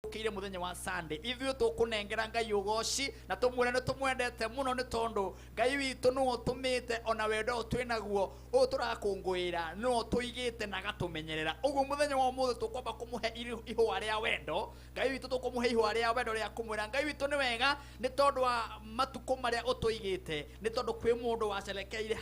Ukire muthenya wa Sunday ithuĩ tũkũnengera Ngai ũgoci na tũmwĩre nĩ tũmwendete mũno nĩ tondũ Ngai witũ nĩwe ũtũmĩte ona wendo ũyũ twĩnaguo ũyũ tũrakũngũĩra nĩwe ũtũigĩte na agatũmenyerera. Ũguo mũthenya wa ũmũthĩ tũkwamba kũmũhe ihũa rĩa wendo Ngai witũ, tũkũmũhe ihũa rĩa wendo rĩa kũmwĩra Ngai witũ nĩ wega nĩ tondũ wa matukũ marĩa ũtũigĩte, nĩ tondũ kwĩ mũndũ wacerekeire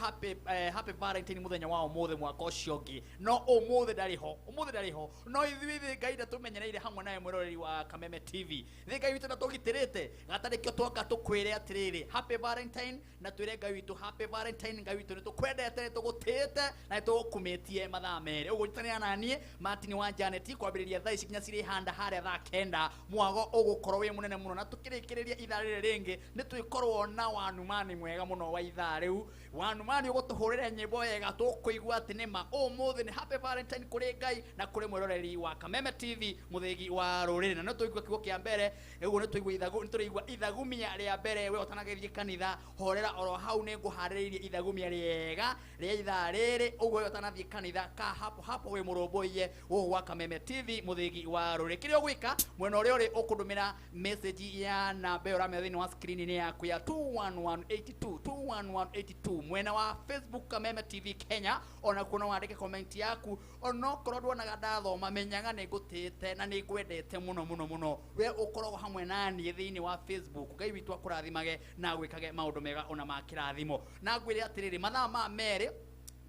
happy Valentine mũthenya wa ũmũthĩ mwaka ũcio ũngĩ, no ũmũthĩ ndarĩ ho, ũmũthĩ ndarĩ ho, no ithuĩ Ngai ndatũmenyereire hamwe nawe mwĩroreri wa Kameme TV. Thĩ Ngai witũ ndatũgitĩrĩte gatarĩ kĩo twoka tũkwĩre atĩrĩrĩ happy Valentine na twĩre Ngai witũ happy Valentine. Ngai witũ nĩ tũkwendete, nĩ tũgũtĩĩte na nĩ tũgũkumĩtie mathaa merĩ. Ũguo nyitanĩra na niĩ Martin wa Janet kwambĩrĩria thaa ici nginya cirĩ handa harĩa thaa 9, mwago ũgũkorwo wĩ mũnene mũno, na tũkĩrĩkĩrĩria ithaa rĩrĩ rĩngĩ nĩ twĩkorwo na wanumani mwega mũno wa ithaa rĩu. Wanumani ũgũtũhũrĩra nyĩmbo wega tũkũigua atĩ nĩma ũmũthĩ nĩ happy Valentine kũrĩ Ngai na kũrĩ mwĩroreri wa Kameme TV, mũthĩgi wa rũrĩrĩ. Na no tũigua kiugo kĩa mbere ũguo nĩ tũigua ithagu, nĩ tũraigua ithagumia rĩa mbere. We ũtanagĩthiĩ kanitha horera oro hau, nĩ ngũharĩrĩirie ithagumia rĩega rĩa ithaa rĩrĩ. Ũguo we ũtanathiĩ kanitha ka hapo hapo wĩ mũrũmbũiye gũkũ gwa Kameme TV, mũthĩgi wa rũrĩrĩ. Kĩrĩa ũgwĩka mwena ũrĩa ũrĩ ũkũndũmĩra message ya namba ĩyo ũramenya thĩinĩ wa screen-inĩ yaku ya 21182 21182 mwena wa Facebook Kameme TV Kenya. Ona kuo no wandĩke comment yaku, onokorwo nduonaga ndathoma, menyaga nĩ ngũtĩĩte na nĩ ngwendete mũno mũno mũno. We ũkoragwo hamwe na niĩ thĩinĩ wa Facebook, Ngai witũ akũrathimage na agwĩkage maũndũ mega ona ma kĩrathimo. Na ngwĩre atĩrĩrĩ, mathaa ma merĩ,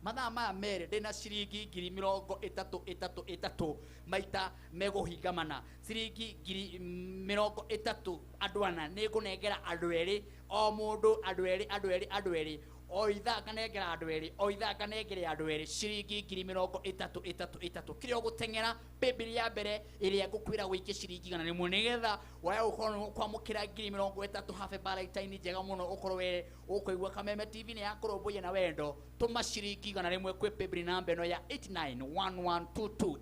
mathaa maya merĩ ndĩna ciringi 33 ĩtatũ ĩtatũ maita megũhinga mana, ciringi 30,000 andũ ana. Nĩ ngũnengera andũ erĩ o mũndũ, andũ erĩ, andũ erĩ, andũ erĩ o ithaa, nganengera andũ erĩ o ithaa, nganengere andũ erĩ ciringi 33 ĩtatũ ĩtatũ. Kĩrĩa ũgũteng'era paybill ya mbere ĩrĩa ngũkwĩra wĩikie ciringi 100 nĩgetha waya ũkorwo nĩ ũkwamũkĩra 30,000. Happy Valentine njega mũno, ũkorwo we ũkũigua Kameme TV nĩ yakũrũmbũiya na wendo. Tũma ciringi 100 kwĩ paybill namba ĩno ya 891122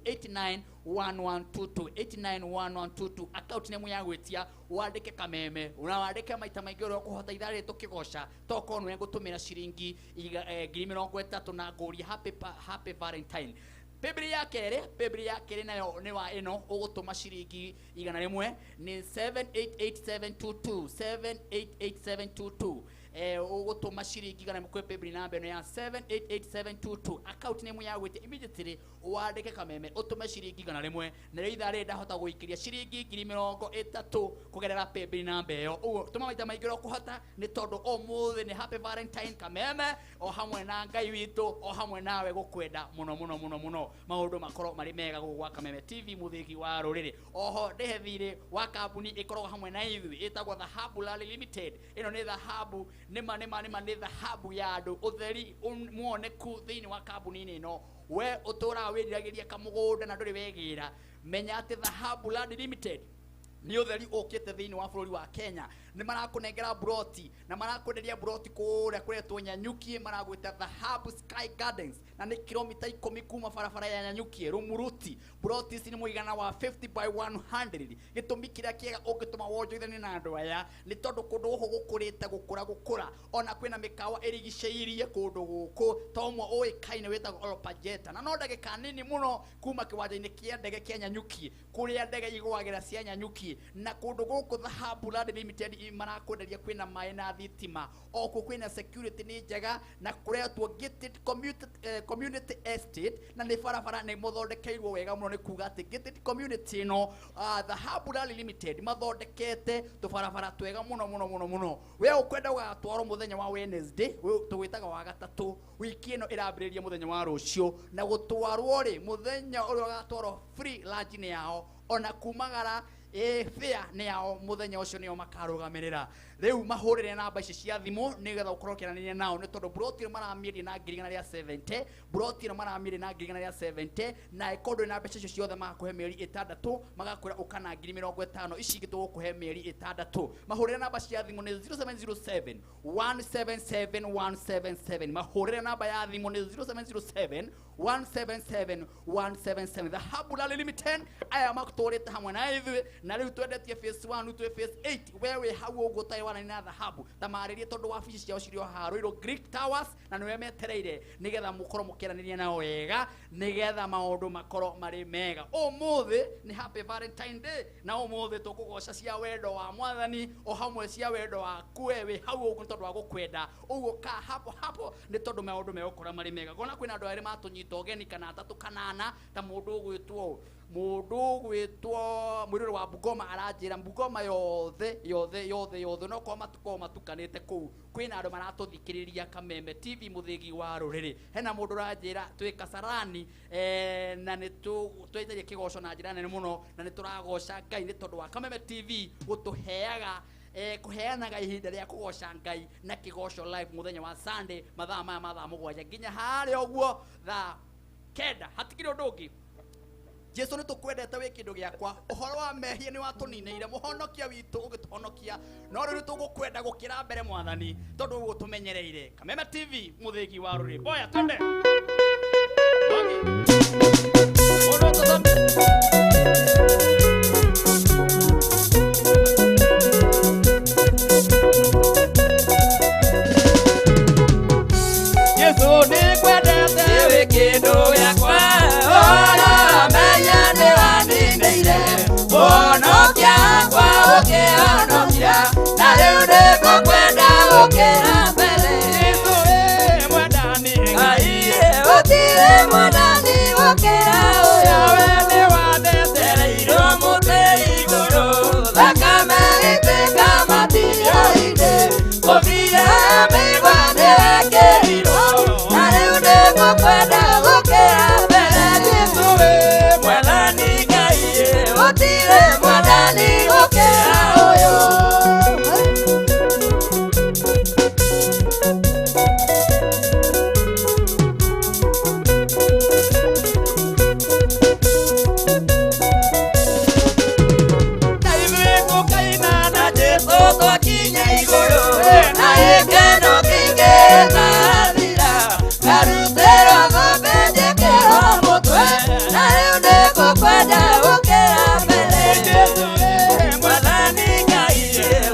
891122 891122. Account name ya gwĩtia wandĩke Kameme na wandĩke maita maingĩ ũrĩa ũkũhota ithaa rĩrĩ tũkĩgoca, tokorwo nĩwe ngũtũmĩra ciringi 30,000 na ngũrie happy Valentine. Paybill ya kerĩ, paybill ya kerĩ nayo nĩ wa ĩno ũgũtũma ciringi 100 nĩ 788722 788722. Ũgũtũma ciringi 100 kwĩ paybill namba ĩno ya 788722. Account name ya gwĩtia immediately wandĩke Kameme, ũtũme ciringi 100. Na rĩu ithaa rĩrĩ ndahota gũikĩria ciringi 30,000 kũgerera paybill namba ĩyo. Ũguo tũma maita maingĩ ũrĩa ũkũhota nĩ tondũ ũmũthĩ nĩ happy Valentine. Kameme o hamwe na Ngai witũ o hamwe nawe gũkwenda mũno mũno mũno mũno, maũndũ makorwo marĩ mega gũkũ gwa Kameme TV, mũthĩgi wa rũrĩrĩ. Oho ndĩhe thirĩ wa kambuni ĩkoragwo hamwe na ithuĩ ĩtagwo Dhahabu Rally Limited. Ĩno nĩ dhahabu nĩma nĩma nĩma, nĩ dhahabu ya andũ, ũtheri muoneku thĩinĩ wa kambuni-inĩ ĩno. We ũtũraga wĩriragĩria kamũgũnda na ndũrĩ wegĩra, menya atĩ Dhahabu Land Limited nĩ ũtheri ũkĩte thĩinĩ wa bũrũri wa Kenya. Nĩ marakũnengera buroti na marakwenderia buroti kũrĩa kũretwo Nyanyuki, maragwĩta Dhahabu Sky Gardens, na nĩ kilomita 10 kuma barabara ya Nyanyuki Rumuruti. Buroti ici nĩ mũigana wa 50 by 100. Gĩtũmi kĩrĩa kĩega ũngĩtũma wonjoithanie na andũ aya nĩ tondũ kũndũ gũkũ gũkũrĩte gũkũra gũkũra, ona kwĩna mĩkawa ĩrigicĩirie kũndũ gũkũ ta ũmwe ũĩkaine wĩtagwo Olpajeta, na no ndagĩka nini mũno kuma kĩwanja-inĩ kĩa ndege kĩa Nyanyuki, kũrĩa ndege igũagĩra cia Nyanyuki. Na kũndũ gũkũ Dhahabu Land Limited marakwenderia kwĩna maĩ na thitima, okuo kwĩna security nĩ njega, na kũretwo gated community, community estate, na nĩ barabara nĩ mũthondekeirwo wega mũno. Nĩ kuga atĩ gated community ĩno, Dhahabu Land Limited mathondekete tũbarabara twega mũno mũno mũno mũno. We ũkwenda ũgatwarwo mũthenya wa Wednesday, tũgwĩtaga wa gatatũ, wiki ĩno ĩrambĩrĩria mũthenya wa rũciũ, na gũtwarwo rĩ mũthenya ũrĩa ũgatwarwo free lunch nĩ yao, ona kumagara fare nĩ yao, mũthenya ũcio nĩo makarũgamĩrĩra. Rĩu mahũrĩre namba ici cia thimũ nĩgetha ũkorwo ũkĩaranĩria nao, nĩ tondũ buroti ĩno maramĩendia na 170,000. Buroti ĩno maramĩendia na 170,000, na ĩkorwo ndũrĩ na mbeca icio ciothe, magakũhe mĩeri 6, magakwĩra ũka na 50,000, ici ingĩ tũgũkũhe mĩeri 6. Mahũrĩre namba cia thimũ nĩ 0707 177 177. Mahũrĩre namba ya thimũ nĩ 0707 177 177. Dhahabu Rally Limited aya matũrĩte hamwe na ithuĩ, na rĩu twendetie phase 1, twĩ phase 8. We wĩ hau ũguo ũtarĩ warani na thahabu ta marĩrie tondũ wabici ciao cirĩ o haha Ruiru Greek Towers na nĩwe metereire nĩgetha mũkorwo mũkĩaranĩria nao wega nĩgetha maũndũ makorwo marĩ mega. Ũmũthĩ nĩ Happy Valentine Day na ũmũthĩ tũkũgoca cia wendo wa mwathani o hamwe cia wendo waku we wĩ hau ũguo nĩ tondũ wa gũkwenda ũguo ka hapo hapo nĩ tondũ maũndũ megũkorwo marĩ mega. Ngona kwĩna andũ erĩ matũnyita ũgeni kana atatũ kana ana ta mũndũ ũgwĩtwo mwĩrĩ wa Bungoma aranjĩra Bungoma yothe yothe yothe yothe no kwa matuko matukanĩte kũu kwĩna andũ maratũthikĩrĩria Kameme TV mũthĩgi wa rũrĩrĩ. Hena mũndũ ũranjĩra twĩ Kasarani na nĩ twĩtagia kĩgoco na njĩra nene mũno na nĩ tũragoca Ngai nĩ tondũ wa Kameme TV gũtũheaga kuheanaga ihinda rĩa kũgoca Ngai na kĩgoco live mũthenya wa Sunday mathaa maya ma thaa 7 nginya harĩa ũguo thaa 9 hatikĩrĩ ũndũ ũngĩ. Jesu nĩ tũkwendete wĩ kĩndũ gĩakwa ũhoro wa mehia nĩ watũninĩire mũhonokia witũ ũgĩtũhonokia no rĩu tũgũkwenda gũkĩra mbere mwathani tondũ ũguo tũmenyereire. Kameme TV mũthĩgi wa rũrĩrĩ. Boya twende. Jesu nĩ kwendete wĩ kĩndũ gĩakwa Honokia kwa ũkĩhonokia na rĩu nĩngũkwenda gũkĩra mbere. Jesu wĩ mwendani Ngai gũtirĩ mwendani gũkĩra ũyũ. Yawe nĩ wandetereirwo mũtĩ igũrũ thakame ĩtĩka matinio-inĩ kũbia mĩigua nĩwekĩrirwo na rĩu nĩngũkwenda gũkĩra mbere. Jesu wĩ mwendani Ngai gũtirĩ mwendani gũkĩra ũyũ. Na ithuĩ tũkaina na Jesu twakinya igũrũ na gĩkeno kĩingĩ gĩtathira ngarutĩrwo ng'ombe njĩkĩrwo mũtwe na rĩu nĩngũkwenda gũkĩra mbere. Jesu wĩ Mwathani Ngai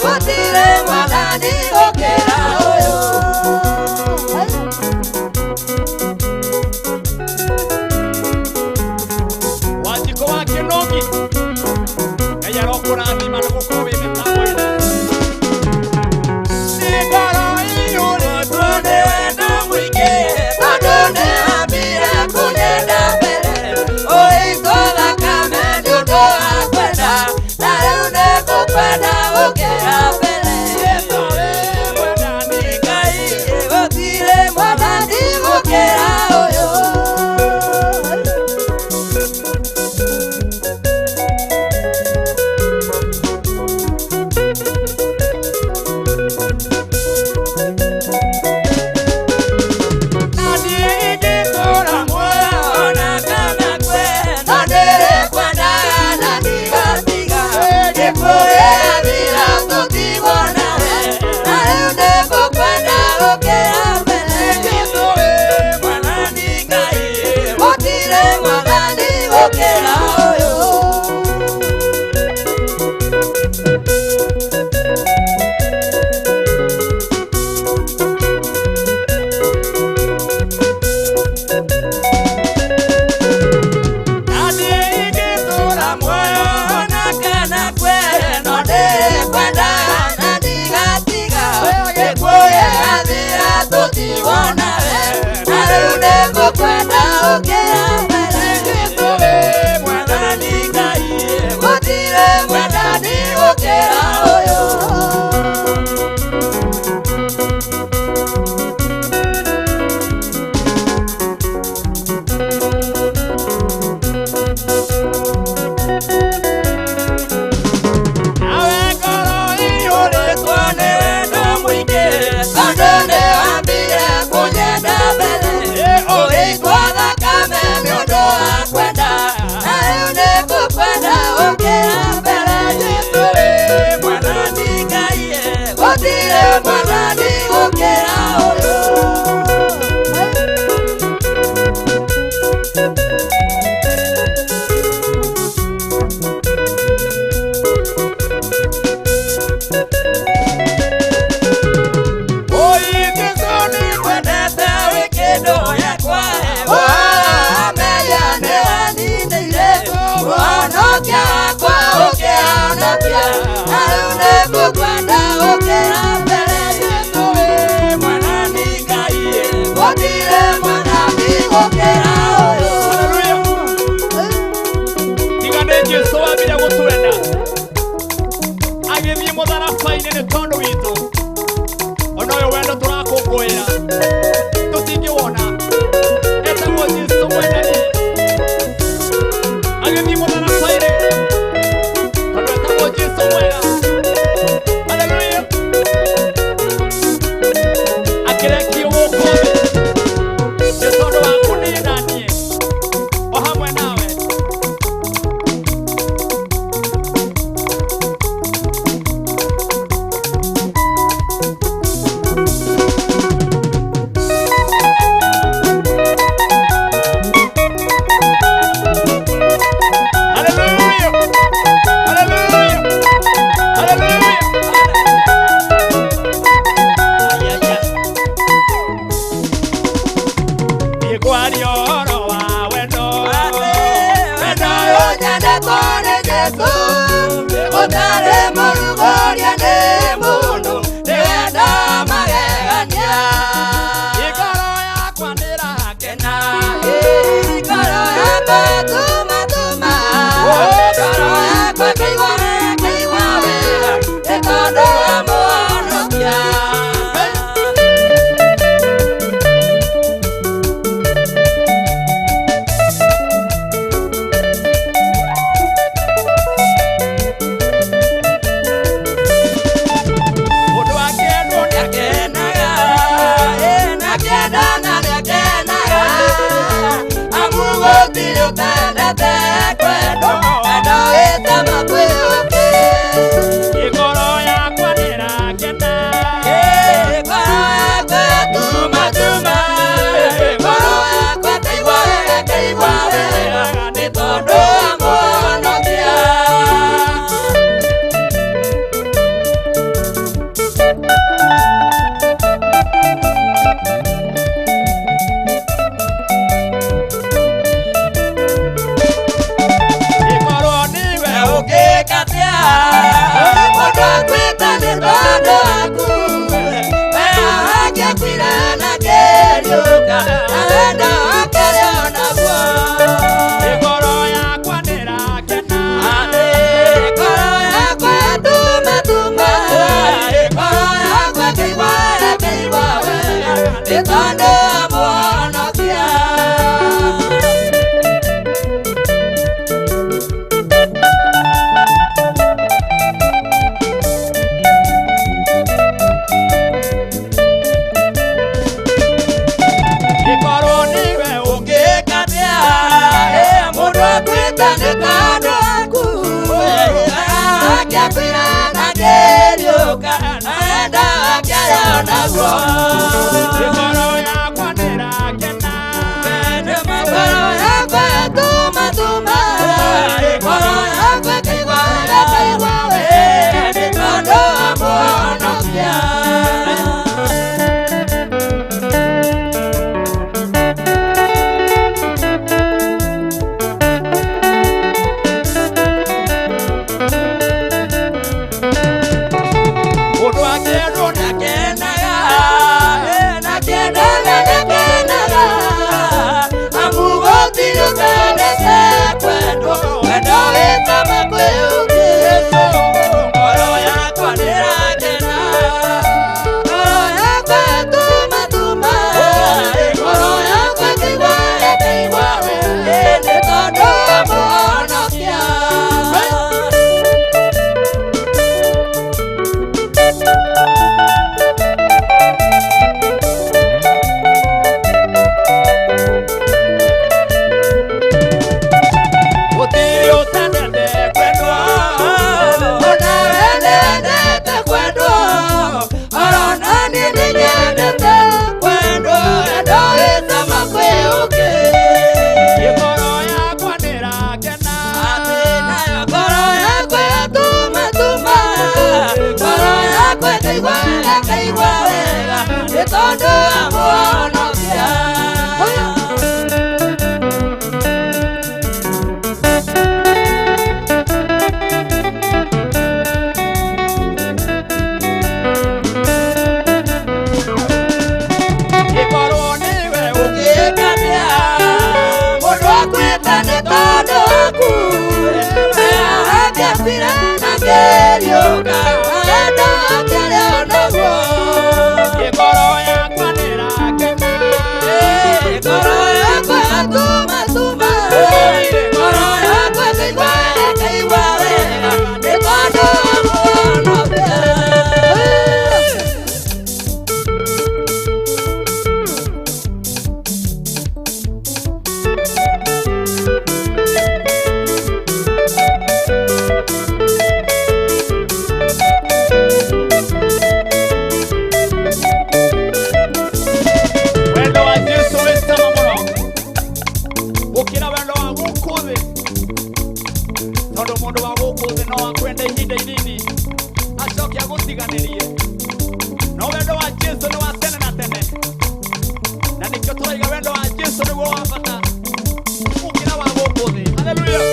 gũtirĩ mwathani gũkĩra ũyũ. Wanjikũ wa Kĩnogi Ngai arokũrathima nĩ gũkorwo wĩ mĩtambo-inĩ. Nĩ ngoro iyũrĩtwo Nĩ wendo mũingĩ tondũ nĩwambire kũnyenda mbere ũitwo thakame nĩ ũndũ wa kwenda na rĩu nĩngũkwenda gũkĩra mbere. Jesu wĩ mwendani Ngai gũtirĩ mwathani gũkĩra ũyũ. Na niĩ ingĩtũũra muoyo Ona kana kwenda ndĩrĩkwendaga na ndigatiga gĩkũrĩathira tũtigwo nawe na rĩu nĩngũkwenda gũkĩra mbere. Jesu wĩ Mwathani Ngai gũtirĩ mwathani gũkĩra ũyũ. Na niĩ ingĩtũũra muoyo Ona kana kwenda ndĩrĩkwendaga na ndigatiga gĩkũrĩathira tũtigwo nawe na rĩu nĩngũkwenda gũkĩra mbere. Jesu wĩ Mwathani Ngai gũtirĩ mwendani gũkĩra ũyũ. Nawe ngoro iyũrĩtwo Nĩ wendo mũingĩ tondũ nĩwambire kũnyenda mbere ũgĩitwo thakame nĩ ũndũ wa kwenda na rĩu nĩngũkwenda gũkĩra mbere. Jesu wĩ Nĩngũkwenda gũkĩra mbere. Jesũ wĩ mwathani Ngai, gũtirĩ mwathani gũkĩra ũyũ. Haleluya. Tiga nĩ Jesũ wambire gũtwenda agĩthiĩ mũtharaba-inĩ nĩ tondũ witũ, ona ũyũ wendo tũrakũngũĩra tũtingĩwona. Etagwo Jesũ mwendani, agĩthiĩ mũtharaba-inĩ tondũ etagwo Jesũ mwega. Haleluya. Akĩrekio gũkũ thĩ nĩ tondũ waku niĩ na niĩ o hamwe nawe. Hallelujah! Hallelujah! Hallelujah! Nĩngwaria ũhoro wa wendo. Wendo ũnyendetwo nĩ Jesũ, ũtarĩ mũrugũrie nĩ mũndũ, nĩ wendo magegania. Ngoro yakwa nĩĩrakena. Ngoro yakwa tuma tuma, ngoro yakwa kĩigua kĩigua wega, nĩ tondũ wa Mũhonokia. Mũndũ akĩendwo Nĩakenaga, nĩakendana nĩakenaga, amu gũtirĩ ũtendete kwendwo, wendo wĩtama kwĩ ũngĩ. Ngoro yakwa nĩĩrakena. Ngoro yakwa tuma tuma, ngoro yakwa kĩigua wega kĩigua wega, nĩ tondũ wa Mũhonokia. Ngoro nĩwe Ũngĩkatia mũndũ akwĩta nĩ tondũ waku, we angĩakuire na kĩriũka, na wendo wake rĩ onaguo. Ngoro yakwa nĩĩrakena. Ngoro yakwa tuma tuma, ngoro yakwa kĩigua wega kĩigua wega, nĩ tondũ wa Mũhonokia. Ngoro nĩwe Ũngĩkatia mũndũ akwĩta nĩ tondũ waku, angĩakuire na kĩriũka, na wendo wake arĩ onaguo. Ngoro yakwa nĩĩrakena. Ngoro yakwa tuma tuma, ngoro yakwa kĩigua wega kĩigua wega, nĩ tondũ wa Mũhonokia. Mũndũ akĩendwo Nĩakenaga, nĩakendana Akĩriũka wendo akĩrĩ o naguo. Ngoro yakwa nĩrakena. Ngoro yakwa yatumatuma, ngoro yakwa ĩkaigua ĩkaigua wega nĩ tondũ wa mũhonokia. Wendo wa Jesu wĩ cama mũno gũkĩra wendo wa gũkũ thĩ, tondũ mũndũ wa gũkũ thĩ no akwende ihinda inini acoke agũtiganĩrie, no wendo wa Jesu nĩ wa tene na tene, na nĩkĩo tũraiga wendo wa Jesu nĩguo wa bata gũkĩra wa gũkũ thĩ. Haleluya.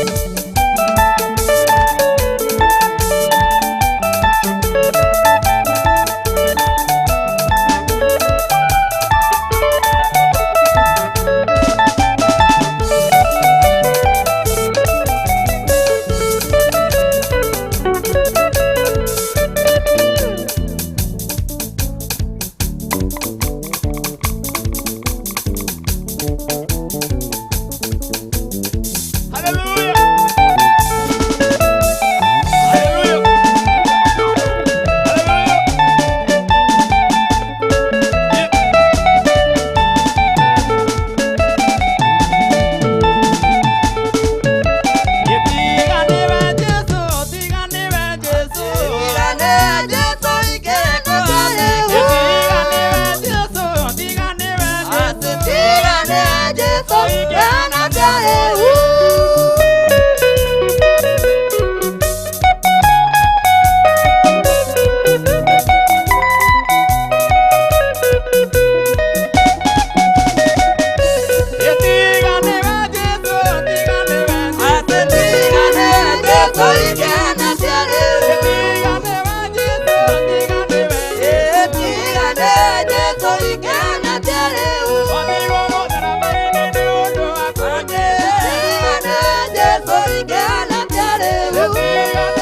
Haleluya. Haleluya. Haleluya. Tiga niwe Jesu, tiga niwe Jesu. Tigane Jesu ikena rĩu. Tiga niwe Jesu, tiga niwe Jesu. Tigane Jesu ikena rĩu. Tiga niwe Jesu, tiga niwe Jesu. Tigane Jesu ikena rĩu. Tiga niwe Jesu, tiga niwe Jesu. Tigane Jesu ikena rĩu. Wagĩrĩirwo mũtharaba-inĩ nĩ ũndũ wa kũnyenda. Tigane Jesu ikena rĩu. Tiga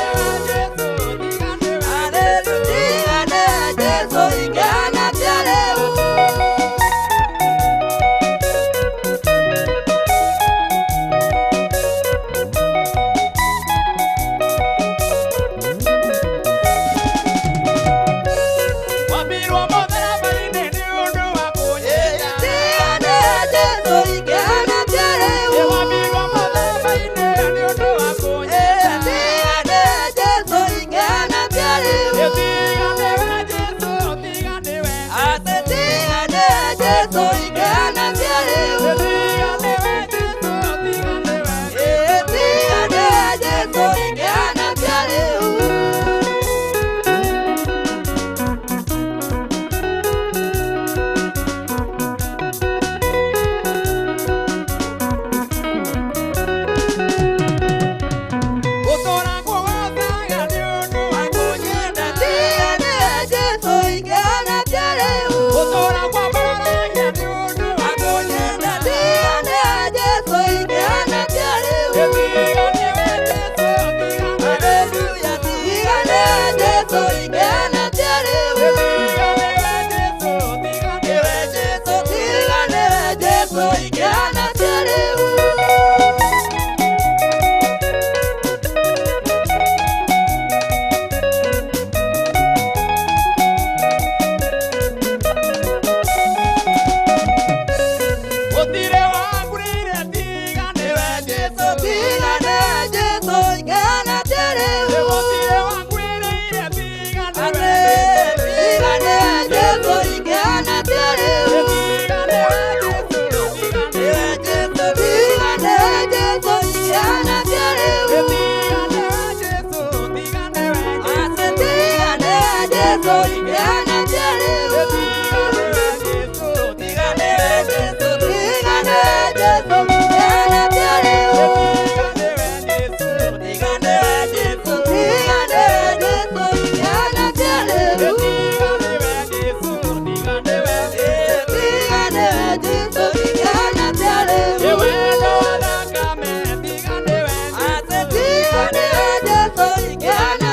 niwe Jesu, tiga niwe Tigane Jesu ikena rĩu. Wambirwo mũtharaba-inĩ nĩ ũndũ wa kũnyenda. Tigane Jesu ikena rĩu. Wambirwo mũtharaba-inĩ nĩ ũndũ wa kũnyenda. Tigane Jesu ikena rĩu. Tiga niwe Jesu, tiga niwe Jesu. Tigane Jesu ikena rĩu. Tiga niwe Jesu, tiga niwe Jesu. Tigane Jesu ikena rĩu. Gũtũũra kũgoocaga nĩ ũndũ wa kũnyenda. Tigane Jesu ikena rĩu. Gũtũũra kwambararagia nĩ ũndũ wa kũnyenda. Tigane Jesu ikena rĩu. Tiga niwe Jesu, tiga niwe Haleluya, tigane Jesu ikena rĩu. Tiga niwe Jesu, tiga niwe Jesu. Tigane Jesu ikena rĩu. Gũtirĩ wangũrĩire, tiga niwe Jesu. Tigane Jesu ikena rĩu. Gũtirĩ wangũrĩire, tiga niwe Jesu. Tigane Jesu ikena rĩu. Tiga niwe Jesu, tiga niwe Jesu. Tigane Jesu ikena rĩu. Tiga niwe Jesu, tiga niwe Jesu. Tigane Jesu ikena rĩu. Tiga niwe Jesu, tiga niwe Jesu. Tigane Jesu ikena rĩu. Tiga niwe Jesu, tiga niwe Jesu. Tigane Jesu ikena rĩu. Tiga niwe Jesu, tiga niwe Jesu. Tigane Jesu ikena rĩu. Wendo wa thakame, tiga niwe Jesu. Tigane Jesu ikena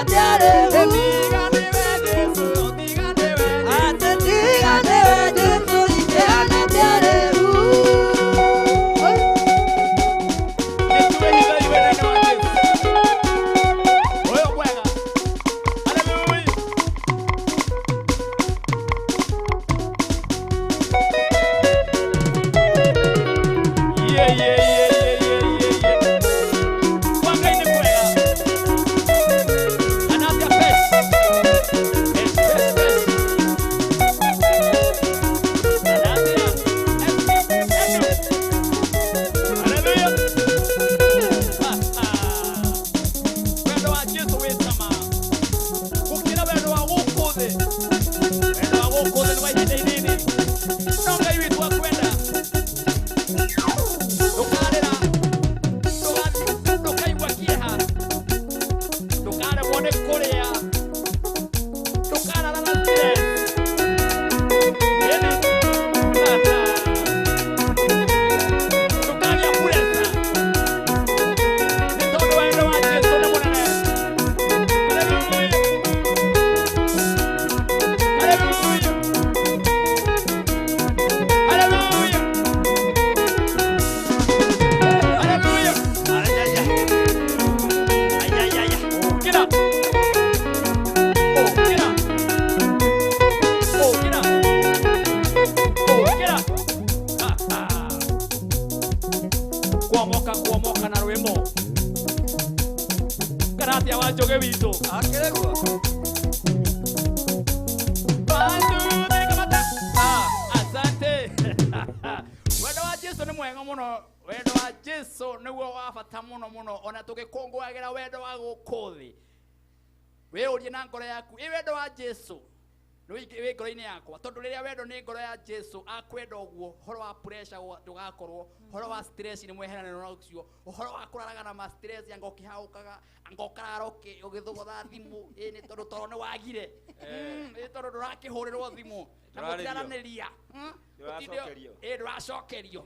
Mũgĩ witũ. Akĩrĩ guo. Asante. Wendo wa Jesu nĩ mwega mũno. Wendo wa Jesu nĩguo wa bata mũno mũno ona tũgĩkũngũagĩra wendo wa gũkũ thĩ. Wĩyũrie na ngoro yaku, ĩ wendo wa Jesu wĩ ngoro-inĩ yakwa, tondũ rĩrĩa wendo nĩ ngoro ya Jesu akwenda ũguo, ũhoro wa pressure ndũgakorwo, ũhoro wa stress nĩ mweheranĩro na ũcio, ũhoro wa kũraraga na ma stress anga ũkĩhaũkaga, anga ũkarara ũgĩthogotha thimũ, ĩ nĩ tondũ toro nĩ wagire, ĩ tondũ ndũrakĩhũrĩrwo thimũ na mũtiraranĩria, ĩ ndũracokerio,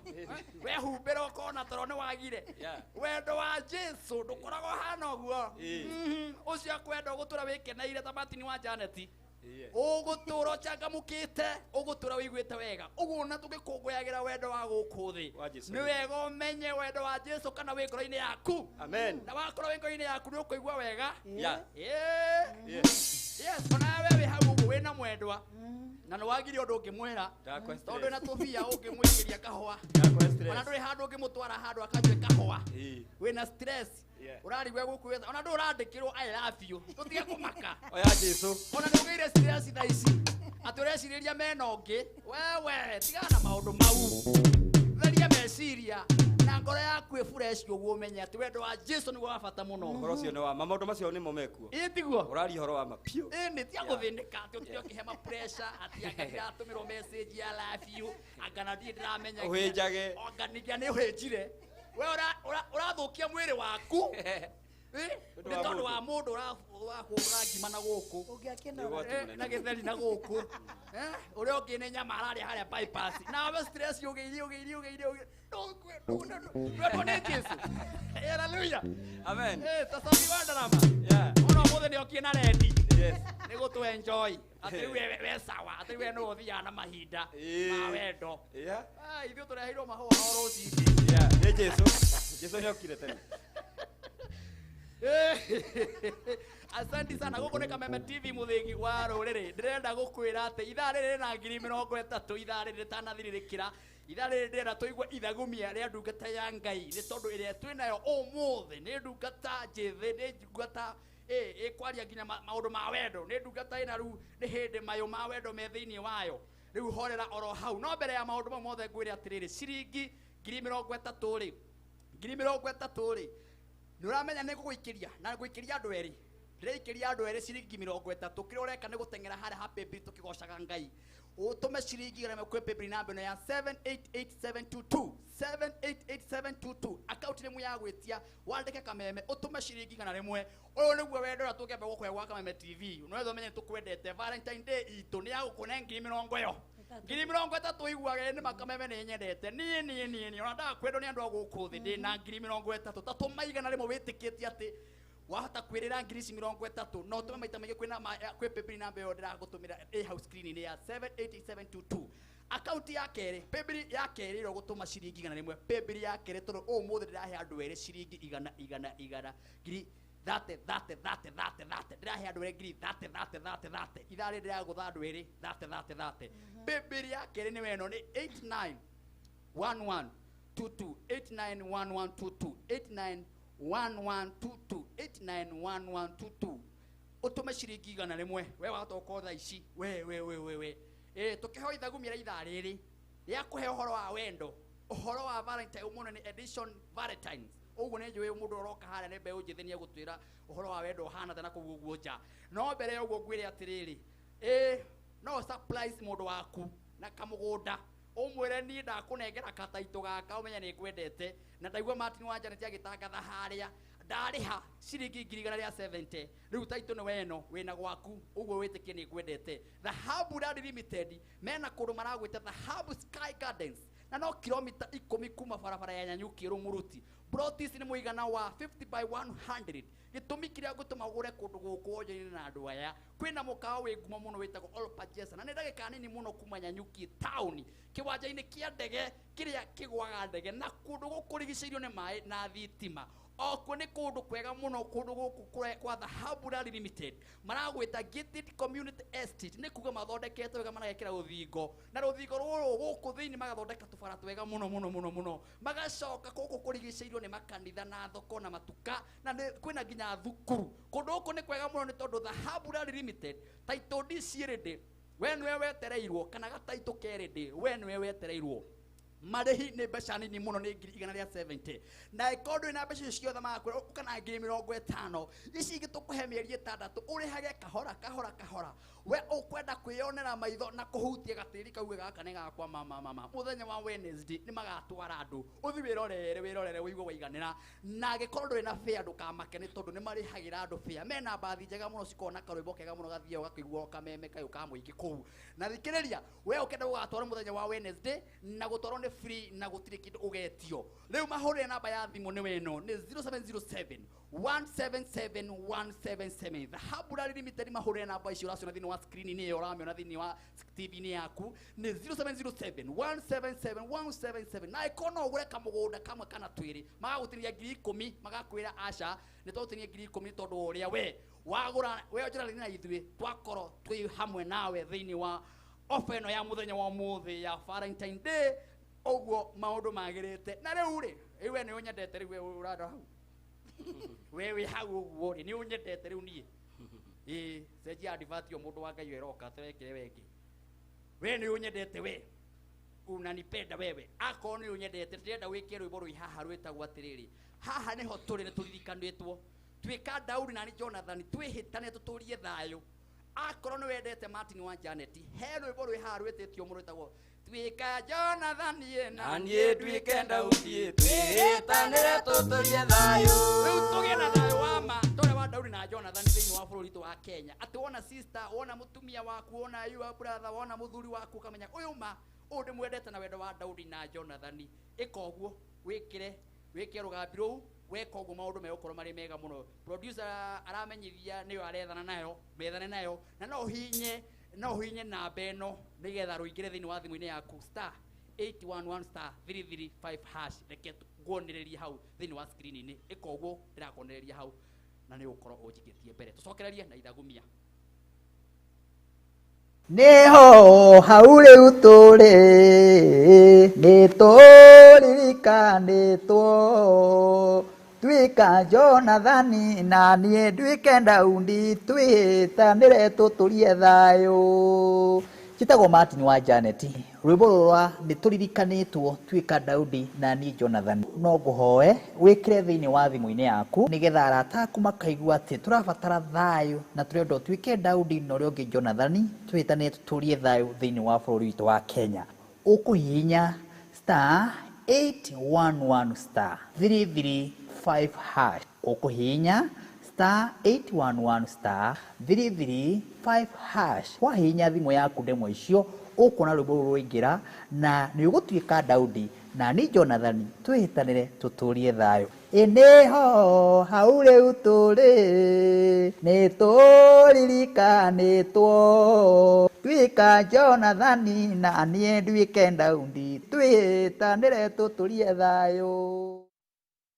wehumbĩra ũkona toro nĩ wagire. Wendo wa Jesu ndũkoragwo ũhana ũguo. Ũcio akwenda ũgũtũra wĩkeneire ta Martin wa Janet. Ũgũtũra ũcangamũkĩte, ũgũtũra wĩiguĩte wega. Ũguo na tũgĩkũngũyagĩra wendo wa gũkũ thĩ, nĩ wega ũmenye wendo wa Jesu kana wĩ ngoro-inĩ yaku. Amen. Na wakorwo wĩ ngoro-inĩ yaku nĩ ũkũigua wega. Yes, ona we wĩ hau ũguo wĩna mwendwa na nĩ wagire ũndũ ũngĩmwĩra, tondũ wĩna tũbia ũngĩmũikĩria kahũa, ona ndũrĩ handũ ũngĩmũtwara handũ akanyue kahũa, wĩna stress, ũrarigwo gũkwĩra, ona ndũ ũrandĩkĩrwo I love you, tũtige kũmaka. Oya Jesu. Ona nĩ ũgĩire stress thaa ici atĩ ũrecirĩria mena ũngĩ, wewe tigana na maũndũ mau, theria meciria na ngoro yaku ĩ fresh ũguo ũmenye atĩ wendo wa Jesu nĩguo wa bata mũno. Ũhoro ũcio nĩ wa ma, maũndũ macio nĩmo mekuo. Ĩ tiguo? Ũraria ũhoro wa ma piũ. Ĩ nĩ tia gũthĩnĩka atĩ ũtinde ũkĩhe ma pressure atĩ anga ndiratũmĩrwo message ya love you, anga na ndirĩ ndĩramenya. Ũhĩnjage. Anga ningĩ nĩ ũhĩnjire. We ũrathũkia mwĩrĩ waku. Nĩ tondũ wa mũndũ ũrahũra ngima na gũkũ na gĩtheri na gũkũ, ũrĩa ũngĩ nĩ nyama ararĩa harĩa bypass, nawe stress ũgĩire wendwo nĩ Jesu. Hallelujah. Amen. Sasa ni wa ndarama. Ona ũmũthĩ nĩ okie na rendi nĩ gũtũ enjoy atĩ rĩu we sawa, atĩ rĩu we nĩ ũthiaga na mahinda ma wendo. Ithuĩ tũreheirwo mahũa o rũcinĩ. Nĩ Jesu. Jesu nĩ okire tene. Asante sana. Gũkũ nĩ Kameme TV mũthĩgi wa rũrĩrĩ. Ndĩrenda gũkwĩra atĩ ithaa rĩrĩ rĩna 30,000, ithaa rĩrĩ rĩtanathirĩrĩkĩra, ithaa rĩrĩ ndĩrenda tũigue ithagumia rĩa ndungata ya Ngai, nĩ tondũ ĩrĩa twĩnayo ũmũthĩ nĩ ndungata njĩthĩ, nĩ ndungata ĩkwaria nginya maũndũ ma wendo, nĩ ndungata ĩna rĩu nĩ hĩndĩ mayũ ma wendo me thĩinĩ wayo. Rĩu horera oro hau. No mbere ya maũndũ mau mothe ngwĩre atĩrĩrĩ, ciringi 30,000 rĩ, 30,000 rĩ, nĩ ũramenya nĩ ngũgũikĩria na ngũikĩria andũ erĩ, ndĩraikĩria andũ erĩ ciringi 30. Kĩrĩa ũreka nĩ gũteng'era harĩa ha paybill tũkĩgocaga Ngai, ũtũme ciringi 100 kwĩ paybill namba ĩno ya 788722, 788722, akaunti nĩ ya gwĩtia, wandĩke Kameme ũtũme ciringi 100. Ũyũ nĩguo wendo ũrĩa tũngĩamba gũkũhe gwa Kameme TV. No ũmenye tũkwendete. Valentine Day itũ nĩ ya gũkũne 30,000 30,000 iguage nĩ makameme nĩ nyendete niĩ niĩ niĩ niĩ, ona ndakwendwo nĩ andũ a gũkũ thĩ, ndĩ na 30,000 ta tũma 100 wĩtĩkĩtie atĩ wahota kwĩrĩra 30,000, no ũtũme maita maingĩ kwĩna kwĩ paybill namba ĩyo ndĩragũtũmĩra ĩ hau screen-inĩ ya 78722. Akaunti ya kerĩ, paybill ya kerĩ ĩrĩa ũgũtũma ciringi 100, paybill ya kerĩ tondũ ũmũthĩ ndĩrahe andũ erĩ ciringi 100 100 100 ngiri 30 30 30 30 30, ndĩrahe andũ erĩ ngiri 30 30 30 30, ithaa rĩrĩ ndĩragũtha andũ erĩ 30 30 30. Paybill ya kerĩ nĩ weno nĩ 891122, 891122, 891122, 891122. Ũtũme ciringi 100 we wahota gũkorwo thaa ici we we we we we. Tũkĩheo ithagumia rĩa ithaa rĩrĩ rĩa kũhe ũhoro wa wendo, ũhoro wa Valentine, ũmũthĩ nĩ edition Valentines. Ũguo nĩ njũĩ mũndũ ũroka harĩa nĩ mbeũ njĩthĩ nĩ egũtwĩra ũhoro wa wendo ũhana atĩa na kũu ũguo nja. No mbere ya ũguo ngwĩre atĩrĩrĩ, no surprise mũndũ waku na kamũgũnda, ũmwĩre niĩ ndakũnengera kataitũ gaka ũmenye nĩ ngwendete, na ndaigua Martin wa Janet agĩtangatha harĩa ndarĩha ciringi 170,000, rĩu taitũ nĩ weno wĩna gwaku, ũguo wĩtĩkie nĩ ngwendete. Dhahabu Land Limited mena kũndũ maragwĩta Dhahabu Sky Gardens, na no kilomita 10 kuma barabara ya Nanyuki Rumuruti. Plot ici nĩ mũigana wa 50 by 100. Gĩtũmi kĩrĩa ngũtũma ũgũre kũndũ gũkũ wonjoine na andũ aya, kwĩna mũkawa wĩ ngumo mũno wĩtagwo Olpajesa, na nĩ ndagĩka nini mũno kuma Nanyuki town, kĩwanja-inĩ kĩa ndege kĩrĩa kĩgwaga ndege, na kũndũ gũkũ kũrigicĩirio nĩ maĩ na thitima. Okuo nĩ kũndũ kwega mũno, kũndũ gũkũ kwa Dhahabu Rally Limited maragwĩta Gated Community Estate, nĩ kuga mathondekete wega, maragekĩra rũthingo na rũthingo rũrũ gũkũ thĩinĩ magathondeka tũbara twega mũno mũno mũno mũno, magacoka gũkũ kũrigicĩirio nĩ makanitha na thoko na matuka na kwĩna nginya thukuru. Kũndũ gũkũ nĩ kwega mũno nĩ tondũ Dhahabu Rally Limited title deed ciĩrĩ we nĩwe wetereirwo, kana gataitũ kerĩ we nĩwe wetereirwo. Marĩhi nĩ mbeca nini mũno, nĩ ngiri igana rĩa 70, na ĩkorwo ndũrĩ na mbeca icio ciothe magakwĩra ũka na ngiri mĩrongo ĩtano, ici ingĩ tũkũhe mĩeri 6 ũrĩhage kahora kahora kahora. We ũkwenda kwĩyonera maitho na kũhutia gatĩri kau gaka nĩ gakwa mama mama. Mũthenya wa Wednesday nĩ magatwara andũ ũthi wĩrorere wĩrorere ũigue waiganĩra, na angĩkorwo ndũrĩ na fare ndũkamake nĩ tondũ nĩ marĩhagĩra andũ fare. Mena mbathi njega mũno cikoragwo na karwĩmbo kega mũno gathiaga ũgakĩigua kameme kayũ ka mũingĩ kũu. Na thikĩrĩria, we ũkenda gũgatwarwo mũthenya wa Wednesday na gũtwarwo nĩ free na gũtirĩ kĩndũ ũgetio. Rĩu mahũrĩre namba ya thimũ nĩ weno nĩ 0707 177 177. Dhahabu Rally Limited, mahũrĩre namba icio ũraciona thĩinĩ wa screen-inĩ ĩyo ũramĩona thĩinĩ wa TV-inĩ yaku nĩ 0707 177 177. Na ĩkorwo no ũgũre kamũgũnda kamwe kana twĩrĩ, magagũtinia ngiri ikũmi, magakwĩra aca nĩ tũgũtinia ngiri ikũmi tondũ wa ũrĩa we wagũra, we njũranĩria na ithuĩ twakorwo twĩ hamwe nawe thĩinĩ wa ofa ĩno ya mũthenya wa ũmũthĩ ya Valentine Day. Ũguo maũndũ magĩrĩte. Na rĩu rĩ, rĩu we nĩ ũnyendete, rĩu we ũranda hau, we wĩ hau ũguo rĩ, nĩ ũnyendete rĩu niĩ? Ĩĩ, cenjia advert o mũndũ wa Ngai ĩroka tũrekĩre wengĩ. We nĩ ũnyendete, we unanipenda wewe? Akorwo nĩ ũnyendete, ndĩrenda wĩke rwĩmbo rwĩ haha rwĩtagwo atĩrĩrĩ, haha nĩho tũrĩ nĩ tũririkanĩtwo tuĩka Daudi na nĩ Jonathan, twĩhĩtane tũtũrie thayũ. Akorwo nĩ wendete Martin wa Janet, he rwĩmbo rwĩ haha rwĩtĩtio mũno rwĩtagwo tuĩka Jonathan ye na niĩ nduĩke Daudi, twĩhĩtanĩre tũtũrie thayũ. Rĩu tũgĩe na thayũ wa ma ta ũrĩa wa Daudi na Jonathan thĩinĩ wa bũrũri witũ wa Kenya, atĩ wona sister, wona mũtumia waku, wona your brother, wona mũthuri waku, ũkamenya ũyũ ma ũyũ ndĩmwendete na wendo wa Daudi na Jonathan. Ĩka ũguo, wĩkĩre wĩke rũgambi rũu, weka ũguo maũndũ megũkorwo marĩ mega mũno. Producer aramenyithia nĩyo arethana nayo, methane nayo, na no ũhihinye namba ĩno nĩgetha rũingĩre thĩinĩ wa thimũ-inĩ yaku, star 811 star 335 hash. Reke nguonererie hau thĩinĩ wa screen-inĩ. Ĩka ũguo ndĩrakuonereria hau na nĩ ũgũkorwo ũnjikĩtie mbere. Tũcokererie na ithagumia. Nĩho hau rĩu tũrĩ nĩ tũririkanĩtwo tuĩka Jonathani na niĩ nduĩke Daudi, twĩhĩtanĩre tũtũrie thayũ. Njĩtagwo Martin wa Janet. Rwĩmbo rũrũ nĩ tũririkanĩtwo tuĩka Daudi na niĩ Jonathan, no ngũhoe wĩkĩre thĩinĩ wa thimũ-inĩ yaku nĩgetha arata aku makaigua atĩ tũrabatara thayũ na tũrenda ũtuĩke Daudi na ũrĩa ũngĩ Jonathan, twĩhĩtanĩre tũtũrie thayũ thĩinĩ wa bũrũri witũ wa Kenya. Ũkũhihinya star 811 star 335 hash. Ũkũhihinya star 811 star 335 hash. Wahihinya thimũ yaku ndemwa icio, ũkuona rwĩmbo rũrũ rwaingĩra na nĩ ũgũtuĩka Daudi na ni Jonathan, twĩhĩtanĩre tũtũrie thayũ. Ĩnĩho hau rĩu tũrĩ nĩ tũririkanĩtwo tuĩka Jonathani na niĩ nduĩke Daudi, twĩhĩtanĩre tũtũrie thayũ.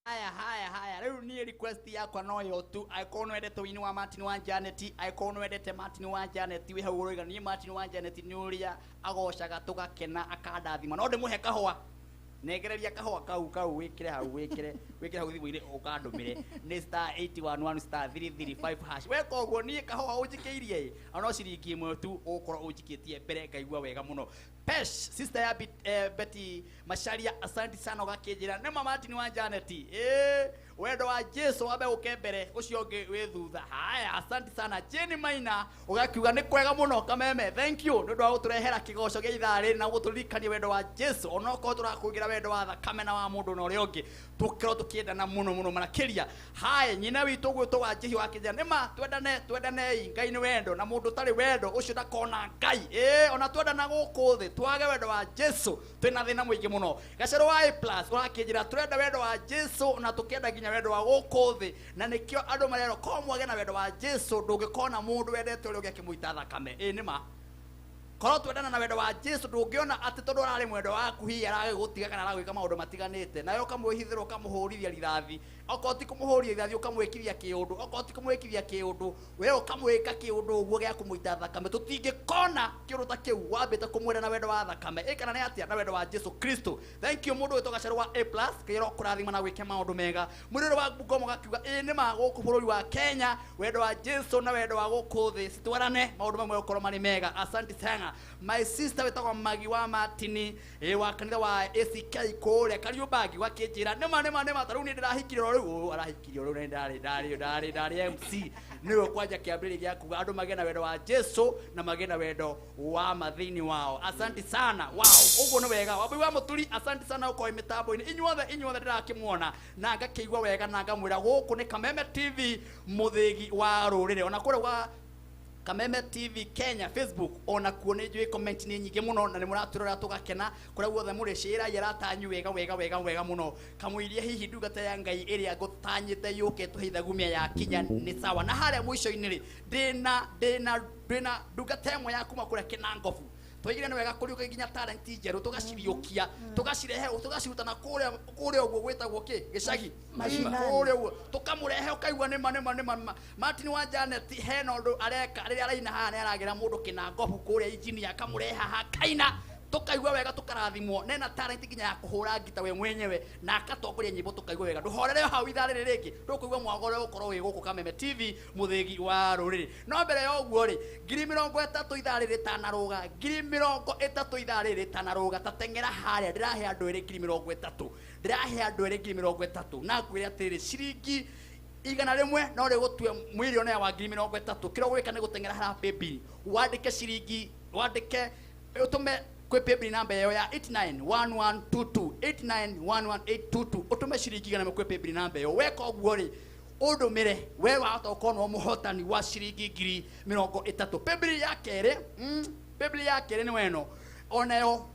Haya haya haya, rĩu niĩ request yakwa no yo tu. Angĩkorwo nĩ wendete ũini wa Martin wa Janet, angĩkorwo nĩ wendete Martin wa Janet, wĩ hau ũroiga niĩ Martin wa Janet nĩ ũrĩa agocaga tũgakena akandathima, no ndĩmũhe kahũa. Nengereria kahũa kau kau, wĩkĩre hau, wĩkĩre hau thimũ-inĩ ũkandũmĩre nĩ star 811 star 335 hash. Weka ũguo niĩ kahũa ũnjikĩirie ĩ ona no ciringi 1 tu ũgũkorwo ũnjikĩtie mbere, ngaigua wega mũno. Pesh sister ya Betty Macharia, asante sana ũgakĩnjĩra nĩ ma Martin wa Janet, wendo wa Jesu wambe ũke mbere, ũcio ũngĩ wĩ thutha. Haya, asante sana. Jane Maina ũgakiuga nĩ kwega mũno kameme, thank you nĩ ũndũ wa gũtũrehera kĩgoco gĩa ithaa rĩrĩ na gũtũririkania wendo wa Jesu, onokorwo tũrakũgĩra wendo wa thakame na wa mũndũ na ũrĩa ũngĩ, tũkorwo tũkĩendana mũno mũno makĩria. Haya, nyina witũ gwĩtwo wa Njĩhi wakĩnjĩra nĩ ma twendane, twendanei, Ngai nĩ wendo na mũndũ ũtarĩ wendo ũcio ndakona Ngai. Ona twendana gũkũ thĩ twage wendo wa Jesu twĩna thĩna mũingĩ mũno. Gacero wa A plus ũrakĩnjĩra tũrenda wendo wa Jesu na tũkĩenda nginya wendo wa gũkũ thĩ, na nĩkĩo andũ marerwo ko mwage na wendo wa Jesu ndũngĩkona mũndũ wendete ũrĩa ũngĩ akĩmũita thakame. Nĩ ma Korwo twendana na wendo wa Jesu ndũngĩona atĩ tondũ ararĩ mwendo waku hihi aragĩgũtiga kana aragwĩka maũndũ matiganĩte nawe ũkamwĩhithĩra ũkamũhũrithia rithathi okorwo ti kũmũhũrithia rithathi ũkamwĩkithia kĩũndũ okorwo ti kũmwĩkithia kĩũndũ we ũkamwĩka kĩũndũ ũguo gĩa kũmũita thakame tũtingĩkona kĩũndũ ta kĩu wambĩte kũmwenda na wendo wa thakame ĩkana nĩ atĩa na wendo wa Jesu Kristo. Thank you mũndũ wĩtwo Gacerũ wa A+ kĩro kũrathima na gwĩke maũndũ mega. Mũrĩrĩ wa Bungoma gakiuga ĩ nĩ ma gũkũ bũrũri wa Kenya wendo wa Jesu na wendo wa gũkũ thĩ citwarane maũndũ mamwe gũkorwo marĩ mega. Asante sana my sister wĩtagwo Magi wa Martini wa kanitha wa ACK kũrĩa Kariũmbangi gakĩnjĩra nĩma nĩma nĩma ta rĩu niĩ ndĩrahikirio o rĩu arahikirio rĩu nĩ ndarĩ MC nĩwe kwanja kĩambĩrĩria gĩa kuga andũ magĩe na wendo wa Jesu na magĩe na wendo wa ma thĩinĩ wao. Asante sana. Wow, ũguo nĩ wega. Wambui wa Mũturi, asante sana ũkorwo mĩtambo-inĩ. Inyuothe ndĩrakĩmuona na ngakĩigua wega na ngamwĩra gũkũ nĩ Kameme TV mũthĩgi wa rũrĩrĩ ona kũrĩa gwa Kameme TV Kenya Facebook ona kuo nĩ njũĩ comment nĩ nyingĩ mũno na nĩ mũratũrora tũgakena kũrĩa guothe mũrĩ cĩrai aratanyu wega wega wega wega mũno kamũiria hihi ndungata ya Ngai ĩrĩa ngũtanyĩte yũke tũhe thagumia ya kinya nĩ sawa. Na harĩa mũico-inĩ rĩ ndĩna ndungata ĩmwe ya kuma kũrĩa Kĩnangobu twaigire nĩ wega kũriũka nginya talent njerũ tũgaciriũkia tũgacirehe tũgaciruta na kũrĩa kũrĩa ũguo gwĩtagwo kĩ gĩcagi kũrĩa ũguo tũkamũrehe ũkaigua nĩma nĩma nĩma. Martin wa Janet hena ũndũ areka rĩrĩa araina haha nĩ aragĩra mũndũ Kĩnangobu kũrĩa engineer akamũrehe haha kaina tukaigua wega tukarathimwo nena talent nginya ya kuhura ngita we mwenyewe na akatongoria nyimbo tukaigua wega. Nduhorere hau ithaa rĩrĩ rĩngĩ ndukuigua mwago ũrĩa ũkorwo wĩ gũkũ Kameme TV mũthĩgi wa rũrĩrĩ. No mbere ya ũguo rĩ 30,000 ithaa rĩrĩ tanarũga 30,000 ithaa rĩrĩ tanarũga ta teng'era harĩa ndĩrahe andũ erĩ 30,000 ndĩrahe andũ erĩ 30,000 na ngwĩre atĩrĩrĩ ciringi 100 no rĩgũtue milionea wa 30,000 kĩrĩa ũgwĩka nĩ gũteng'era harĩa paybill wandĩke ciringi wandĩke ũtũme kwĩ paybill namba ĩyo ya 891122 8911822 ũtũme ciringi 100 kwĩ paybill namba ĩyo. Weka ũguo rĩ ũndũmĩre we wahota gũkorwo nĩwe mũhotani wa ciringi 30,000. Paybill ya kerĩ paybill ya kerĩ nĩ weno onayo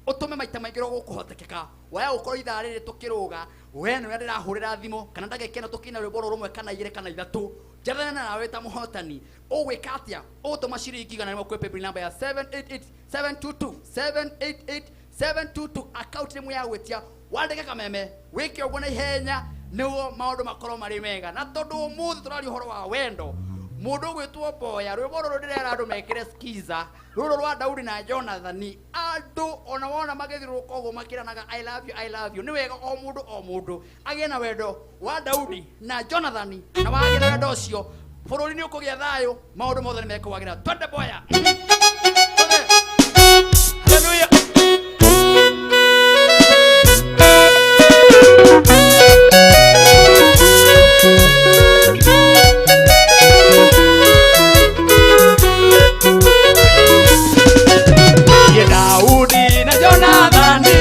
ũtũme maita maingĩ ũrĩa gũkũhotekeka waya gũkorwo ithaa rĩrĩ tũkĩrũga we nĩwe ndĩrahũrĩra thimũ kana ndagĩka ĩno tũkĩina rwĩmbo rũmwe kana igĩrĩ kana ithatũ njathane nawe ta mũhotani ũgwĩka atĩa ũgũtũma ciringi 100 kwĩ paybill namba ya 788722 788722 account nĩmwe ya gwĩtia wandĩke Kameme wĩke ũguo na ihenya nĩguo maũndũ makorwo marĩ mega. Na tondũ ũmũthĩ tũraria ũhoro wa wendo mũndũ ũgwĩtwo Mboya rwĩmbo rũrũ ndĩrera andũ mekĩre skiza rũrũ rwa Daudi na Jonathani andũ ona wona magĩthiũrũrũka ũguo makĩranaga I love you I love you. Nĩ wega o mũndũ o mũndũ agĩe na wendo wa Daudi na Jonathani na wagĩe na wendo ũcio bũrũri nĩ ũkũgĩa thayũ maũndũ mothe nĩ mekwagĩra. Twende Mboya. Hallelujah. Daudi na Jonathani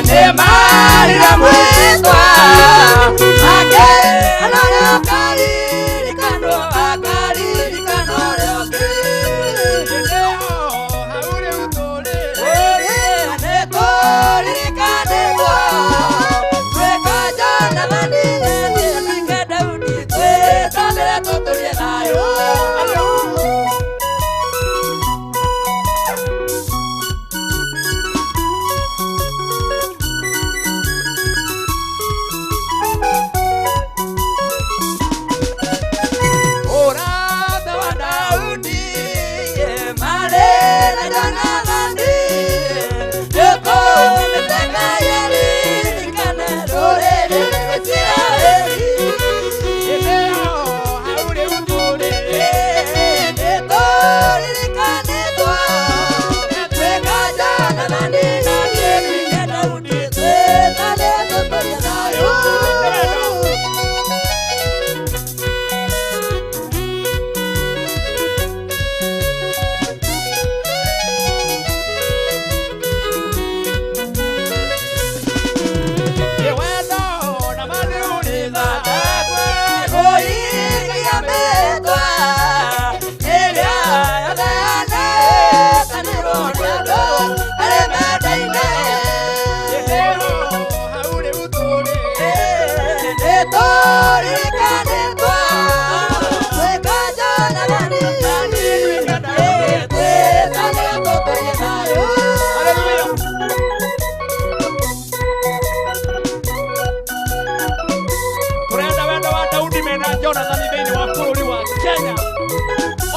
nĩ marĩ na mwĩtwa Hau rĩu tũrĩ.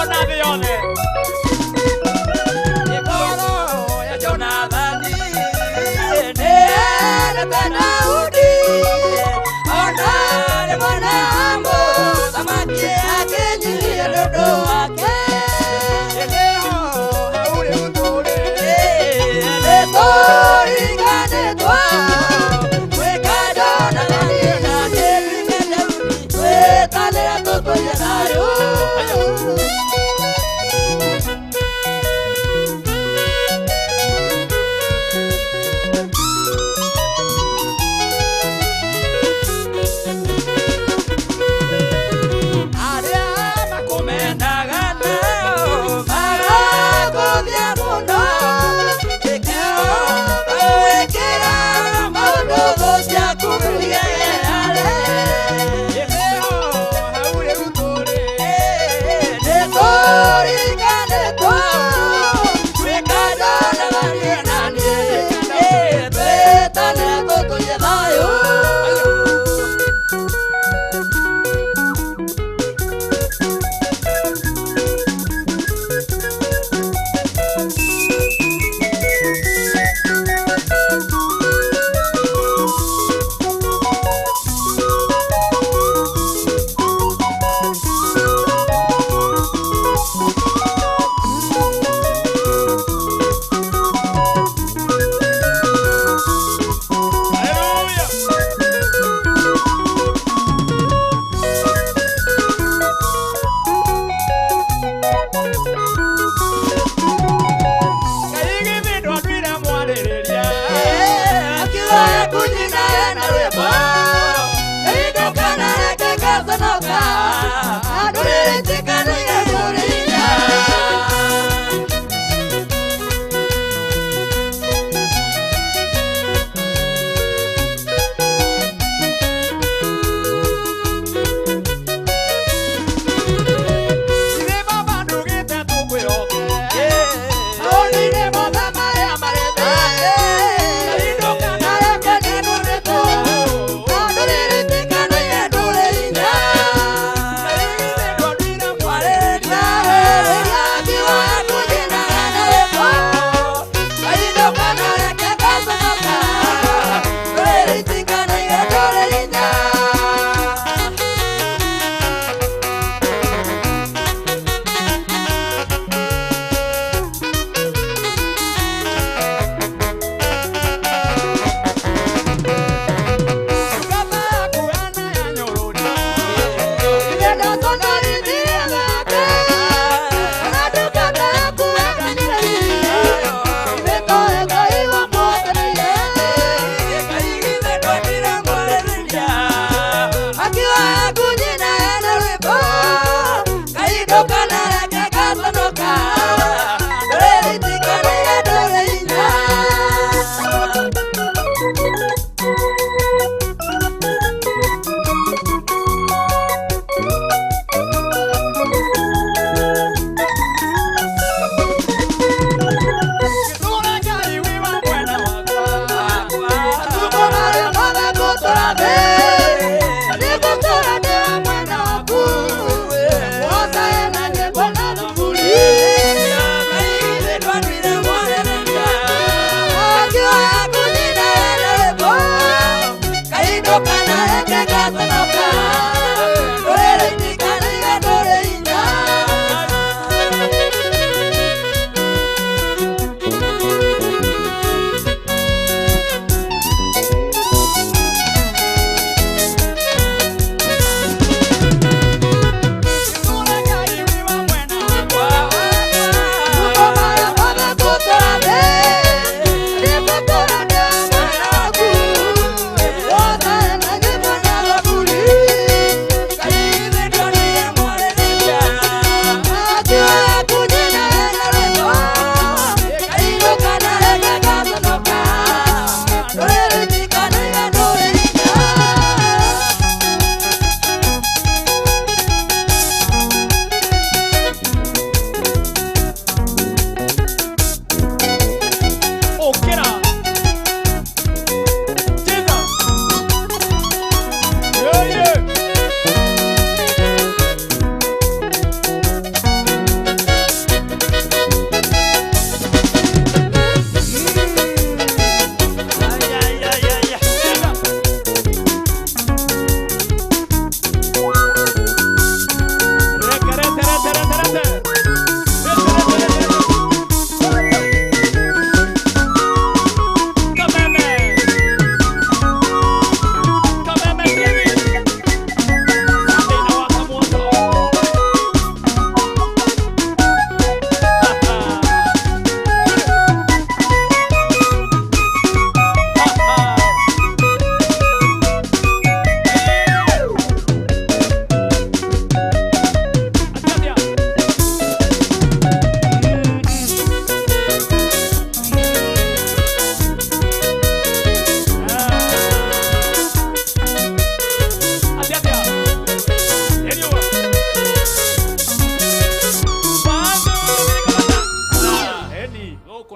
Ona thĩ yothe. Ngoro ya Jonathani nĩendete Daudi, ona arĩ mwana wa mũthamaki akĩnyiihia nĩ ũndũ wake. Ĩnĩho hau rĩu tũrĩ. Nĩtũriganĩtwo gwĩka Jonathani na niĩ nduĩke Daudi, twĩtanĩre tũtũrie thayũ.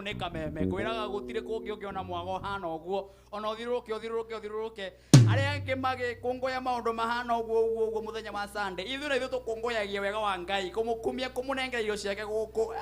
Nĩ Kameme. Ngwĩraga gũtirĩ kũngĩ ũngĩona mwago hana ũguo. Ona ũthiũrũrũke ũthiũrũrũke ũthiũrũrũke. Arĩa angĩ magĩkũngũya maũndũ mahana ũguo ũguo ũguo mũthenya wa Sunday. Ithuĩ na ithuĩ tũkũngũyagia wega wa Ngai, kũmũkumia, kũmũnengera irio ciake gũkũ.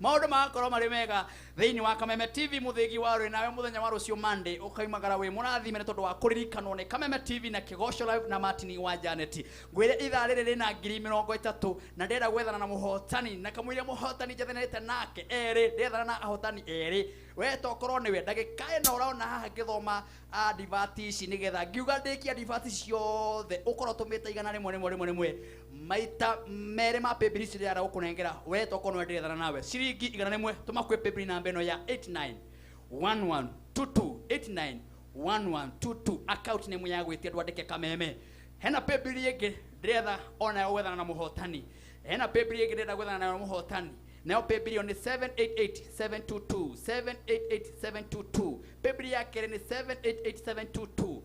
Maũndũ magakorwo marĩ mega thĩinĩ wa Kameme TV mũthĩgi wa rwĩ nawe mũthenya wa rũciũ Monday ũkaimagara wĩ mũrathime nĩ tondũ wa kũririkanwo nĩ Kameme TV na Kĩgoco Live na Martin wa Janet. Ngwĩre ithaa rĩrĩ rĩna 30,000 na ndĩrenda gwethana na mũhotani na kamũira mũhotani njathanĩte nake erĩ, ndethana na ahotani erĩ. We tokorwo nĩwe ndagĩka ĩno ũrona haha ngĩthoma advert ici nĩgetha ngiuga ndĩkie advert ciothe ũkorwo ũtũmĩte 100 rĩmwe rĩmwe rĩmwe maita merĩ ma paybill ici ndĩrenda gũkũnengera. We tokorwo nĩwe ndĩrethana nawe ciringi 100 tũma kwĩ paybill namba ĩno ya 891122 891122 account name ya gwĩtia ndwandĩke Kameme. Hena paybill ĩngĩ ndĩretha onayo gwethana na mũhotani. Hena paybill ĩngĩ ndĩrenda gwethana nayo mũhotani. Nayo paybill ĩyo nĩ 788722 788722. Paybill ya kerĩ nĩ 788722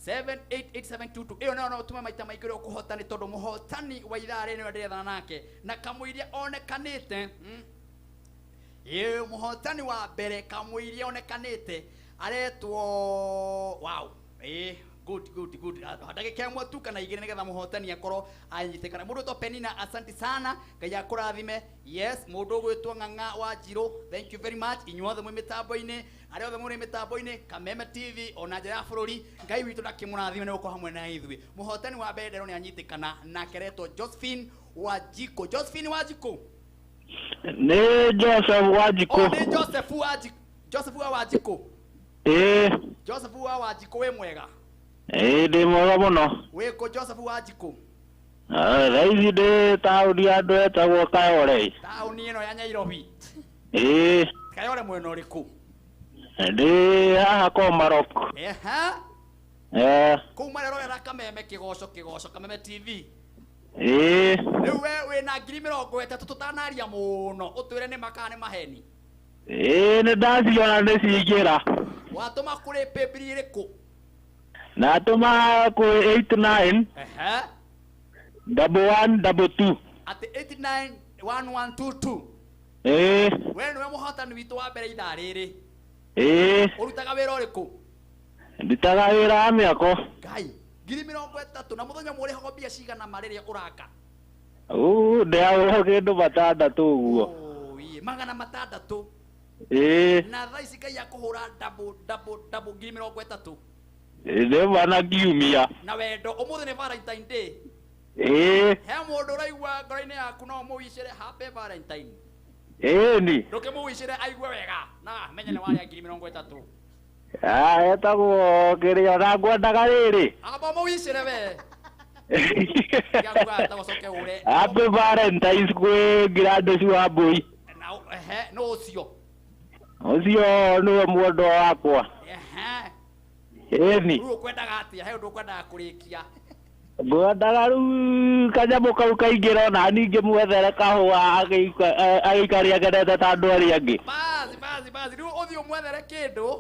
788722. Ĩyo nayo no ũtũme maita maingĩ ũrĩa ũkũhota nĩ tondũ mũhotani wa ithaa rĩrĩ nĩwe ndĩrethana nake na kamũiria onekanĩte. Ĩĩ mũhotani wa mbere kamũiria onekanĩte aretwo wow. Ĩĩ good good good. Ndagĩka ĩmwe tu kana igĩrĩ nĩgetha mũhotani akorwo anyitĩkana. Mũndũ ũgwĩtwo Penina, asante sana, Ngai akũrathime. Yes, mũndũ ũgwĩtwo Ng'ang'a wa Njirũ, thank you very much. Inyuothe mwĩ mĩtambo-inĩ, arĩa othe mũrĩ mĩtambo-inĩ Kameme TV ona nja ya bũrũri, Ngai witũ ndakĩmũrathime nĩ gũkorwo hamwe na ithuĩ. Mũhotani wa mbere nderwo nĩ anyitĩkana nake aretwo Josephine Wanjikũ. Josephine Wanjikũ. Nĩ Joseph Wanjikũ. Oh, nĩ Joseph Wanjikũ. Joseph wa Wanjikũ. Ĩĩ. Joseph wa Wanjikũ wĩ mwega? Ĩĩ ndĩ mwega mũno. Wĩ kũ Joseph Wanjikũ? Thaa ici ndĩ taũni ya andũ etagwo Kayore. Taũni ĩno ya Nairobi. Ĩĩ. Kayore mwena ũrĩkũ? Ndĩ haha Komarok. Eha. Kũu marerorera Kameme Kĩgoco Kĩgoco Kameme TV. Ĩĩ. Rĩu we wĩna 30,000 tũtanaria mũno ũtwĩre nĩ ma kana nĩ maheni. Ĩĩ nĩ ndaciona nĩ cingĩra. Watũma kũrĩ paybill ĩrĩkũ? Natũma kwĩ 89 Ehe. 1122. Atĩ 891122. Ĩĩ. We nĩwe mũhotani witũ wa mbere ithaa rĩrĩ. Ĩĩ. Ũrutaga wĩra ũrĩkũ? Ndutaga wĩra wa mĩako. Ngai, 30,000 na mũthenya ũmwe ũrĩhagwo mbia cigana ma rĩrĩa ũraka? Ndĩrahũrwo kĩndũ 600 ũguo. Ĩĩ, 600. Ĩĩ. Na thaa ici Ngai akũhũra double double double 30,000. Nĩ ma na kiumia. Na wendo ũmũthĩ nĩ Valentine Day. Ĩĩ. He mũndũ ũraigua ngoro-inĩ yaku no ũmũwicĩre happy Valentine. Ĩĩ ni. Ndũkĩmũwicĩre aigue wega na menye nĩ warĩa 30,000. Etagwo kĩrĩa na ngwendaga rĩrĩ. Amba ũmũwicĩre we. Happy Valentine's kwĩ Gladys Wambui. Na ehe no ũcio. Ũcio nĩwe mwendwa wakwa. Ehe. Ĩĩ ni. Rĩu ũkwendaga atĩa? He ũndũ ũkwendaga kũrĩkia? Ngwendaga rĩu kanyamũ kau kaingĩra ona niĩ ngĩmwethere kahũa agĩikare akenete ta andũ arĩa angĩ. Bathi bathi bathi rĩu ũthiĩ ũmwethere kĩndũ.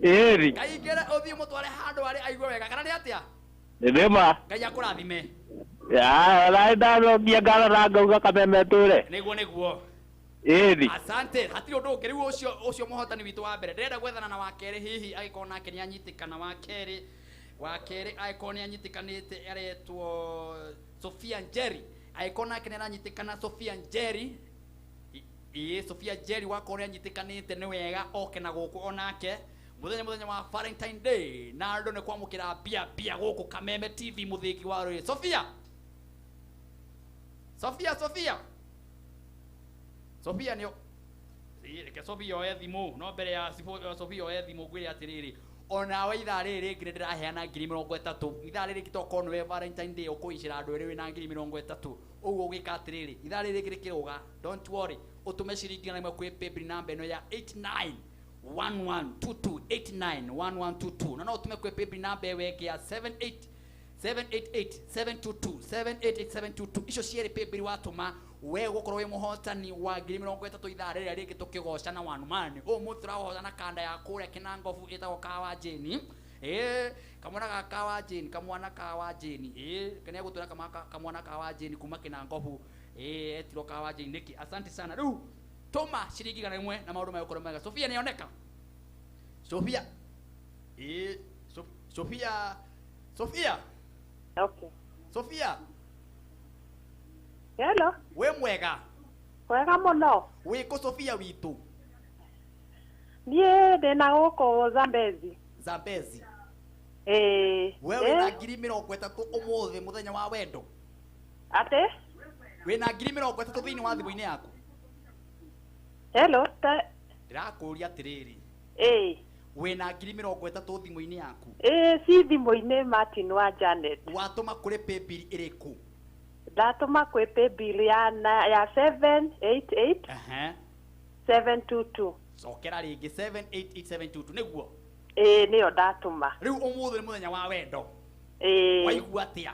Ĩĩ ni. Kaingĩre ũthiĩ ũmũtware handũ harĩa aigue wega kana nĩ atĩa? Nĩ ma. Ngai akũrathime. Na ndacokia ngatho na ngauga Kameme tũre. Nĩguo nĩguo. Ĩĩ ni. Asante. Hatirĩ ũndũ ũngĩ rĩu ũcio ũcio mũhotani witũ wa mbere. Ndĩrenda gwethana na wa kerĩ hihi agĩkorwo nake nĩ anyitĩkana wa kerĩ. Wa kerĩ agĩkorwo nĩ anyitĩkanĩte aretwo Sophia Njeri. Agĩkorwo nake nĩ aranyitĩkana Sophia Njeri. Ĩĩ Sophia Njeri wakorwo nĩ anyitĩkanĩte nĩ wega oke na gũkũ onake. Mũthenya wa Valentine Day na andũ nĩ kwamũkĩra mbia mbia gũkũ Kameme TV mũthĩgi wa rũrĩrĩ. Sophia. Sophia Sophia. Sophia nĩ reke Sophia oe thimũ no mbere ya Sophia oe thimũ ngwĩre atĩrĩrĩ onawe ithaa rĩrĩ rĩngĩ nĩ ndĩraheana 30,000 ithaa rĩrĩ rĩngĩ tokorwo nĩwe Valentine Day ũkũicĩra andũ erĩ wĩna 30,000 ũguo ũgĩka atĩrĩrĩ ithaa rĩrĩ rĩngĩ rĩkĩrũga don't worry ũtũme ciringi 100 kwĩ paybill namba ĩno ya 891122 891122 na no ũtũme kwĩ paybill namba ĩyo ĩngĩ ya 78 788 722 788 722 icio cierĩ paybill watũma we gũkorwo wĩ mũhotani wa 30,000 ithaa rĩrĩa rĩngĩ tũkĩgoca na one man ũmũthĩ tũragoca na kanda ya kũrĩa Kĩnangobu ĩtagwo Kawa Jane. Ĩĩ kamwana ga Kawa Jane, kamwana Kawa Jane. Ĩĩ kenia gũtwĩra kamwana Kawa Jane kuma Kĩnangobu. Ĩĩ etirwo Kawa Jane nĩkĩ? Asante sana. Rĩu Tũma ciringi 100 na maũndũ megũkorwo mega. Sofia nĩoneka. Sofia. Ĩ Sofia. Sofia. Okay. Sofia. Hello. We mwega. Wega mũno. Wĩ kũ Sofia witũ? Niĩ ndĩna gũkũ Zambezi. Zambezi. Ĩĩ. We wĩna 30,000 ũmũthĩ mũthenya wa wendo. Atĩ? Wĩna 30,000 thĩinĩ wa thimũ-inĩ yaku. Hello. Ndĩrakũria atĩrĩrĩ. Ĩĩ. Wĩna 30,000 thimũ-inĩ yaku. Ĩĩ, ci thimũ-inĩ Martin wa Janet. Watũma kũrĩ paybill ĩrĩkũ? Ndatũma kwĩ paybill ya 788 722. Cokera rĩngĩ 788722 nĩguo? Ĩĩ, nĩyo ndatũma. Rĩu ũmũthĩ nĩ mũthenya wa wendo. Ĩĩ. Waigua atĩa?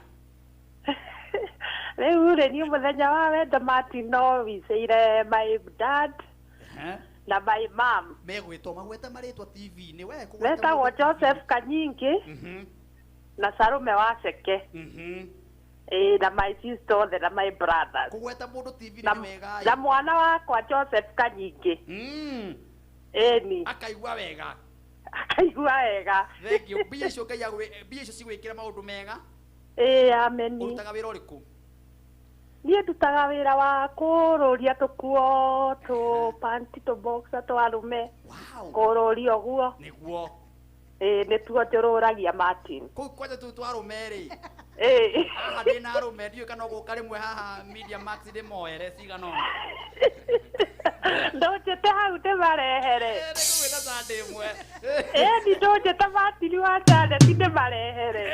Rĩu rĩ, niĩ mũthenya wa wendo Martin no wicĩire my dad na my mom. Megwĩtwo magwete marĩtwa TV-inĩ we kũgweta. Metagwo Joseph Kanyingi na Sarume wa Ceke. Ĩĩ, na my sister othe na my brothers. Kũgweta mũndũ TV-inĩ nĩ wega. Na mwana wakwa Joseph Kanyingi. Ĩni. Akaigua wega. Akaigua wega. Thank you. Mbia icio Ngai mbia icio cigwĩkĩra maũndũ mega. Ĩĩ, ameni. Ũrutaga wĩra ũrĩkũ? Niĩ ndutaga wĩra wa kũrũria tũkuo, tũ panti, tũ boxer twa arũme. Kũrũria ũguo. Nĩguo. Ĩĩ, nĩtuo njũrũragia Martin. Kũu kwanja tũu twa arũme rĩ. Ĩĩ. Haha ndĩna arũme ndiũĩ kana ũgũka rĩmwe haha Media Max ndĩmoere cigana ũna. Ndũnjĩte hau ndĩmarehere. Nĩngũgwĩta Sunday ĩmwe. Ĩni ndũnjĩte Martin wa Janet ndĩmarehere.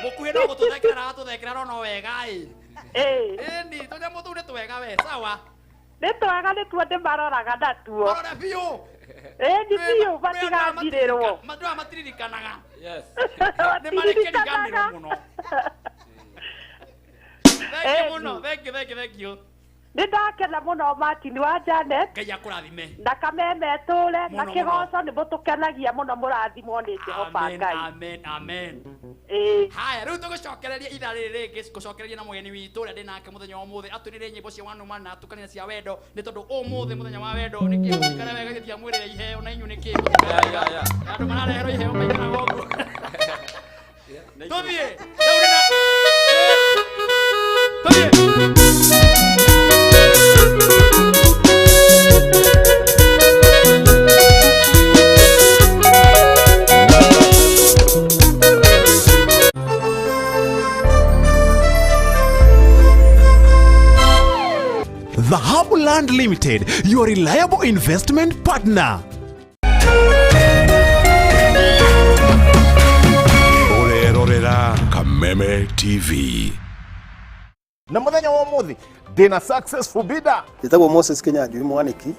Mũkuhĩ no gũtũthekera aratũthekera no no wega ĩ. Ĩĩ. Ĩni tũnyamũ tũu nĩ twega we, sawa. Nĩ twega nĩtuo ndĩmaroraga natuo. Marore biũ. Ĩni biũ matigathirĩrwo. Mandũ matiririkanaga. Yes. Nĩ marĩ kĩriganĩro mũno. Thank you mũno. Thank you, thank you, thank you. Nĩ ndakena mũno Martin wa Janet. Ngai akũrathime. Na kameme tũre na Mũno, kĩgoco nĩ mũtũkenagia mũno mũrathimwo nĩ Jehova Amen, Ngai. amen, amen. Ĩĩ. Haya, rĩu tũgũcokereria ithaa rĩrĩ rĩngĩ gũcokereria na mũgeni witũ ũrĩa ndĩ nake mũthenya wa ũmũthĩ atũnĩre nyĩmbo cia wanuma na atukania cia wendo nĩ tondũ ũmũthĩ mũthenya wa wendo nĩkĩ mũtikare wega gĩtia mwĩrĩre iheo na inyuĩ nĩkĩ mũtikare wega andũ marareherwo iheo maikaraga ũguo. Tũthiĩ rĩu ndĩna tũthiĩ. Dhahabu Land Limited, your reliable investment partner. Orerorera Kameme TV. Na muthenya wa umuthi ndina successful bidder. Njĩtagwo Moses Kinyanjui Mwaniki,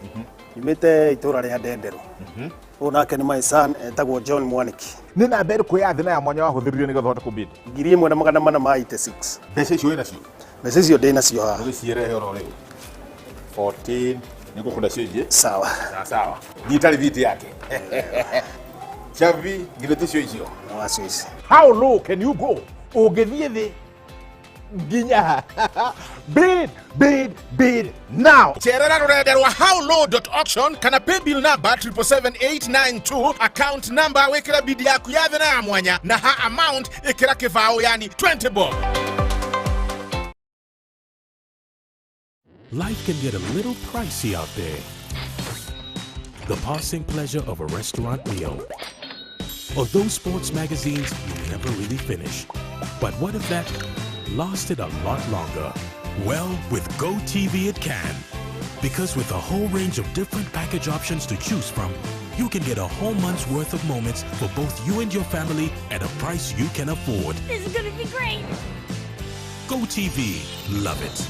nyumĩte itũra rĩa Ndenderũ. Ũyũ nake nĩ my son etagwo John Mwaniki. Nĩ namba ĩrĩkũ ya thĩ na ya mwanya wahũthĩrire nĩgetha ũhote kũbid? 1486. Mbeca icio wĩ nacio? Mbeca icio ndĩ nacio haha. Ũgĩcirehe oro rĩu. 14 nĩngũkũna cenji. Sawa. Sawa sawa. Nyita rithiti yake. Chavi githĩ ticio icio? Wacio ici. How low can you go? Ũngĩthiĩ thĩ nginya bid bid bid now. Cerera rũrenda rwa howlow.auction kana paybill number 777892 account number wĩkĩra bidi yaku ya thĩ na ya mwanya na ha amount ĩkĩra kĩbaũ yani 20 bob. Life can get a little pricey out there. The passing pleasure of a restaurant meal, or those sports magazines you never really finish. But what if that lasted a lot longer? Well, with GoTV it can. Because with a whole range of different package options to choose from, you can get a whole month's worth of moments for both you and your family at a price you can afford. This is gonna be great. GoTV, love it.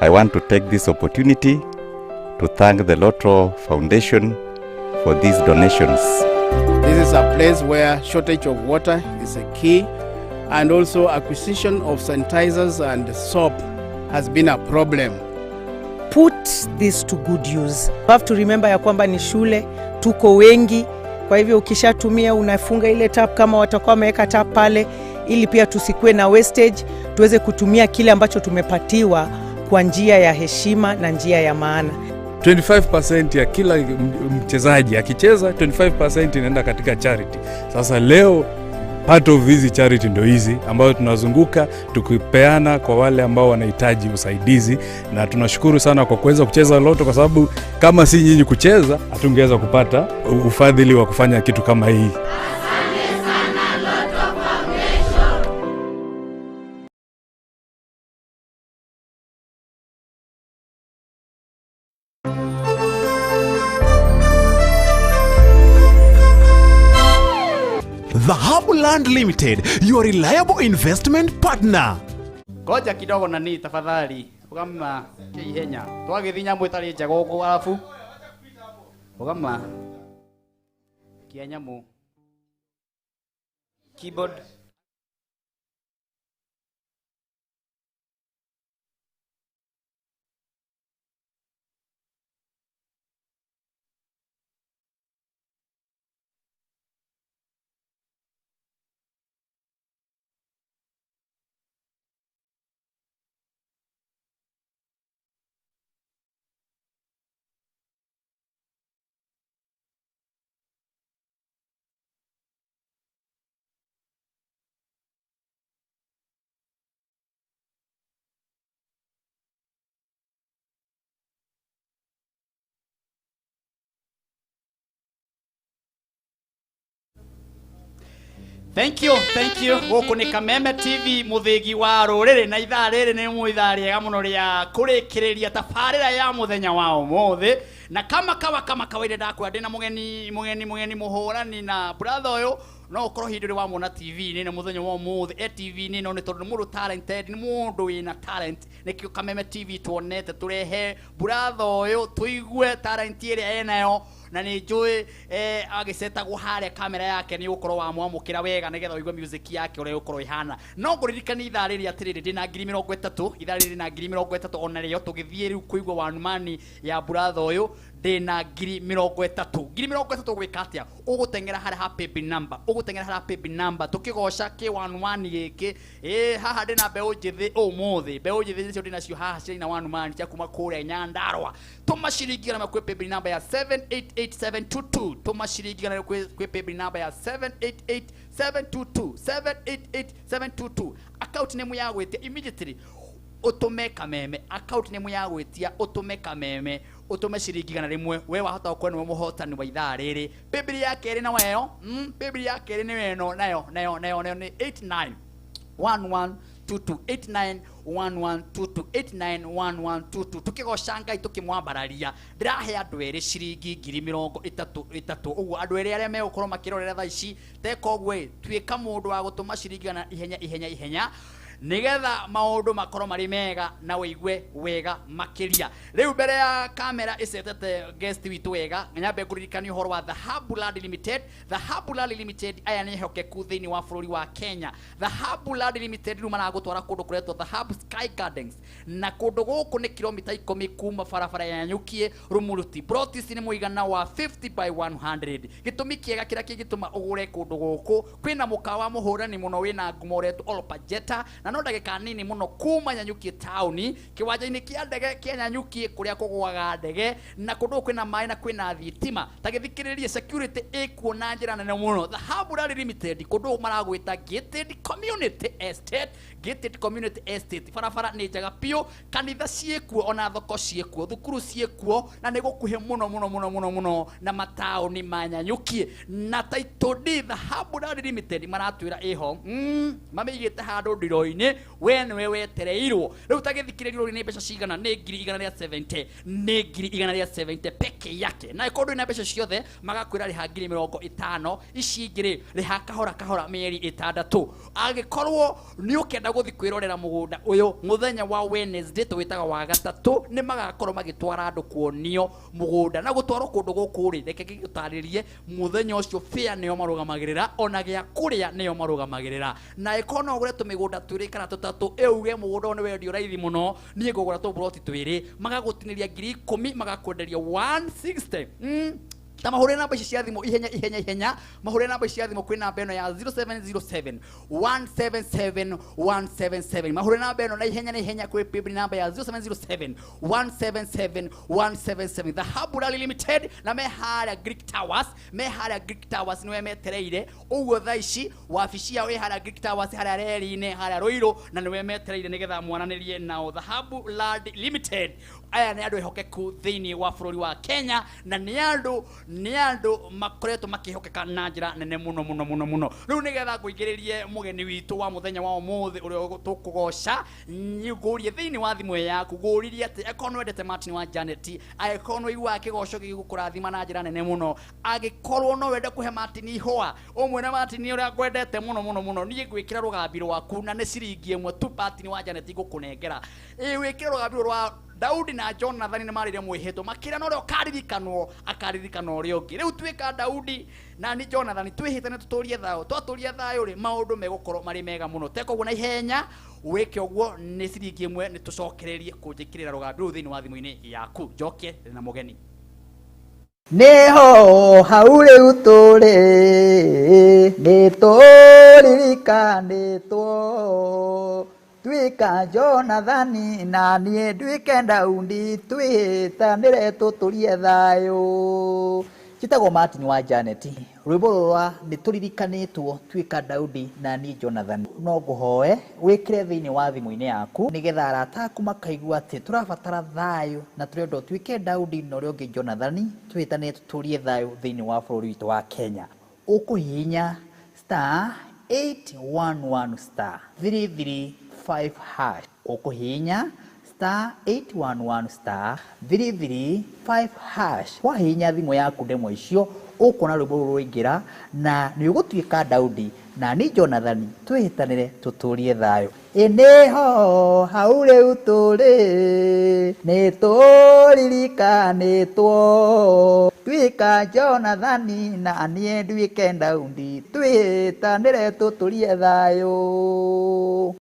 I want to take this opportunity to thank the Lotro Foundation for these donations. This is a place where shortage of water is a key, and also acquisition of sanitizers and soap has been a problem. Put this to good use. You have to remember ya kwamba ni shule, tuko wengi, kwa hivyo ukishatumia unafunga ile tap, kama watakuwa wameweka tap pale, ili pia tusikuwe na wastage, tuweze kutumia kile ambacho tumepatiwa kwa njia ya heshima na njia ya maana. 25% ya kila mchezaji akicheza, 25% inaenda katika charity. Sasa leo part of hizi charity ndio hizi ambayo tunazunguka tukipeana kwa wale ambao wanahitaji usaidizi, na tunashukuru sana kwa kuweza kucheza Lotto, kwa sababu kama si nyinyi kucheza hatungeweza kupata ufadhili wa kufanya kitu kama hii. Dhahabu Land Limited, your reliable investment partner. Ngoja kidogo nani tafadhali. Ugama ihenya. Twagithi nyamu itari njega uguo arafu. Ugama. Kia nyamu. Keyboard. Thank you, thank you. Gũkũ nĩ Kameme TV mũthĩgi wa rũrĩrĩ, na ithaa rĩrĩ nĩ mũ ithaa rĩega mũno rĩa kũrĩkĩrĩria tabarĩra ya mũthenya wa ũmũthĩ. Na kama kawa kama kawaida ndakwĩra ndĩna mũgeni mũgeni mũgeni mũhũrani na brother ũyũ no ũkorwo hĩndĩ ĩrĩa wamwona TV-inĩ na mũthenya wa ũmũthĩ e TV-inĩ, no nĩ tondũ nĩ mũndũ talented, nĩ mũndũ wĩna talent. Nĩkĩo Kameme TV tuonete tũrehe brother ũyũ tũigue talent ĩrĩa enayo, na nĩ njũĩ agĩcetagwo harĩa kamera yake nĩ ũgũkorwo wamwamũkĩra wega nĩgetha ũigue music yake ũrĩa ĩgũkorwo ĩhana. No ngũririkania ithaa rĩrĩ atĩrĩrĩ, ndĩna 30,000, ithaa rĩrĩ ndĩna 30,000 ona rĩo tũgĩthiĩ rĩu kũigua one money ya brother ũyũ ndĩna 30,000. 30,000 gwĩka atĩa? Ũgũteng'era harĩa ha paybill number, ũgũteng'era harĩa ha paybill number tũkĩgoca kĩ one one gĩkĩ. Haha ndĩna mbeũ njĩthĩ ũmũthĩ, mbeũ njĩthĩ nicio ndĩnacio haha ciaina one money cia kuma kũrĩa Nyandarua. Tũma ciringi igana kwĩ paybill number ya 788722, tũma ciringi igana kwĩ paybill number ya 788722, 788722. Account name ya gwĩtia immediately ũtũme Kameme, account name ya gwĩtia ũtũme Kameme, ũtũme ciringi 100. We wahota gũkorwo nĩwe mũhotani wa ithaa rĩrĩ. Paybill ya kerĩ na weyo, paybill ya kerĩ nĩ ĩno, nayo nayo nayo nayo nĩ 891122, 891122, 891122. Tũkĩgoca Ngai tũkĩmwambararia, ndĩrahe andũ erĩ ciringi 30,000. Ũguo andũ erĩ arĩa megũkorwo makĩrorera thaa ici teka ũguo ĩ, tuĩka mũndũ wa gũtũma ciringi igana ihenya ihenya ihenya nigetha maundu makorwo mari mega na wigue wega makiria. Riu mbere ya kamera icetete guest witu wega, nyambe nguririkanie uhoro wa Dhahabu Land Limited. Dhahabu Land Limited aya nĩ ehokeku thĩinĩ wa bũrũri wa Kenya. Dhahabu Land Limited rĩu maragũtwara kũndũ kũretwo Dhahabu Sky Gardens, na kũndũ gũkũ nĩ kilomita 10 kuma barabara ya Nyukie Rumuruti. Plot ici nĩ mũigana wa 50 by 100. Gĩtũmi kĩega kĩrĩa kĩngĩtũma ũgũre kũndũ gũkũ, kwĩna mũkawa mũhũrani mũno wĩna ngumo ũretwo Olpajeta, na no ndagĩka nini mũno kuma Nyanyukie taũni, kĩwanja-inĩ kĩa ndege kĩa Nyanyukie kũrĩa kũgũaga ndege, na kũndũ gũkũ kwĩna maĩ na kwĩna thitima. Ta gĩthikĩrĩrie, security ĩkuo na njĩra nene mũno. Dhahabu Land Limited kũndũ gũkũ maragwĩta Gated Community Estate, Gated Community Estate. Barabara nĩ njega biũ, kanitha ciĩkuo, ona thoko ciĩkuo, thukuru ciĩkuo, na nĩ gũkuhĩ mũno mũno mũno mũno mũno na mataũni ma Nyanyukie. Na title deed Dhahabu Land Limited maratwĩra ĩho, mamĩigĩte handũ ndiro-inĩ, we nĩwe wetereirwo. Rĩu ta gĩthikĩrĩrio nĩ mbeca cigana? Nĩ 170,000, nĩ 170,000 peke yake. Na ĩkorwo ndũrĩ na mbeca ciothe, magakwĩra rĩha 50,000, ici ingĩ rĩ rĩha kahora kahora mĩeri 6. Angĩkorwo nĩ ũkenda gũthiĩ kwĩrorera mũgũnda ũyũ mũthenya wa Wednesday tũwĩtaga wa gatatũ, nĩ magakorwo magĩtwara andũ kuonio mũgũnda na gũtwarwo kũndũ gũkũ rĩ, reke ngĩgũtarĩrie, mũthenya ũcio fare nĩo marũgamagĩrĩra, ona gĩa kũrĩa nĩo marũgamagĩrĩra. Na ĩkorwo no ũgũre tũmĩgũnda twĩrĩ kana tũtatũ, ĩuge mũgũnda ũyũ nĩ wendio raithi mũno, niĩ ngũgũra tũburoti twĩrĩ, magagũtinĩria 10,000, magakwenderia 160. Ta mahũre namba ici cia thimũ ihenya ihenya ihenya, mahũre namba ici cia thimũ kwĩ namba ĩno ya 0707 177 177. Mahũre namba ĩno na ihenya na ihenya kwĩ paybill namba ya 0707 177 177. Dhahabu Rally Limited na me harĩa Greek Towers, me harĩa Greek Towers nĩwe metereire ũguo thaa ici wabici yao ĩ harĩa Greek Towers, harĩa reri-inĩ harĩa Ruiru, na nĩwe metereire nĩgetha mwaranĩrie nao. Dhahabu Rally Limited aya nĩ andũ ehokeku thĩinĩ wa bũrũri wa Kenya, na nĩ andũ makoretwo makĩhokeka na njĩra nene mũno mũno mũno mũno. Rĩu nĩgetha ngũingĩrĩrie mũgeni witũ wa mũthenya wa ũmũthĩ ũrĩa tũkũgoca, ngũrie thĩinĩ wa thimũ yaku, ngũririe atĩ akorwo nĩwendete Martin wa Janet, angĩkorwo nĩũiguaga kĩgoco gĩgũkũrathima na njĩra nene mũno, angĩkorwo no wende kũhe Martin ihũa, ũmwĩre Martin ũrĩa ngwendete mũno mũno mũno, niĩ ngwĩkĩra rũgambi rwaku na nĩ ciringi ĩmwe tu Martin wa Janet ngũkũnengera. Ĩ wĩkĩre rũgambi rwa Daudi na Jonathan nĩ marĩre mwĩhĩtwa makĩra na ũrĩa ũkaririkanwo akaririkana ũrĩa ũngĩ. Rĩu tuĩka Daudi na ni Jonathan twĩhĩte nĩ tũtũrie thayũ, twatũria thayũ rĩ maũndũ megũkorwo marĩ mega mũno. Teka ũguo na ihenya wĩke ũguo nĩ ciringi ĩmwe nĩ tũcokererie kũnjĩkĩrĩra rũgambi rũu thĩinĩ wa thimũ-inĩ yaku. Njoke na mũgeni. Nĩho hau rĩu tũrĩ nĩ tũririkanĩtwo tuĩka Jonathani na niĩ nduĩke Daudi twĩhĩtanĩre tũtũrie thayũ. Njĩtagwo Martin wa Janet. Rwĩmbo rũrũ nĩ tũririkanĩtwo tuĩka Daudi na niĩ Jonathan. No ngũhoe wĩkĩre thĩinĩ wa thimũ-inĩ yaku nĩgetha arata aku makaigua atĩ tũrabatara thayũ na tũrenda ũtuĩke Daudi na ũrĩa ũngĩ Jonathan, twĩhĩtanĩre tũtũrie thayũ thĩinĩ wa bũrũri witũ wa Kenya. Ũkũhihinya star 811 star 335 hash. Ũkũhihinya star 811 star 335 hash. Wahihinya thimũ yaku ndemwa icio ũkuona rwĩmbo rũrũ rwaingĩra na nĩ ũgũtuĩka Daudi na ni Jonathan twĩhĩtanĩre tũtũrie thayũ. Ĩ nĩho hau rĩu tũrĩ nĩ tũririkanĩtwo tuĩka Jonathan na niĩ nduĩke Daudi twĩhĩtanĩre tũtũrie thayũ.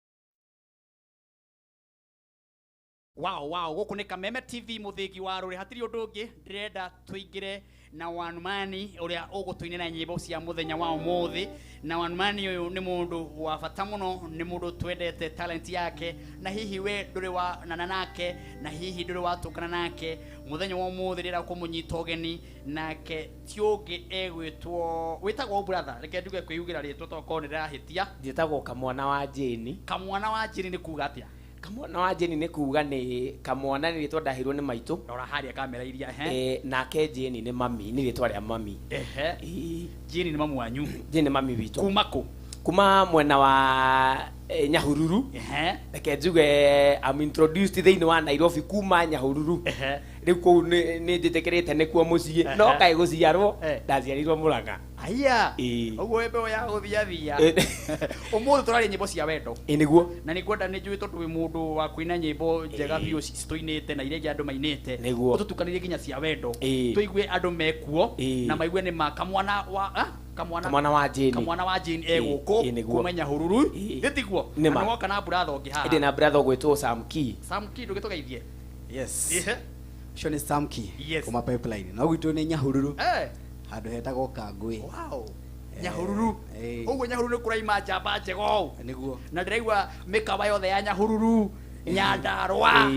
Wow wow, gũkũ nĩ Kameme TV mũthĩgi wa rũrĩ, hatirĩ ũndũ ũngĩ ndĩrenda tũingĩre na Wanmani ũrĩa ũgũtũinĩra nyĩmbo cia mũthenya wa ũmũthĩ. Na Wanmani ũyũ nĩ mũndũ wa bata mũno, nĩ mũndũ twendete talent yake, na hihi we ndũrĩ wa nana nake, na hihi ndũrĩ watũngana nake. Mũthenya wa ũmũthĩ ndĩrenda kũmũnyita ũgeni nake ti ũngĩ egwĩtwo, wĩtagwo brother, reke nduge kwĩyugĩra rĩtwa tokorwo nĩ ndĩrahĩtia. Njĩtagwo Kamwana wa Jane. Kamwana wa Jane nĩ kuga atĩa? Kamwana wa Jane nĩ kuga nĩ kamwana nĩ rĩtwa ndaheirwo nĩ maitũ. Rora harĩa kamera iria, ehe. Nake Jane nĩ mami, nĩ rĩtwa rĩa mami. Ehe. Jane nĩ mamu wanyu. Jane nĩ mami witũ. Kuma kũ? Kuma mwena wa Nyahururu. Ehe. Reke njuge I'm introduced thĩinĩ wa Nairobi kuma Nyahururu. Ehe. Rĩu kũu nĩ njĩtĩkĩrĩte nĩkuo mũciĩ, no kaĩ gũciarwo ndaciarirwo Mũrang'a. Aya. Ũguo wĩ mbeũ ya gũthiathia. Ũmũthĩ tũraria nyĩmbo cia wendo. Ĩ nĩguo. Na nĩ ngwenda nĩ njũĩ tondũ wĩ mũndũ wa kũina nyĩmbo njega biũ citũinĩte na iria ingĩ andũ mainĩte. Nĩguo. Ũtũtukanĩrie nginya cia wendo. Tũigue andũ mekuo na maigue nĩ ma kamwana wa Kamwana wa Jane. Kamwana wa Jane egũkũ kuma Nyahururu. Gĩtiguo. Na nĩwoka na brother ũngĩ haha. Ĩndĩ na brother ũgwĩtwo Sam Key. Sam Key ndũgĩtũgeithie. Yes. Ũcio nĩ Sam Key. Yes. Kuma Pipeline. No gwitũ nĩ Nyahururu. Handũ hetagwo Kangũĩ. Wow. Nyahururu. Ũguo Nyahururu nĩ kũraima njamba njega ũũ. Nĩguo. Na ndĩraigua mĩkawa yothe ya Nyahururu, Nyandarũa,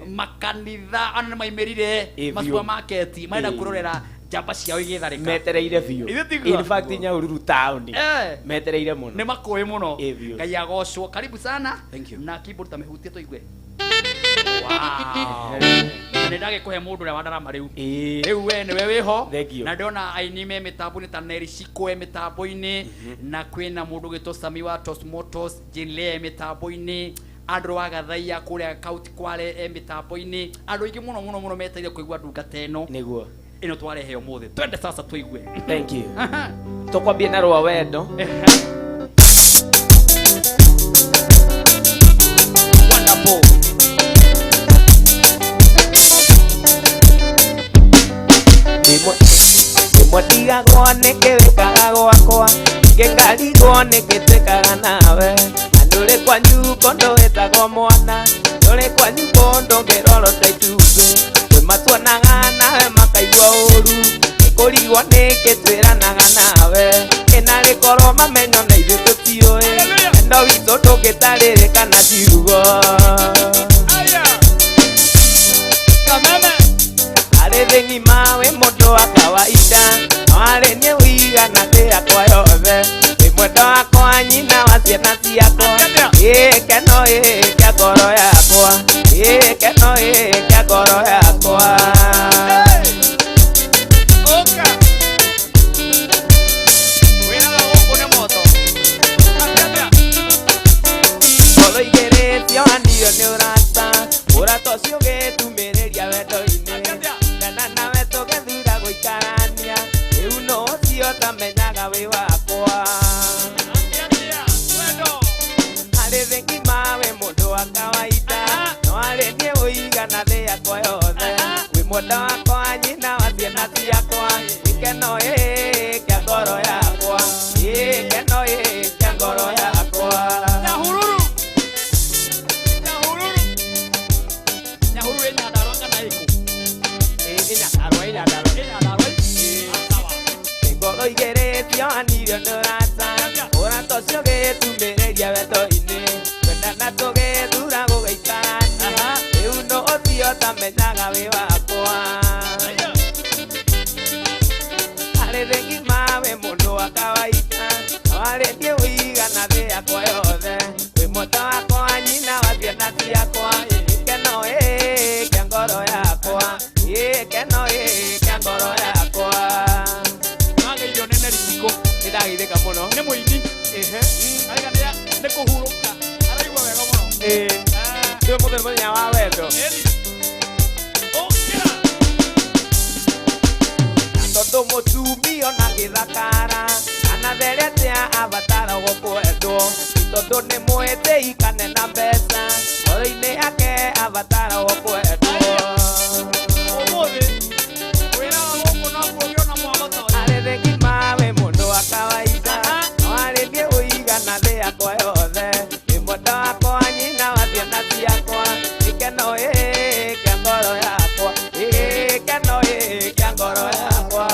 makanitha ana nĩ maimĩrire, ma supermarket marenda kwĩrorera njamba ciao igĩtharĩka. Metereire biũ. Ithe tiguo? In fact Nyahururu town. Metereire mũno. Nĩ makũĩ mũno. Ngai agocwo. Karibu sana. Thank you. Na keyboard tamĩhutie tũigue. Wow. Na nĩ ndagĩkũhe mũndũ ũrĩa wa ndarama rĩu. Rĩu we nĩwe wĩho. Na ndĩrona aini me mĩtambo-inĩ ta Neri Shiko e mĩtambo-inĩ, na kwĩna mũndũ ũgwĩtwo Sami wa Tosmotos, Jane Lee e mĩtambo-inĩ, Andũ wa Gathaiya kũrĩa Kaunti Kwale e mĩtambo-inĩ. Andũ aingĩ mũno mũno mũno metereire kũigua ndungata ĩno. Nĩguo. Ĩno twarehe ũmũthĩ. Twende sasa tũigue. Thank you. Tũkwambie na rwa wendo. Wonderful. Rĩmwe ndigagwo nĩkĩ wĩkaga gwakwa, ngĩkarigwo nĩkĩ twĩkaga nawe. Na ndũrĩ kwanyu kũndũ wĩtagwo mwana, ndũrĩ kwanyu kũndũ ngĩrorwo ta itumbĩ. Kwĩ matuonaga nawe makaigua ũru, nĩkũrigwo Nĩkĩ twĩranaga nawe ĩnarĩ korwo mamenyo na ithuĩ tũtiũĩ wendo witũ ndũngĩtarĩrĩka na ciugo. Harĩ thĩ ng'ima wĩ mũndũ wa kawaida no harĩ niĩ wĩigana thĩ yakwa yothe wĩ mwendo wakwa nyina wa ciana ciakwa gĩkeno kĩa ngoro yakwa gĩkeno kĩa ngoro yakwa. Ngoro igĩrĩ ciohanio nĩ ũrata ũrata ũcio ũgĩtumĩrĩria wendo-inĩ ndana nawe tũgĩthura gũikarania rĩu no ũcio ũtamenyaga wĩ wakwa. Harĩ thĩ ng'ima wĩ mũndũ wa kawaida no harĩ niĩ ũigana thĩ yakwa yothe wĩ mwenda wakwa nyina wa ciana ciakwa gĩkeno kĩa ngoro yakwa gĩkeno kĩa ngoro yakwa. Nyahururu Nyahururu Nyahururu ĩ Nyandarua kana ĩkũ? Ĩ Nyandarua ĩ Nyandarua ĩ Nyandarua sawa. Ngoro igĩrĩ ciohanirio nĩ ũrata ũrata ũcio ũgĩtumĩrĩria wendo-inĩ twendana tũgĩthura gũgĩikarania rĩu no ũcio ũtamenyaga wĩ wakwa. Harĩ thĩ ng'ima wĩ mũndũ wa kawaida no harĩ niĩ ũigana thĩ yakwa yothe wĩ mwenda wakwa nyina wa ciana ciakwa gĩkeno kĩa ngoro yakwa gĩkeno kĩa ngoro yakwa. Wageithio nĩ Neritiko. Nĩndageithĩka mũno. Nĩ mũini. Araiga nĩ kũhurũka araigua wega mũno. Twĩ mũthenya wa wendo. Ũkĩra. Tondũ mũtumia ona gĩthakara kana there atĩa abataragwo kwendwo tondũ nĩ mwĩtĩi kana na mbeca ngoro-inĩ yake abataragwo kwendwo. Ũmũthĩ wĩra wa gũkũ noguo ũngĩona mwagoto. Harĩ thĩ ng'ima wĩ mũndũ wa kawaida no harĩ niĩ ũigana thĩ yakwa yothe wĩ mwenda wakwa nyina wa ciana ciakwa gĩkeno kĩa ngoro yakwa gĩkeno kĩa ngoro yakwa.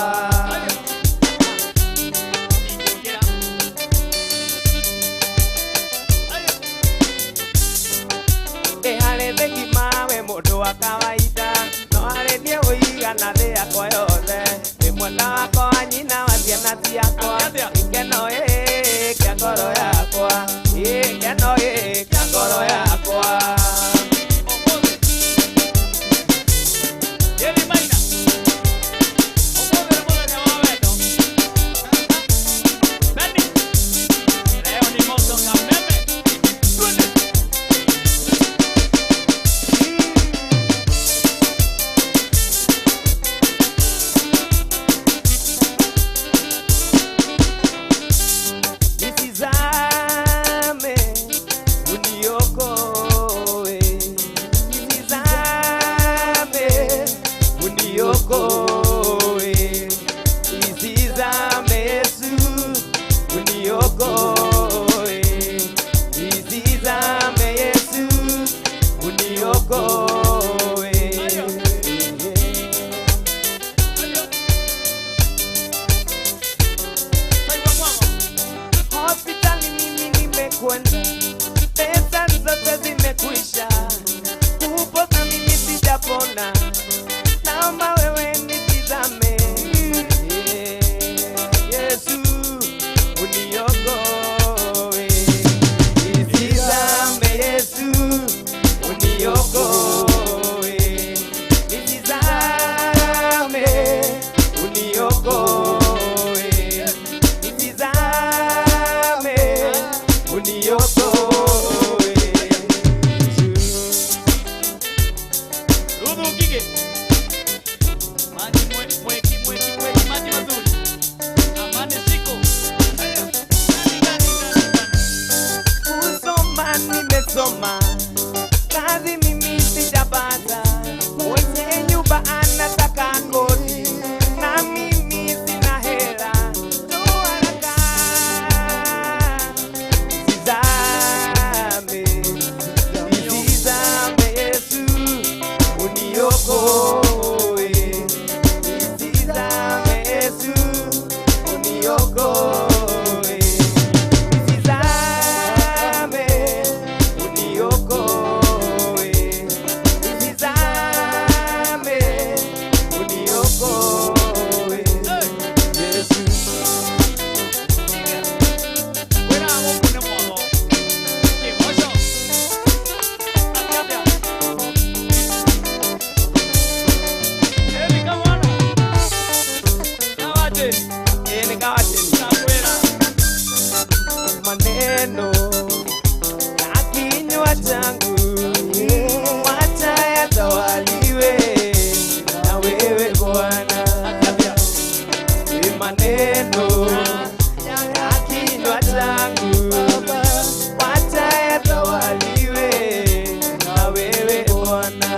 Ĩ harĩ thĩ ng'ima wĩ mũndũ wa kawaida no harĩ niĩ ũigana thĩ yakwa yothe wĩ mwenda wakwa nyina wa ciana ciakwa gĩkeno kĩa ngoro yakwa gĩkeno kĩa ngoro yakwa. Jerry Maina. Ũmũthĩ nĩ mũthenya wa wendo. Benny. Leo ni moto kameme. Twende. Nisizame uniokoe, nisizame uniokoe, nisizame Yesu uniokoe, nisizame Yesu uniokoe. Hospitali mimi nimekwenda, pesa zote zimekwisha, kupona mimi sijapona, naomba wewe nitizame. Yesu uniokoe, nitizame Yesu uniokoe, nitizame uniokoe, nitizame uniokoe. Ruthu Ngigĩ. Maji mweki mweki mweki maji mazuri. Amani siko. Kusoma nimesoma, kazi mimi sijapata, mwenye nyumba anataka kodi na mimi sina hela, toa haraka. Maneno ya kinywa changu wacha yatawaliwe na wewe Bwana. Maneno ya kinywa changu wacha yatawaliwe na wewe Bwana.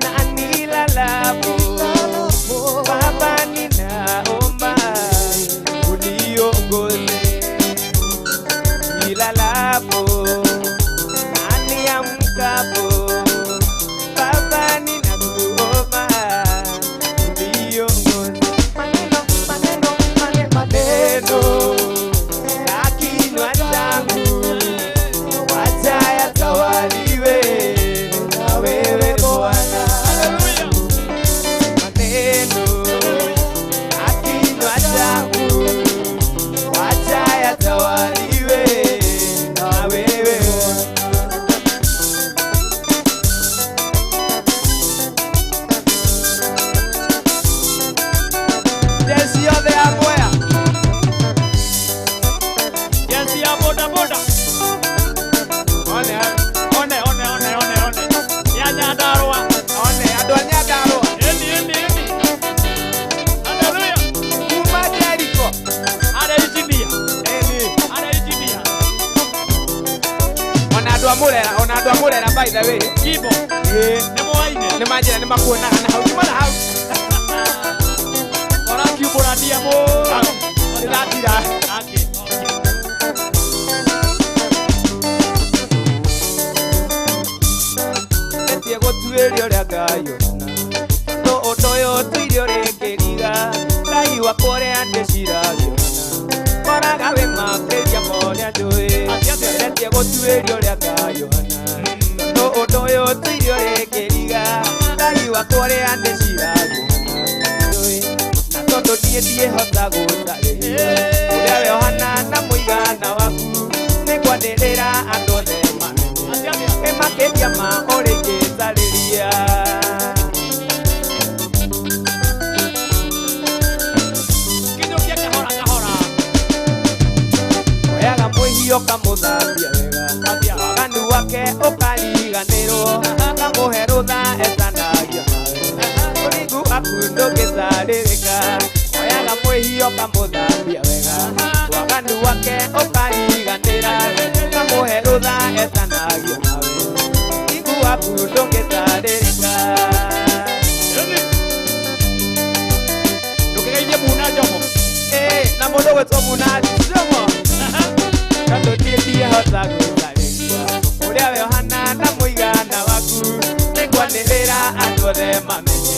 Na nilalapo Baba, ninaomba uniongoze. Nilalapo na niamkapo Baba, ninakuomba uniongoze. Maneno, maneno, maneno ya kinywa changu wacha yatawaliwe na wewe Bwana. Maneno ya kinywa changu wacha yatawaliwe na wewe Bwana. Jeshi yothe ya Mwea, Jeshi ya boda boda. One, one, one, one, one, one. Ya Nyandarua. One, andũ a Nyandarua. Eni, eni, eni. Hallelujah. Kuma Jericho. Arĩa engineer. Eni. Arĩa engineer. Ona andũ a Murera, ona andũ a Murera by the way. Kibo. Ĩĩ. Nĩ moaine. Nĩ manjĩra nĩ makuonaga na hau. Nyuma na hau. Ũrakiumbũrania mũno. Nĩndatira. Okay, okay. Etie gũtuĩria ũrĩa Ngai onana tondũ ũndũ ũyũ tũire ũrĩngĩriga Ngai wakwa ũrĩa ndĩciragia koraga wĩ makĩria ma ũrĩa njũĩ. Etie gũtuĩria ũrĩa Ngai ũhana tondũ ũndũ ũyũ tũire ũrĩngĩriga Ngai wakwa ũrĩa ndĩciragia na tondũ niĩ ndiĩhota gũtarĩria ũrĩa we ũhana na mũigana waku nĩngwanĩrĩra andũ othe mamenye wĩ makĩria ma ũrĩa ingĩtarĩria. Kinyũkia kahora kahora. Oyaga mwĩhia ũkamũthambia wega waganu wake ũkariganĩrwo ũkamũhe rũtha etanagia nawe ũthingu waku ndũngĩtarĩrĩka. Oyaga mwĩhia ũkamũthambia wega waganu wake ũkariganĩra ũkamũhe rũtha etanagia nawe ũthingu waku ndũngĩtarĩrĩka. Ndũkĩgeithie Muna Njomo. Ĩĩ, na mũndũ ũgwĩtwo Muna Njomo tondũ niĩ ndiĩhota gũtarĩria ũrĩa we ũhana na mũigana waku nĩngwanĩrĩra andũ othe mamenye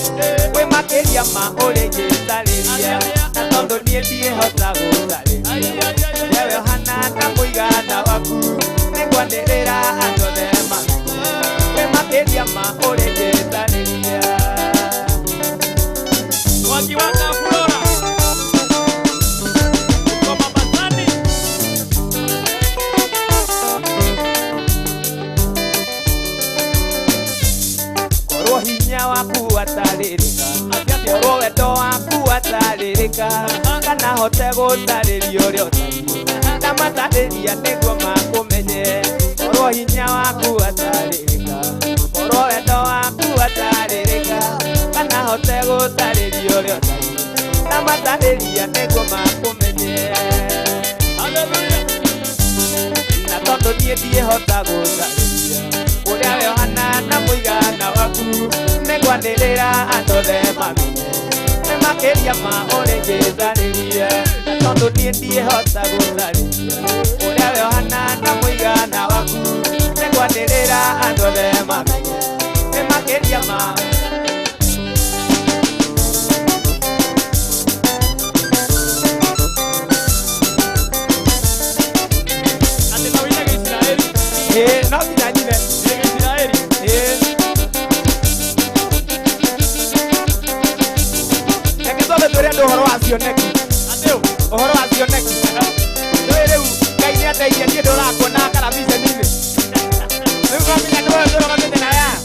wĩ makĩria ma ũrĩa ingĩtarĩria na tondũ niĩ ndiĩhota gũtarĩria ũrĩa we ũhana na mũigana waku nĩngwanĩrĩra andũ othe mamenye wĩ makĩria ma ũrĩa ingĩtarĩria. Mwangi wa Kafurora. Uko Mambasani. Korwo hinya waku watarĩrĩka, korwo wendo waku watarĩrĩka, kana hote gũtarĩria ũrĩa ũtariĩ, ndamatarĩria nĩguo makũmenye. Korwo hinya waku watarĩrĩka, korwo wendo waku watarĩrĩka, kana hote gũtarĩria ũrĩa ũtariĩ, ndamatarĩria nĩguo makũmenye. Hallelujah. Na tondũ niĩ ndiĩhota gũtarĩria ũrĩa we ũhana na mũigana waku nĩngwanĩrĩra andũ othe mamenye nĩ makĩria ma ũrĩa ingĩtarĩria na tondũ niĩ ndiĩhota gũtarĩria ũrĩa we ũhana na mũigana waku nĩngwanĩrĩra andũ othe mamenye nĩ makĩria ma Atĩ ta wĩna Gĩisiraeli. Ĩĩ, no nginya nyine. Nĩ Gĩisiraeli. Ĩĩ. Reke twambe twĩre andũ ũhoro wa cioneki. Atĩ ũ? Ũhoro wa cioneki. Nĩũĩ rĩu Ngai nĩandeithia niĩ ndũrakuona karaviceni-inĩ. Rĩu twamenya nĩwe tũrũgamĩte nawe haha.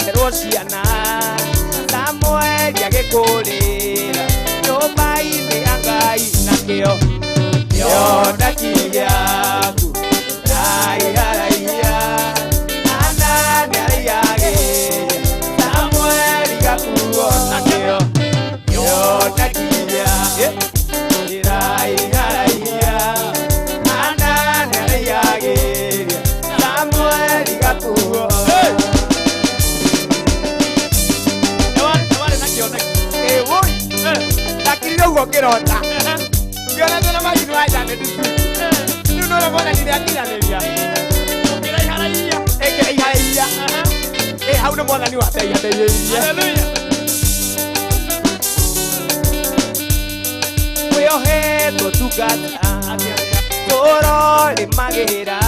Akĩherwo ciana Samueli agĩkũrĩra nyũmba-inĩ ya Ngai nakĩo kĩoneki gĩaku raiharaihia Ana nĩaraiagĩria Samueli gakuo nakĩo kĩoneki gĩaku raiharaihia Ana nĩaraiagĩria Samueli gakuo. Ndakirire ũguo ngĩrota ngĩonete na maitho wa Janet rĩu nĩũrĩa mwathani nĩakinyanĩria ĩkĩraiharaihia ĩ hau nĩ mwathani wateihanĩirie. Wĩohetwo tungata tũrorĩmagĩra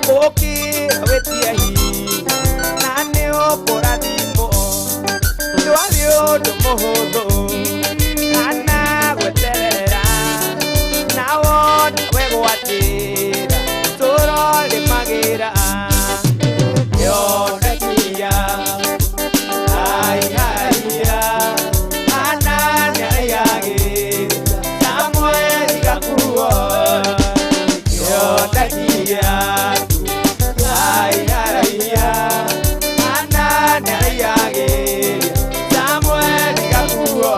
ũkĩra wĩtie hinya na nĩ ũkũrathimwo ndwarĩ ũndũ mũhũthũ kana gweterera na wona wegwatĩra tũrorĩmagĩra kĩonekia aihaia Ana nĩaraiagĩria Samueli gakuo kĩonekia aihaia Ana nĩaraiagĩria Samueli gakuo.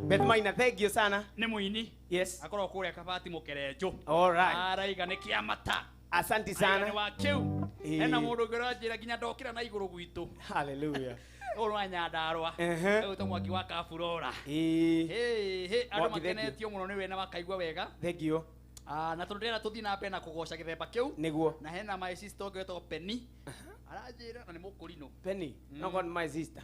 Beth Maina, thank you sana. Nĩ mũini. Yes. Akorwo kũrĩa Kabati Mũkerenjũ. All right. Araiga nĩ kĩamata. Asante sana. Nĩ wa kĩu. Hena mũndũ ũngĩ ũranjĩra nginya ndokĩra na igũrũ gwitũ. Hallelujah. Ũyũ wa Nyandarũa. Ũyũ mwaki wa Kaburora. Hĩ andũ makenetio mũno nĩ we na makaigua wega. Thank you. Na tondũ ndĩrenda tũthiĩ na mbere na kũgoca gĩthemba kĩu. Nĩguo. Na hena my sister ũngĩ wĩtagwo Penny. Aranjĩra na nĩ mũkũrinũ. Penny, no God my sister.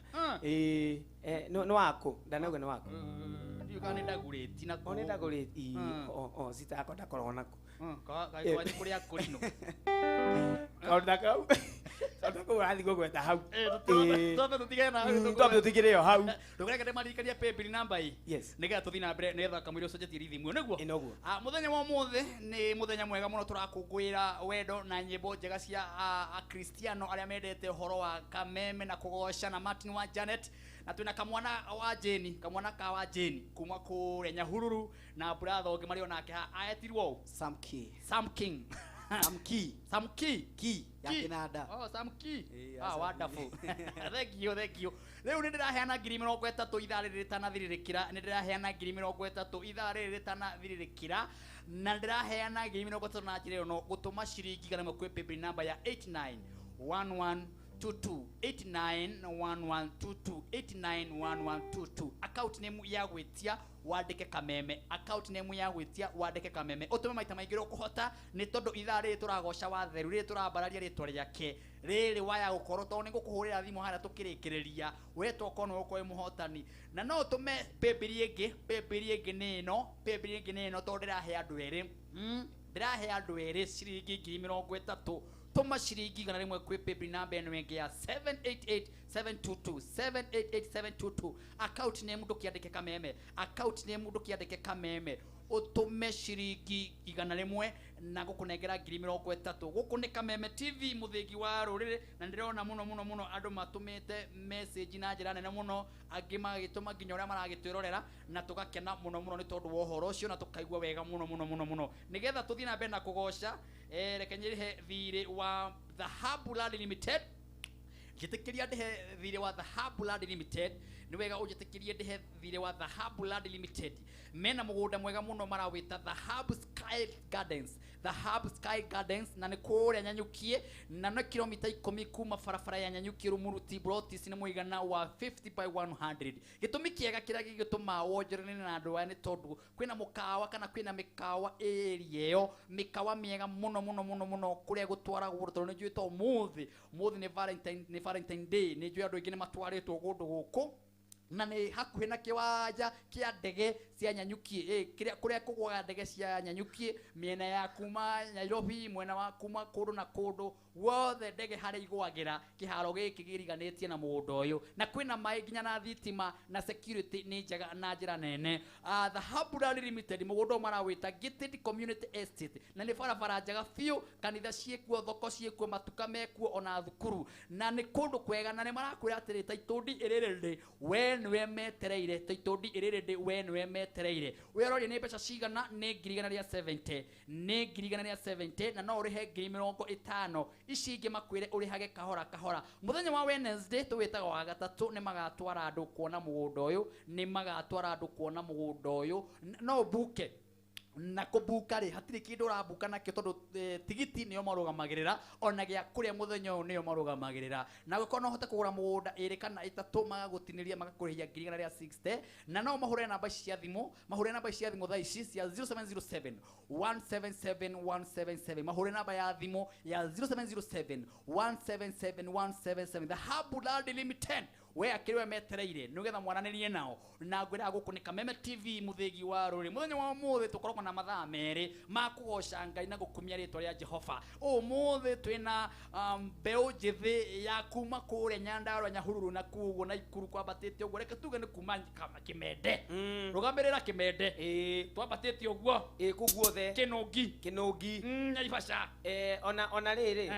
No no wako, ndanauga nĩ wako. Ndiũ kana nĩ ndagũrĩti na kũ. Nĩ ndagũrĩti. O sister yakwa ndakoragwo nako. Kaĩ kũrĩa kũrinũ. Kaũndũ kau. Kaũndũ kau ũrathiĩ gũgweta hau. Twambe tũtigane na hau. Twambe tũtigĩre yo hau. Ndũkareke ndĩmaririkanie paybill number ĩ. Yes. Nĩgetha tũthiĩ na mbere nĩgetha kamũira ũcenjetie rhythm ĩyo nĩguo. Nĩguo. Mũthenya wa ũmũthĩ nĩ mũthenya mwega mũno tũrakũngũĩra wendo na nyĩmbo njega cia Akristiano arĩa mendete ũhoro wa kameme na kũgoca na Martin wa Janet na twĩna kamwana wa Jane, kamwana ka wa Jane kuma kũrĩa Nyahururu na brother ũngĩ marĩ onake haha aetirwo ũũ? Sam Key. Sam King. Sam Key. Sam Key. Key ya kĩnanda. Oh, Sam Key. Wonderful. Thank you, thank you. Rĩu nĩ ndĩraheana 30,000 ithaa rĩrĩ rĩtanathirĩrĩkĩra, nĩ ndĩraheana 30,000 ithaa rĩrĩ rĩtanathirĩrĩkĩra na ndĩraheana 30,000 na njĩra ĩno gũtũma ciringi 100 kwĩ paybill number ya 891122 891122 891122. Account name ya gwĩtia wandĩke kameme, account name ya gwĩtia wandĩke kameme, ũtũme maita maingĩ ũrĩa ũkũhota nĩ tondũ ithaa rĩrĩ tũragoca watheru, rĩrĩ tũrambararia rĩtwa rĩake rĩrĩ waya gũkorwo tondũ nĩ ngũkũhũrĩra thimũ harĩa tũkĩrĩkĩrĩria wetwo okorwo nĩ ũgũkorwo wĩ mũhotani. Na no ũtũme paybill ĩngĩ, paybill ĩngĩ nĩ ĩno, paybill ĩngĩ nĩ ĩno tondũ ndĩrahe andũ erĩ, ndĩrahe andũ erĩ ciringi 30,000. Tũma ciringi 100 kwĩ paybill number ĩno ĩngĩ ya 788722 788722. Account name ndũkĩandĩke kameme, account name ndũkĩandĩke kameme. Ũtũme ciringi 100 na gũkũnengera 30,000. Gũkũ nĩ Kameme TV, mũthĩgi wa rũrĩrĩ, na ndĩrona mũno mũno mũno andũ matũmĩte message na njĩra nene mũno, angĩ magagĩtũma nginya ũrĩa maragĩtwĩrorera, na tũgakena mũno mũno nĩ tondũ wa ũhoro ũcio, na tũkaigua wega mũno mũno mũno mũno. Nĩgetha tũthiĩ na mbere na kũgoca, reke nyĩrĩhe thirĩ wa Dhahabu Land Limited. Njĩtĩkĩria ndĩhe thirĩ wa Dhahabu Land Limited. Nĩ wega ũnjĩtĩkĩrie ndĩhe thirĩ wa Dhahabu Land Limited. Mena mũgũnda mwega mũno marawĩta Dhahabu Sky Gardens, Dhahabu Sky Gardens, na nĩ kũrĩa Nyanyukie, na no kilomita 10 kuma barabara ya Nyanyukie Rumuruti. Plot nĩ mũigana wa 50 by 100. Gĩtũmi kĩega kĩrĩa gĩgĩtũma wonjorane na andũ aya nĩ tondũ kwĩna mũkawa kana kwĩna mĩkawa ĩria ĩyo, mĩkawa mĩega mũno mũno mũno mũno kũrĩa gũtwaragwo, tondũ nĩ njũĩ to ũmũthĩ ũmũthĩ nĩ Valentine, nĩ Valentine Day, nĩ njũĩ andũ aingĩ nĩ matwarĩtwo kũndũ gũkũ, na nĩ hakuhĩ na kĩwanja kĩa ndege cia Nyanyukie, kĩrĩa kũrĩa kũgwaga ndege cia Nyanyukie, mĩena ya kuma Nairobi, mwena wa kuma kũndũ na kũndũ wothe ndege harĩa igwagĩra. Kĩharo gĩkĩ kĩriganĩtie na mũgũnda ũyũ, na kwĩna maĩ nginya na thitima, na security nĩ njega na njĩra nene. Dhahabu Land Limited, mũgũnda ũyũ marawĩta Gated Community Estate, na nĩ barabara njega biũ, kanitha ciĩkuo, thoko ciĩkuo, matuka mekuo, ona thukuru, na nĩ kũndũ kwega, na nĩ marakwĩra atĩrĩ, title deed ĩrĩ ready, we nĩwe metereire, title deed ĩrĩ ready, we nĩwe metereire. Wĩrorie nĩ mbeca cigana? Nĩ 170,000, nĩ 170,000, na no ũrĩhe 50,000. Ici ingĩ makwĩre ũrĩhage kahora kahora. Mũthenya wa Wednesday tũwĩtaga wa gatatũ, nĩ magatwara andũ kuona mũgũnda ũyũ, nĩ magatwara andũ kuona mũgũnda ũyũ. No ũbuke, na kũbuka rĩ, hatirĩ kĩndũ ũrabuka nakĩo, tondũ tigiti nĩyo marũgamagĩrĩra, ona gĩa kũrĩa mũthenya ũyũ nĩyo marũgamagĩrĩra. Na gũkorwo no ũhote kũgũra mũgũnda 2 kana 3, magagũtinĩria magakũrĩhia 160,000. Na no mahũre namba ici cia thimũ, mahũre namba ici cia thimũ thaa ici cia 0707 177 177, mahũre namba ya thimũ ya 0707 177 177. Dhahabu Land Limited, we akĩrĩ we metereire nĩgetha mwaranĩrie nao. Na ngwĩraga gũkũ nĩ Kameme TV, mũthĩgi wa rũrĩrĩ. Mũthenya wa ũmũthĩ tũkoragwo na mathaa 2 ma kũgoca Ngai na gũkumia rĩtwa rĩa Jehova. Ũmũthĩ twĩna mbeũ njĩthĩ ya kuma kũrĩa Nyandarua, Nyahururu, na kuguo na Ikuru kwambatĩte ũguo, reke tuge nĩ kuma Kĩmende, rũgamĩrĩra Kĩmende, twambatĩte ũguo kũu guothe, Kĩnũngi, Kĩnũngi, Naivasha, ona rĩrĩ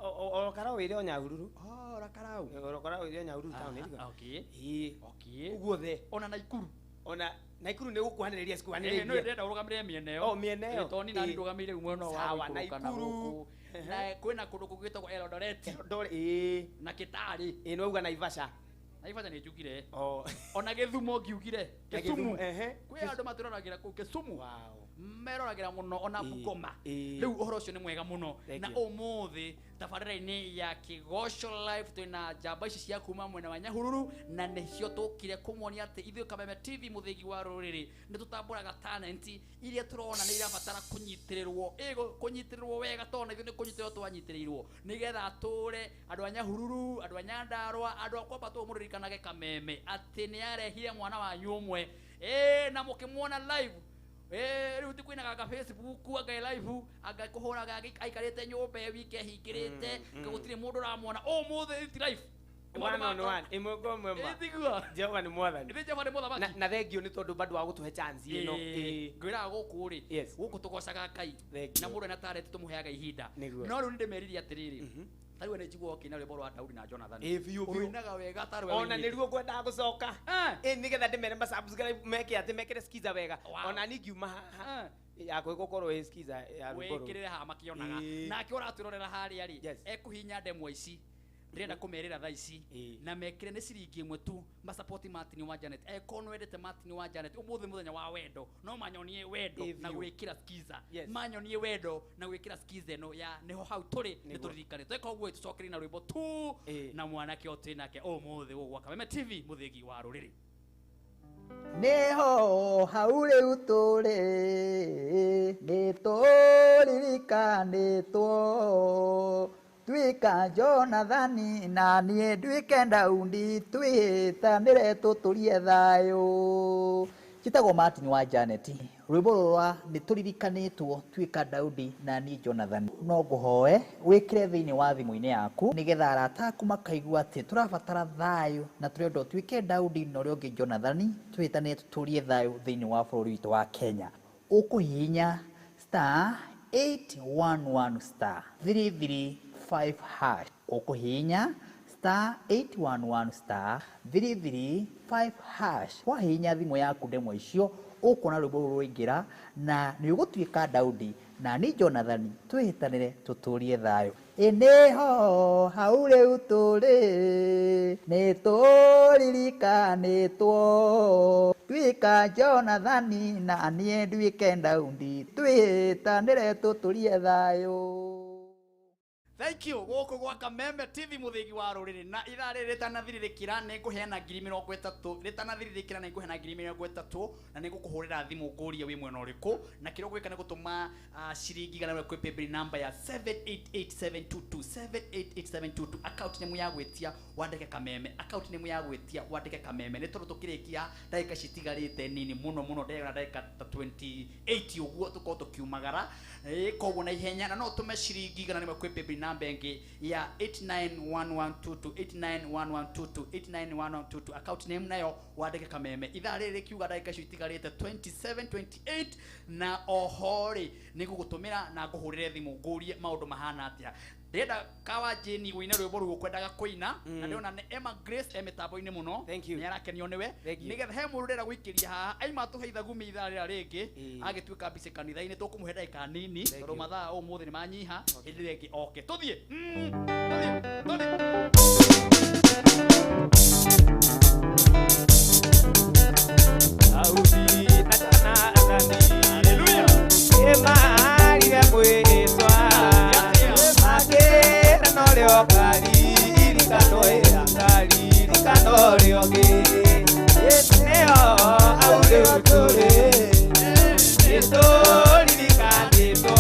oro wĩre o Nyahururu, oro Karau, oro Karau wĩre o Nyahururu town. Okay. Okay. Uguothe. Ona Naikuru. Ona Naikuru nĩ gũkuhanĩrĩria cikuhanĩrĩria. No ndĩrenda ũrũgamĩrĩre mĩena ĩyo. Oh, mĩena ĩyo. Tondũ niĩ nani ndũgamĩrĩire mwena wa Sawa, gũikũrũka na Naikuru. gũkũ. Na kwĩna kũndũ kũngĩ gwĩtagwo Eldoret. Eldoret, ĩĩ. Na Kitale. Ĩĩ, nĩ wauga Naivasha. Naivasha nĩ njugire. Oh. Ona Gĩthumo ngiugire. Na Kisumu. Gĩthumo, ehe. Kwĩ andũ matwĩroragĩra kũu Kisumu. Wow. Meroragĩra mũno ona Bungoma. Rĩu ũhoro ũcio nĩ mwega mũno. Thank Na you. ũmũthĩ tabarĩra-inĩ ya Kĩgoco Live twĩna njamba ici cia kuma mwena wa Nyahururu, na nĩcio tũkire kũmuonia atĩ ithuĩ Kameme TV, mũthĩgi wa rũrĩrĩ, nĩ tũtambũraga talent iria tũrona nĩ irabatara kũnyitĩrĩrwo, kũnyitĩrĩrwo wega, tondũ na ithuĩ nĩ kũnyitĩrĩrwo twanyitĩrĩirwo, nĩgetha atũre andũ a Nyahururu, andũ a Nyandarua, andũ a kwamba tũmũririkanage Kameme atĩ nĩ arehire mwana wanyu ũmwe, na mũkĩmuona live. Rĩu ti kwĩna gaka Facebook anga live anga kũhũraga aikarĩte nyũmba ĩ wiki ehingĩrĩte, gũtirĩ mũndũ ũramuona. Ũmũthĩ ti live. One on one, ĩmwe kwa ĩmwe ma. Tiguo. Jehova nĩ mwathani. Nĩ Jehova nĩ mũthamaki. Na thengio nĩ tondũ bado wa gũtũhe chance ĩno. Ngwĩraga gũkũ rĩ, Yes. gũkũ tũgocaga Ngai. Thank Na you. mũndũ ena talent tũmũheaga ihinda. Nĩguo. No rĩu nĩ ndĩmeririe atĩrĩrĩ, tarĩu nĩ njiguaga ũkĩina rwĩmbo rwa Daudi na Jonathan. Ĩĩ, biũ, biũ. Ũinaga wega tarĩ we Ona ũinĩte. nĩruo ngwendaga gũcoka. Ĩ, nĩgetha ndĩmere ma subscribe meke atĩ mekĩre skiza wega. Ona niĩ ngiuma haha yakwa ĩgũkorwo ĩ skiza ya rwĩmbo rũu. Wĩkĩrĩre haha makĩonaga. Nake ũratwĩrorera harĩa rĩ, ekũhinya ndemwa ici ndĩrenda kũmerĩra thaa ici, na mekĩre nĩ ciringi 1 tu masapoti Martin wa Janet. Eko nĩwendete Martin wa Janet, ũmũthĩ mũthenya wa wendo, no manyonie wendo na biũ. gwĩkĩra skiza. Yes. Manyonie wendo na gwĩkĩra skiza ĩno ya nĩho hau tũrĩ, nĩ Nĩguo. tũririkane tweka ũguo. Tũcokerie na rwĩmbo tu na mwanake ũyũ twĩ nake ũmũthĩ gũkũ gwa Kameme TV, mũthĩgi wa rũrĩrĩ. Nĩho hau rĩu tũrĩ, nĩ tũririkanĩtwo, tuĩka Jonathani na niĩ nduĩke Daudi, twĩtanĩre tũtũrie thayũ. Njĩtagwo Martin wa Janet. Rwĩmbo rũrũ rwa nĩ tũririkanĩtwo tuĩka Daudi na niĩ Jonathan, no ngũhoe wĩkĩre thĩinĩ wa thimũ-inĩ yaku, nĩgetha arata aku makaigua atĩ tũrabatara thayũ na tũrenda ũtuĩke Daudi na ũrĩa ũngĩ Jonathan, twĩtanĩre tũtũrie thayũ thĩinĩ wa bũrũri witũ wa Kenya. Ũkũhihinya star 811 star 335 hash. Ũkũhihinya star 811 star 335 hash. Wahihinya thimũ yaku ndemwa icio ũkuona rwĩmbo rũrũ rwaingĩra na nĩ ũgũtuĩka Daudi na ni Jonathani twĩhĩtanĩre tũtũrie thayũ. Ĩnĩho hau rĩu tũrĩ nĩ tũririkanĩtwo tuĩka Jonathani na niĩ nduĩke Daudi twĩhĩtanĩre tũtũrie thayũ. Thank you. Gũkũ gwa Kameme TV mũthĩgi wa rũrĩrĩ na ithaa rĩrĩ rĩtanathirĩrĩkĩra nĩ ngũheana 30,000 rĩtanathirĩrĩkĩra nĩ ngũheana 30,000 na nĩ ngũkũhũrĩra thimũ ngũrie wĩ mwena ũrĩkũ na kĩrĩa ũgwĩka nĩ gũtũma ciringi 100 kwĩ paybill number ya 788722 788722 account name ya gwĩtia wandĩke Kameme, account name ya gwĩtia wandĩke Kameme nĩ tondũ tũkĩrĩkia ndagĩka citigarĩte nini mũno mũno ndĩrona ndagĩka ta 28 ũguo tũkorwo tũkiumagara. Koguo na ihenya na no ũtũme ciringi 100 kwĩ paybill namba ĩngĩ ya 891122 891122 891122 account name nayo wandĩke Kameme. Ithaa rĩrĩ rĩkiuga ndagĩka icio itigarĩte 27 28 na oho rĩ nĩ ngũgũtũmĩra na ngũhũrĩre thimũ ngũrie maũndũ mahana atĩa. Ndĩrenda Kawa Jane ũine rwĩmbo rũu ũkwendaga kũina na ndĩrona nĩ Emma Grace e mĩtambo-inĩ mũno nĩ arakenio nĩwe nĩgetha he mũndũ ũrenda gũikĩria haha aima tũhe ithagumi ithaa rĩrĩa rĩngĩ agĩtuĩka mbici kanitha-inĩ tũkũmũhe ndagĩka nini tondũ mathaa ũmũthĩ nĩ manyiha hĩndĩ ĩrĩa ĩngĩ oke tũthiĩ tũthiĩ. Daudi na Jonathani nĩmarire mwĩhĩtwa makĩra norĩo karirikano karirikano rĩongĩ nĩo hau rĩu tũrĩ nĩtũririkanĩtwo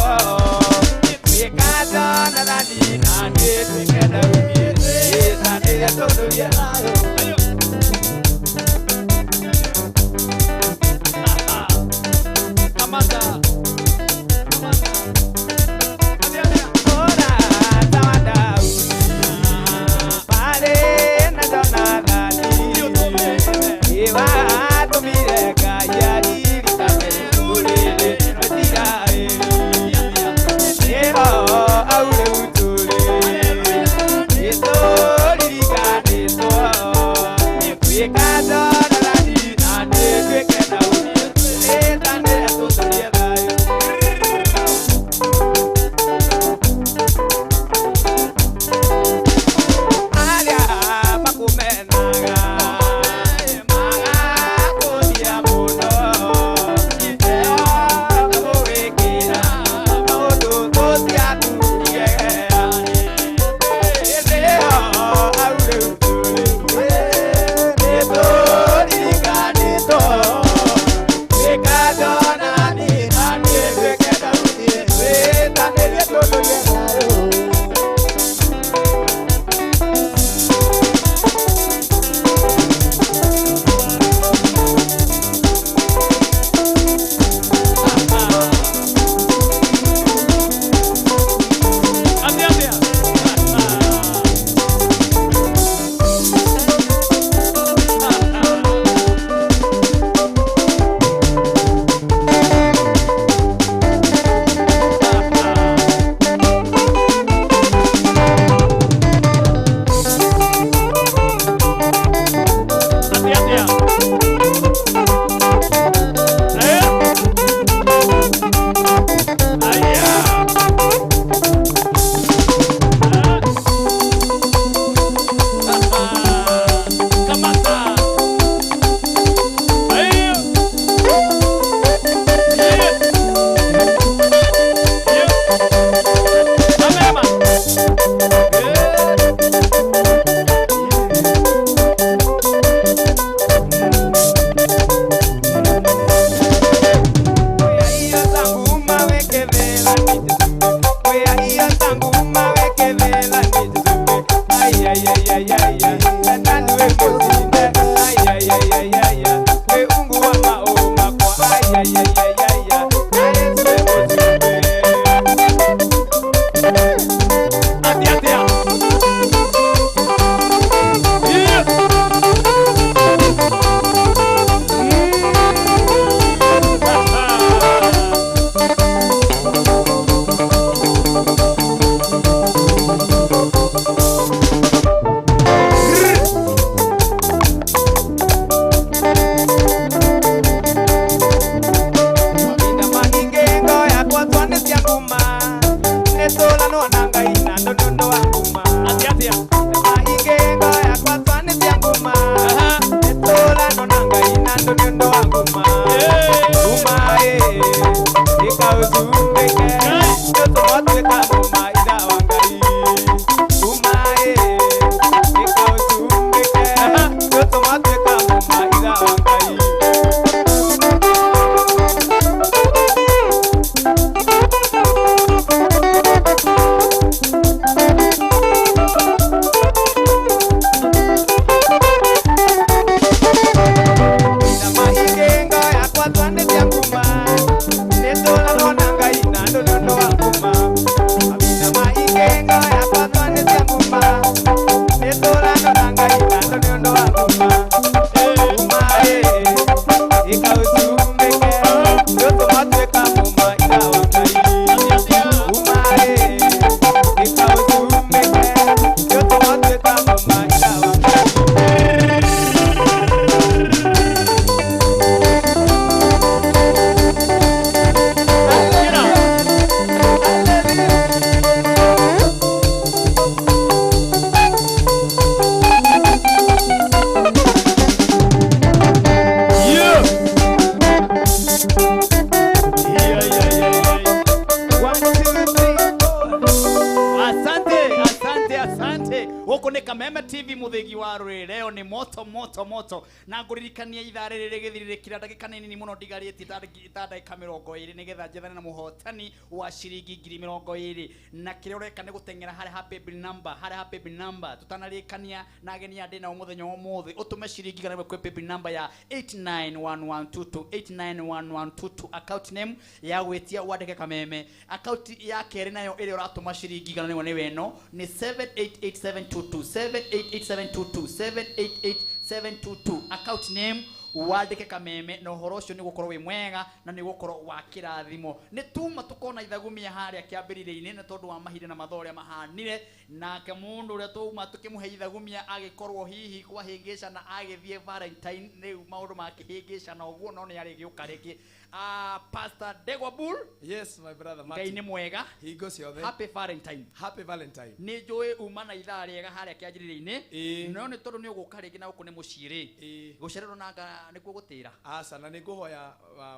tuĩka Jonathani na niĩ nduĩke Daudi twĩtanĩre tũtũrie thayũ. Ora, Daudi, pare na Jonathani. ũcumbĩke nĩũtũmatuĩka mũmaitha wa Ngai uma ĩ ĩka ũcumbĩke nĩũtũmatuĩka mũmaitha wa Ngai. Asante, asante, asante. Gũkũ nĩ Kameme TV mũthĩgi wa rũrĩrĩ. Leo nĩ moto moto moto. Na ngũririkania ithaa rĩrĩ rĩgĩthirĩrĩkĩra ndagĩka nini mũno ndigarĩtie ta ndagĩka 20 nĩgetha njethane na mũhotani wa ciringi 20,000. Na kĩrĩa ũreka nĩ gũteng'era harĩa ha paybill number, harĩa ha paybill number. Tũtanarĩkania na ageni aya ndĩ nao mũthenya wa ũmũthĩ, ũtũme ciringi 100 kwĩ paybill number ya 891122 891122 account name ya gwĩtia wandĩke Kameme. Account ya kerĩ nayo ĩrĩa ũratũma ciringi 100 nĩ weno nĩ 788722 788722 788722 account name wandĩke Kameme na ũhoro ũcio nĩ gũkorwo wĩ mwega na nĩ gũkorwo wa kĩrathimo. Nĩ tuma tũkona ithagumia harĩa kĩambĩrĩria-inĩ nĩ tondũ wa mahinda na mathaa ũrĩa mahanire, nake mũndũ ũrĩa twauma tũkĩmũhe ithagumia agĩkorwo hihi kwahĩngĩcana agĩthiĩ Valentine, rĩu maũndũ makĩhĩngĩcana ũguo, no nĩ arĩgĩũka rĩngĩ. Pastor Ndegwa Bull. Yes, my brother Martin. Ngai nĩ mwega. Hingo ciothe. Happy Valentine. Happy Valentine. Nĩ njũĩ uma na ithaa rĩega harĩa kĩanjĩrĩria-inĩ, no nĩ tondũ nĩ ũgũka rĩngĩ na gũkũ nĩ mũciĩ rĩ, gũcererwo nanga nĩkuo gũtĩra. Aca, na nĩ ngũhoya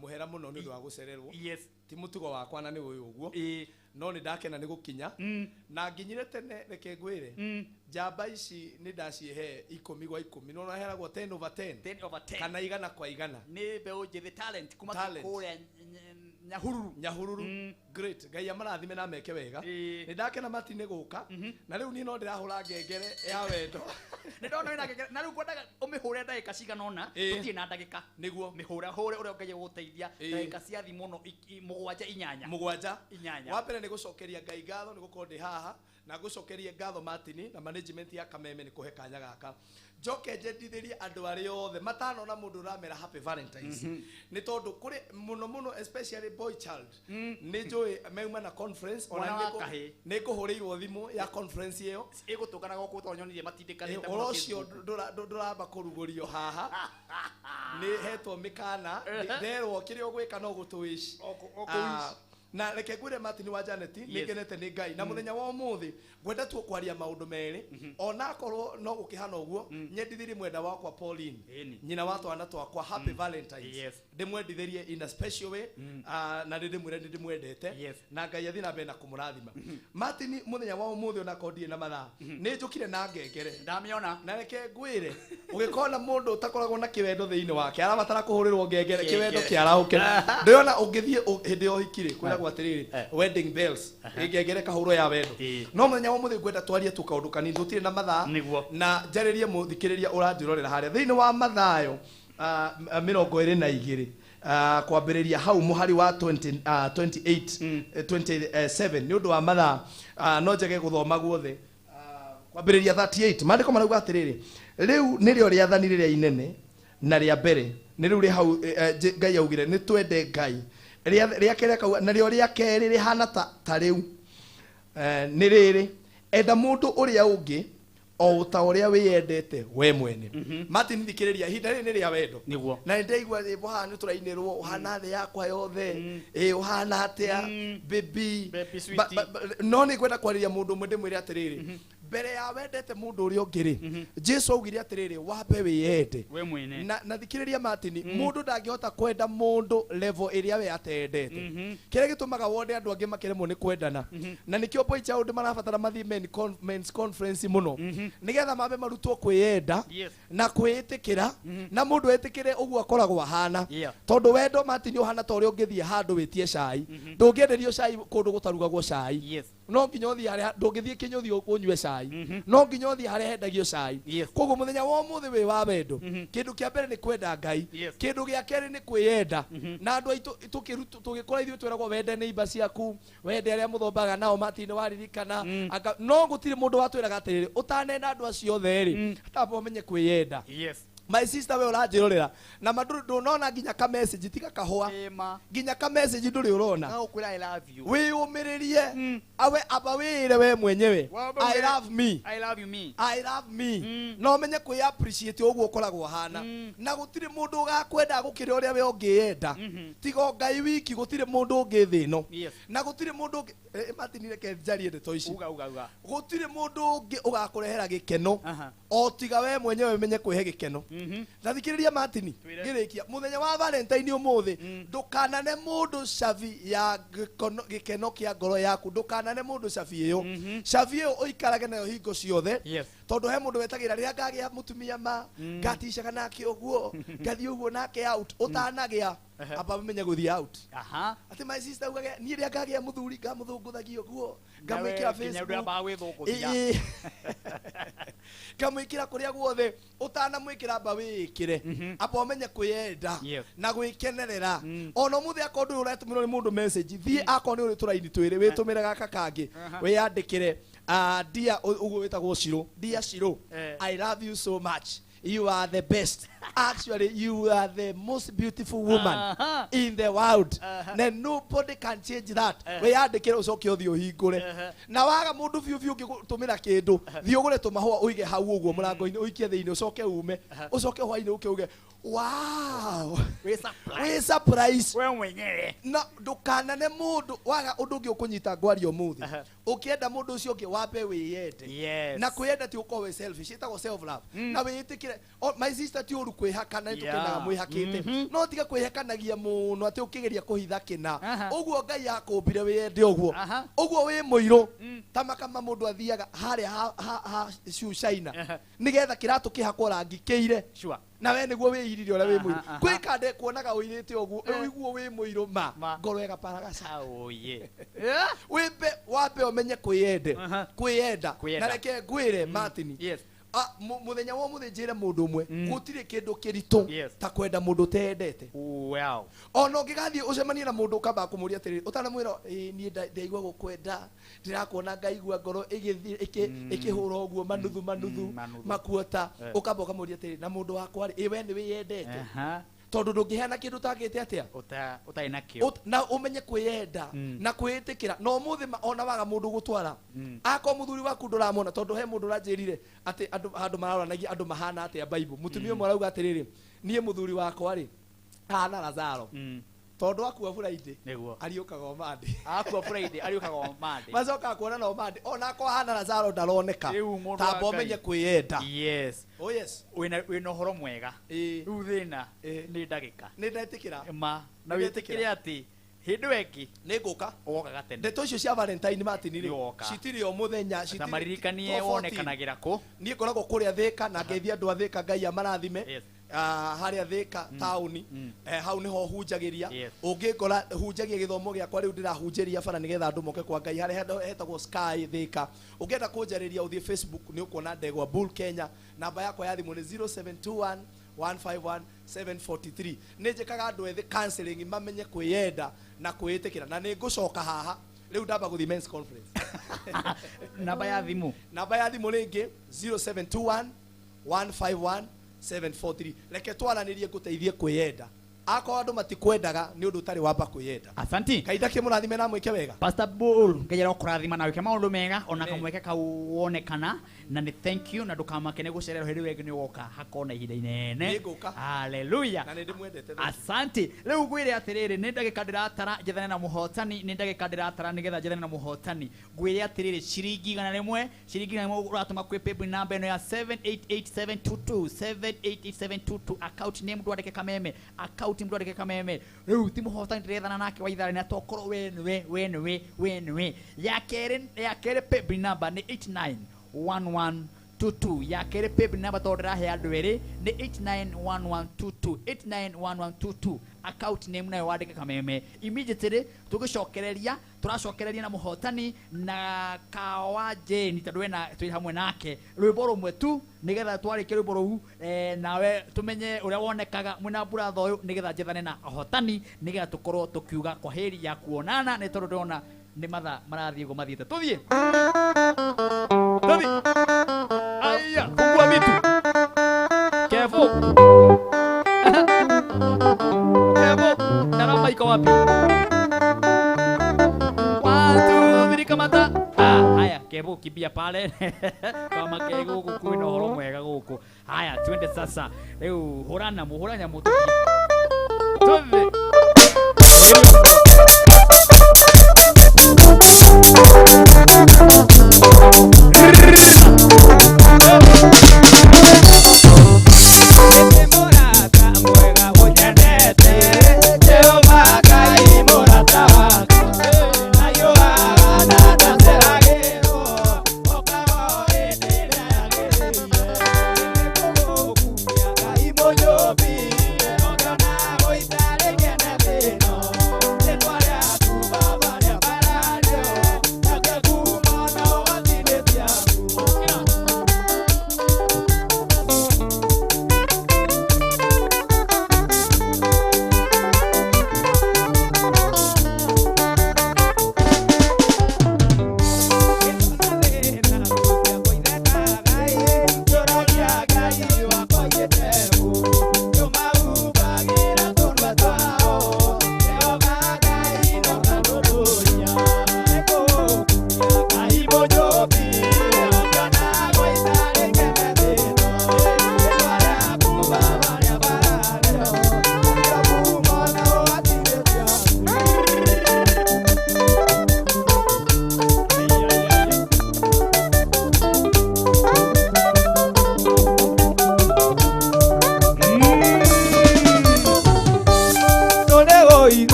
mũhera mũno nĩ ũndũ wa gũcererwo. Yes. Ti mũtugo wakwa na nĩ ũyũ ũguo. No nĩ ndakena nĩ gũkinya. Na nginyire tene, reke ngwĩre. Njamba ici nĩ ndacihe 10 kwa 10. No naheragwo 10 over 10. 10 over 10. Kana 100 kwa 100. Nĩ mbeũ njĩthĩ talent kuma kũrĩa Nyahururu. Nyahururu. Great. Ngai amarathime na meke wega. Nĩ ndakena Mati nĩ gũka. Na rĩu niĩ no ndĩrahũra ngengere ya wendo. Nĩ ndona wĩna ngengere na rĩu ngwendaga ũmĩhũre ndagĩka cigana ũna, tũtirĩ na ndagĩka. Nĩguo. Mĩhũra hũre ũrĩa Ngai egũgũteithia ndagĩka cia thi mũno 7 8. 7 8. Wa mbere nĩ gũcokeria Ngai ngatho nĩ gũkorwo ndĩ haha, na ngũcokerie ngatho Martin na management ya Kameme nĩ kũhe kanya gaka. Njoke njendithĩrie andũ arĩa othe matanona mũndũ ũramera Happy Valentines. Nĩ tondũ kũrĩ mũno mũno especially boy child nĩ njũĩ meuma na conference, ona nĩ ngũhũrĩirwo thimũ ya conference ĩyo ĩgũtũngana gũkũ tondũ nyonire matindĩkanĩte mũno. Ũhoro ũcio ndũramba kũrugũrio haha, nĩ hetwo mĩkana, nderwo kĩrĩa ũgwĩka no gũtũwish. Na reke ngwĩre Martin wa Janet, nĩ ngenete nĩ Ngai na mũthenya wa ũmũthĩ ngwenda tu kwaria maũndũ merĩ, onakorwo no gũkĩhana ũguo. Nyendithirie mwenda wakwa Pauline, nyina wa twana twakwa, Happy Valentines. Ndĩmwendithĩrie in a special way, na nĩ ndĩmwĩre nĩ ndĩmwendete na Ngai athiĩ na mbere na kũmũrathima. Martin, mũthenya wa ũmũthĩ onakorwo ndirĩ na mathaa, nĩ njũkire na ngengere. Ndamĩona. Na reke ngwĩre, ũgĩkona mũndũ ũtakoragwo na kĩwendo thĩinĩ wake arabatara kũhũrĩrwo ngengere, kĩwendo kĩarahũke. Ndĩrona ũngĩthiĩ hĩndĩ ya ũhiki rĩ, kwĩragwo atĩrĩrĩ, wedding bells, ngengere kahũrwo ya wendo. No mũthenya wa ũmũthĩ ngwenda twarie tu kaũndũ kanini, tũtirĩ na mathaa, na njarĩrie mũthikĩrĩria ũranjĩrorera harĩa thĩinĩ wa Mathayo 22 kwambĩrĩria hau mũhari wa 28 27 nĩ ũndũ wa mathaa, no njage gũthoma guothe. Kwambĩrĩria 38 maandĩko marauga atĩrĩrĩ, rĩu nĩrĩo rĩathani rĩrĩa inene na rĩa mbere, nĩ rĩu rĩ hau Ngai augire nĩ twende Ngai. Rĩa kerĩ akauga, narĩo rĩa kerĩ rĩhana ta rĩu, nĩ rĩrĩ, enda mũndũ ũrĩa ũngĩ o ta ũrĩa wĩyendete we mwene. Martin, thikĩrĩria, ihinda rĩrĩ nĩ rĩa wendo. Na nĩndaigua rwĩmbo haha nĩ tũrainĩrwo, ũhana thĩ yakwa yothe, ĩ ũhana atĩa baby. No nĩ ngwenda kwarĩria mũndũ ũmwe ndĩmwĩre atĩrĩrĩ, Mbere ya wendete mundu uria ungi ri, Jesu augire atiriri, wambe wiyende we mwene. Na thikiriria Martin, mundu ndangihota kwenda mundu level iria we atendete. Kiria gitumaga wone andu angi makiremwo ni kwendana, na nikio boy child marabatara mathi men's conference muno, nigetha mambe marutwo kwiyenda na kwitikira, na mundu etikire uguo akoragwo ahana. Tondu wendo Martin uhana ta uria ungithie handu witie cai, ndungienderio cai kundu gutarugagwo cai. No nginya uthie haria, ndungithie kinyuthi unyue cai, no nginya uthie haria hendagio cai. Koguo muthenya wa umuthi wi wa wendo, kindu kia mbere ni kwenda Ngai, kindu gia keri ni kwiyenda. Na andu aitu tugikura ithuĩ twĩragwo wende neighbor ciaku, wende aria muthombaga nao, Martin waririkana. No gutiri mundu watwĩraga atiriri, utanenda andu acio othe ri, atamba umenye kwiyenda. My sister, we uranjirorera na manduru ndunona nginya ka message tiga kahua, nginya ka message nduri urona. No kwira I love you, wiyumiririe awe aba wire we mwenyewe, I love me, I love you me, I love me. No menye kwi appreciate uguo ukoragwo hana, na gutiri mundu ugakwenda gukira uria we ungiyenda, tiga Ngai wiki, gutiri mundu ungi thi ino, na gutiri mundu Martin reke njarie ndeto ici. Uga gutiri mundu ungi ugakurehera gikeno o tiga we mwenyewe menye kwihe gikeno. Na thikiriria Martin, ngirikia muthenya wa Valentine umuthi, ndukanane mundu cabi ya gikeno kia ngoro yaku, ndukanane mundu cabi iyo. Cabi iyo uikarage nayo hingo ciothe, tondu he mundu wetagira riria ngagia mutumia ma ngaticaga nake uguo, ngathii uguo nake out, utanagia aba menye guthii out. Ati my sister ugage ni riria ngagia muthuri ngamuthunguthagia uguo, ngamwikira Facebook, ngamwikira kuria guothe, utanamwikira amba wikire, amba umenye kwiyenda na gwikenerera. Ona muthi akorwo nduri uretumirwo ni mundu message, thie akorwo ni uri turaini twiri witumire gaka kangi, wiyandikire, dear uguo witagwo Shiro, dear Shiro, I love you so much, you are the best, actually you are the most beautiful woman in the world, and nobody can change that. Wiyandikire ucoke uthie uhingure, na waga mundu biu biu ungitumira kindu, thie ugure tumahua uige hau uguo murango-ini, uikie thiini, ucoke ume, ucoke hwaini uke uge wow, we surprise we mwenyewe. Na ndukanane mundu waga undu ungi ukunyita ngwaria umuthi, ukienda mundu ucio ungi wambe wiyende. Na kwiyenda ti ukorwo wi selfish, itagwo self love, na wiitikire. My sister, ti uru kwihakana ni tukenaga mwihakite, no tiga kwihakanagia muno ati ukigeria kuhitha kina. Uguo Ngai akumbire wiyende uguo, uguo wi muiru ta makama mundu athiaga haria ha shoe China nigetha kiratu kihakwo rangi kiire, na we niguo wĩirire ũrĩa wĩ mũirũ. Kwĩ kande kuonaga ũirĩte ũguo, ũiguo wĩ mũirũ ma ngoro ĩgaparagaca. Wĩmbe wambe ũmenye kwĩyende, kwĩyenda. Na reke ngwĩre Martin, muthenya wa umuthi njire mundu umwe, gutire kindu kiritu ta kwenda mundu utendete. Ona ungigathie ucemanie na mundu ukamba kumuria atiriri, utanamwira nie ndaigua gukwenda, ndirakuona ngaigua ngoro ikihura uguo manuthu manuthu makuota, ukamba ukamuria atiriri, na mundu wakwa ri we ni wiyendete? Tondu ndungiheana kindu utagite atia utarĩ nakĩo. Na umenye kwiyenda na kwitikira. Na umuthi ona waga mundu gutwara, akorwo muthuri waku nduramona, tondu he mundu uranjirire ati andu handu maroranagia andu mahana atia Bible, mutumia umwe arauga atiriri, nie muthuri wakwa ri ahana Lazaro, tondu akua Friday ariukaga o Monday, akua Friday ariukaga o Monday, macokaga kuonana o Monday, ona akorwo ahana Lazaro ndaroneka. Tamba umenye kwiyenda. Yes. Oh yes, wina uhoro mwega. Riu thina ni ndagika, ni ndetikira ma na witikire ati hindi wengi ni nguka ugokaga tene. Ndeto icio cia Valentine Martin ri citiri o muthenya, citiri maririkanie wonekanagĩra kũ. Niĩ ngoragwo kũrĩa Thika na ngeithia andũ a Thika, Ngai amarathime. Haria Thika tauni, hau niho hunjagiria. Ungikora hunjagia githomo giakwa riu ndirahunjiria bara nigetha andu moke kwa Ngai, haria hetagwo Sky Thika. Ungienda kunjariria uthie Facebook ni ukuona Ndegwa Bull Kenya. Namba yakwa ya thimu ni 0721 151 743. Nĩ njĩkaga andũ ethĩ counseling mamenye kwĩyenda na kwĩĩtĩkĩra, na nĩ ngũcoka haha rĩu ndamba gũthiĩ men's conference. Namba ya thimu, namba ya thimu rĩngĩ 0721 151 743. Reke twaranĩrie ngũteithie kwĩyenda. Akorwo andũ matikwendaga nĩ ũndũ ũtarĩ wamba kwĩyenda. Asanti. Ngai ndakĩmũrathime na mwĩke wega. Pastor Bull Ngai arokũrathima na wĩke maũndũ mega ona kamweke kau wonekana na nĩ thank you na ndũkamake nĩ gũcererwo hĩndĩ ĩyo ĩngĩ nĩ ũgoka hakona ihinda inene. Nĩngũka. Haleluya. Na nĩ ndĩmwendete. Asante. Rĩu ngwĩre atĩrĩrĩ nĩ ndagĩka ndĩratara njethane na mũhotani nĩ ndagĩka ndĩratara nĩgetha njethane na mũhotani. Ngwĩre atĩrĩrĩ ciringi 100 ciringi 100 ũratũma kwĩ paybill number ĩno ya 788722 788722 account name ndwandĩke Kameme account ndwandĩke Kameme. Rĩu ti mũhotani ndĩrethana nake wa ithaa na tokorwo we nĩwe we nĩwe we nĩwe. Ya kerĩ paybill number nĩ 891122 ya kerĩ paybill number tondũ ndĩrahe andũ erĩ nĩ 891122 891122 account name nayo wandĩke Kameme. Immediately tũgĩcokereria tũracokereria na mũhotani na Kawa Jane tondũ wena twĩ hamwe nake rwĩmbo rũmwe tu nĩgetha twarĩkie rwĩmbo rũu nawe tũmenye ũrĩa wonekaga mwĩna buratha ũyũ nĩgetha njethane na ahotani nĩgetha tũkorwo tũkiuga kwa heri ya kuonana nĩ tondũ ndĩrona nĩ mathaa marathiĩ ũguo mathiĩte. Tũthiĩ tũthiĩ aya fungua vitu Kevo Kevo darama iko wapi? 1 2 3 kamata. Haya Kevo kimbia pale kama ke guku kwina horo mwega guku. Haya twende sasa riu hurana muhuranya mutu tuthi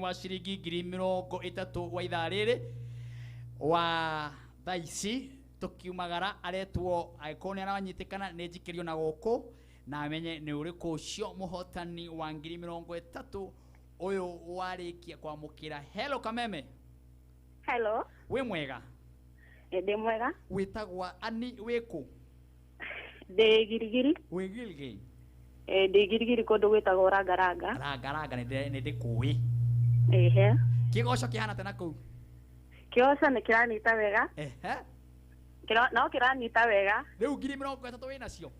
wa ciringi ngiri mĩrongo ĩtatũ wa ithaa rĩrĩ wa thaa ici tũkiumagara aretwo angĩkorwo nĩ aranyitĩkana nĩ njikĩrio na gũkũ na amenye nĩ ũrĩkũ ũcio mũhotani wa ngiri mĩrongo ĩtatũ ũyũ warĩkia kwamũkĩra. Hello Kameme. Hello. Wĩ mwega? Ndĩ mwega. Wĩtagwa Ani wĩkũ? Ndĩ Girigiri. Wĩ Girigiri? Ndĩ Girigiri kũndũ gwĩtagwo Rangaranga. Rangaranga nĩ ndĩkũĩ. Ehe. Kĩgoco kĩhana atĩa nakũu? Kĩgoco nĩ kĩranyita wega. Ehe. No kĩranyita wega. Rĩu ngiri mĩrongo ĩtatũ wĩ nacio?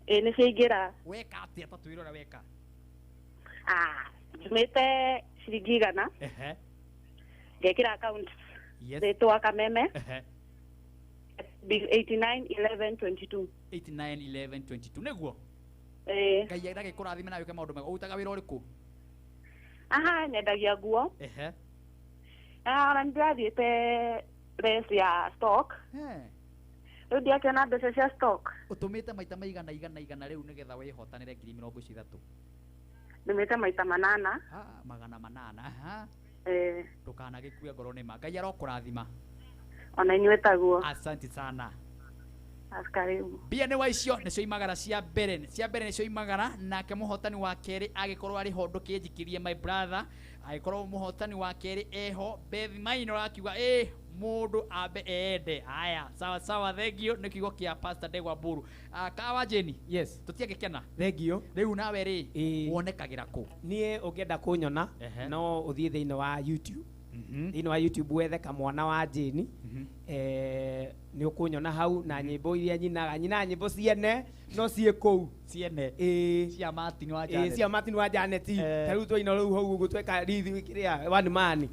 Ĩĩ nĩ ciaingĩra. Weka atĩa ta twĩre ũrĩa weka? Njumĩte ciringi 100. Ehe. Ngekĩra account. Yes. Rĩtwa Kameme. Ehe. 89 11 22. 89 11 22 nĩguo? Ĩĩ. Ngai ndagĩkũrathime na wĩke maũndũ mega. Ũrutaga wĩra ũrĩkũ? Aha, nyendagia nguo. Ehe. Ona nĩndĩrathiĩte race ya stock. Rĩu ndiakĩona mbeca cia stock. Ũtũmĩte maita maigana igana igana rĩu nĩgetha wĩhotanĩre ngiri mĩrongo icio ithatũ? Ndũmĩte maita manana. Magana manana. Aha. Eh. Ndũkanagĩkue ngoro nĩ ma. Ngai arokũrathima. Ona inyuĩ taguo. Asante sana. Karibu. Mbia nĩ wa icio nĩcio imagara cia mbere, cia mbere nĩcio imagara. Nake mũhotani wa kerĩ agĩkorwo arĩ ho, ndũkĩnjikirie my brother, agĩkorwo mũhotani wa kerĩ eho. Beth Maino akiuga ĩ mũndũ ambe ende. Haya, sawa sawa, thank you. Nĩ kiugo kĩa Pastor Ndegwa Mburu. Ah, kawa Jeni. Yes. Tũtiagĩkena. Thank you. Rĩu nawe rĩ, wonekagĩra kũ? Niĩ ũngĩenda kũnyona no ũthiĩ thĩinĩ wa YouTube, thĩinĩ wa YouTube wethe Kamwana wa Jane, nĩ ũkũnyona hau na nyĩmbo iria nyinaga, nyinaga nyĩmbo ciene no ciĩ kũu. Ciene. Ĩĩ. Cia Martin wa Janet. Cia Martin wa Janet. Ta rĩu twaina rĩu hau ũguo tweka rithi kĩrĩa one man.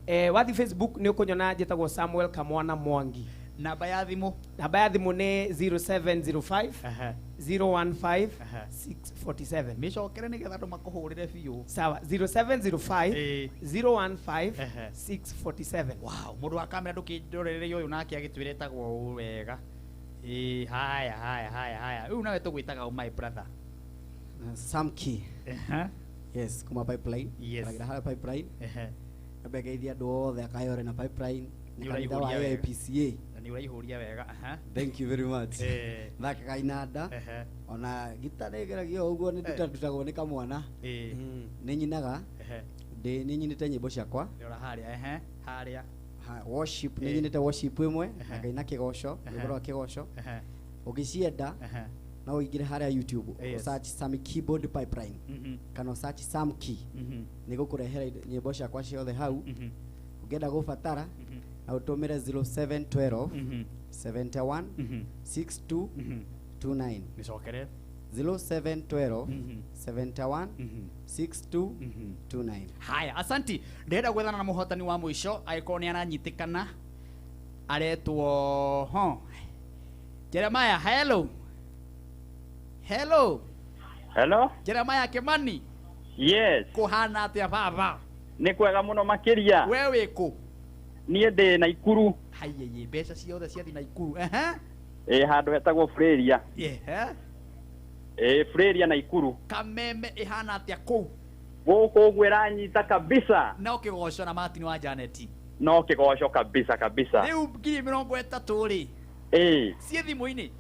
Wathiĩ Facebook nĩ ũkũnyona njĩtagwo Samuel Kamwana Mwangi. Namba ya thimũ? Namba ya thimũ nĩ 0705 015 647. Mĩcokere nĩgetha andũ makũhũrĩre biũ. Sawa, 0705 015 647. Wow, mũndũ wa kamera ndũkĩndorere ũyũ nake agĩtwĩra etagwo ũũ wega. Ĩĩ, haya haya haya haya, rĩu nawe tũgwĩtaga ũ, my brother? Sam Key. Yes, kuma Pipeline. Yes. Ngaragĩra harĩa Pipeline. Nyambe ngeithie andũ othe akayore na Pipeline. Nĩ Nĩ kanitha wa ũraihũria wega. AIPCA. Na nĩ ũraihũria wega. Thank you very much. Thakaga inanda. Ona gita nĩ ngeragia o ũguo, nĩ ndutagwo nĩ kamwana. Nĩ nyinaga. Ndĩ nĩ nyinĩte nyĩmbo ciakwa. Rora harĩa, ehe, harĩa. Ha, worship nĩ nyinĩte worship ĩmwe na ngaina kĩgoco, rwĩmbo rwa kĩgoco. Ũngĩcienda no ũingĩre harĩa YouTube, search Sammy Keyboard Pipeline kana search Sam Key, nĩ gũkũrehera nyĩmbo ciakwa ciothe hau. Ũngĩenda gũbatara na ũtũmĩre 0712 71 62 29. Nĩcokere. 0712 71 62 29. Haya, asanti. Ndĩrenda gwethana na mũhotani wa mũico angĩkorwo nĩ aranyitĩkana, aretwo ho Jeremiah. Hello, hello. Hello? Jeremiah Kimani. Yes. Kũhana atĩa baba? Nĩ kwega mũno makĩria. We wĩ kũ? Niĩ ndĩ Naikuru. Haiyeye, mbeca ciothe ciathi Naikuru. Ehe. Ĩ handũ hetagwo Freria. Ehe. Ĩ Freria Naikuru. Kameme ĩhana atĩa kũu? Gũkũ ũguo ĩranyita kabisa. No kĩgoco na Martin wa Janet. No kĩgoco kabisa kabisa. Rĩu 30,000 rĩ, Ĩ. ciĩ thimũ-inĩ?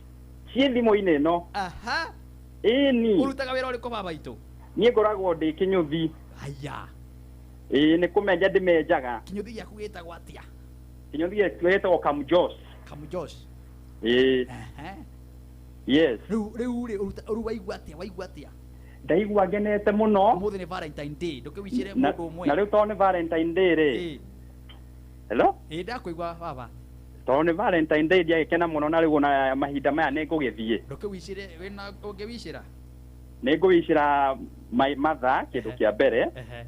Ciĩ thimũ-inĩ ĩno. Aha. Ĩni. Ũrutaga wĩra ũrĩkũ baba itũ? Niĩ ngoragwo ndĩ kĩnyũthi. Haya. Ĩ nĩ kũmenja ndĩmenjaga. Kĩnyũthi gĩaku gĩtagwo atĩa? Kĩnyũthi gĩaku gĩtagwo Kamjos. Kamjos. Ĩ. Ehe. Yes. Rĩu rĩu rĩ, rĩu waigua atĩa, waigua atĩa? Ndaigua ngenete mũno. Ũmũthĩ nĩ Valentine Day, ndũkĩwicĩre Na mũndũ ũmwe. na rĩu tondũ nĩ Valentine Day rĩ. Hello? Ĩ ndakũigua baba. Tondũ nĩ Valentine Day ndiagĩkena mũno, na rĩu ona mahinda maya nĩ ngũgĩthiĩ. Ndũkĩwicĩre wĩna ũngĩwicĩra? Nĩ ngũwicĩra my mother kĩndũ kĩa mbere, Ehe.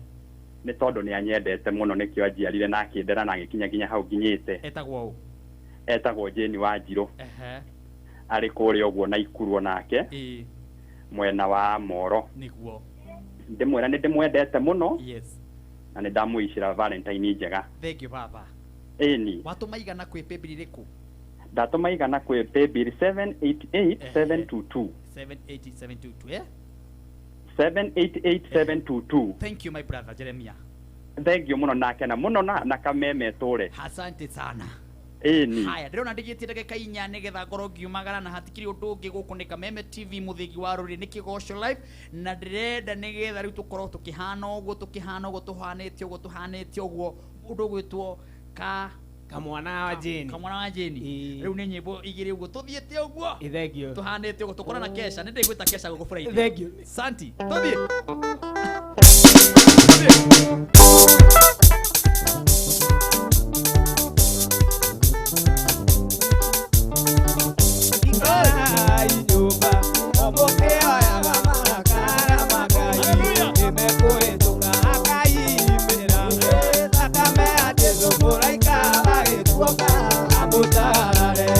nĩ tondũ nĩ anyendete mũno, nĩkĩo anjiarire na akĩndera na agĩkinya nginya hau nginyĩte. Etagwo ũ? Etagwo Jane Wanjirũ. Ehe. Arĩ kũrĩa ũguo Naikuru onake. Ĩ. Mwena wa Moro. Nĩguo. Ndĩmwĩra nĩ ndĩmwendete mũno. Yes. Na nĩ ndamwĩcĩra Valentine njega. Thank you baba. Ĩni. Watũma igana kwĩ paybill ĩrĩkũ? Ndatũma igana kwĩ paybill 788722. 78722, eh? 788722. Thank you my brother Jeremiah. Thank you mũno, nakena mũno na kameme tũre. Asante sana. Ĩni. Haya, ndĩrona ndigĩtie ndagĩka 4 nĩgetha ngorwo ngiumagara, na hatikĩrĩ ũndũ ũngĩ. Gũkũ nĩ Kameme TV, mũthĩgi wa rũrĩrĩ, nĩ Kĩgoco Live, na ndĩrenda nĩgetha rĩu tũkorwo tũkĩhana ũguo, tũkĩhana ũguo, tũhanĩte ũguo, tũhanĩte ũguo, ũndũ ũgwĩtwo ka Kamwana wa Jane. Kamwana wa Jane. Rĩu nĩ nyĩmbo igĩrĩ ũguo tũthiĩte ũguo. Ĩ, thank you. Tũhanĩte ũguo tũkorana kesha, nĩ ndĩgwĩta kesha gũkũ Friday. Thank you. Santi, tũthiĩ. Ikarai nyũmba, omũkĩoyaga marakara magai, nĩmekũhĩtũka akaimĩra. Thakame ya Jesũ mũraika agĩtuoka amũtaarare.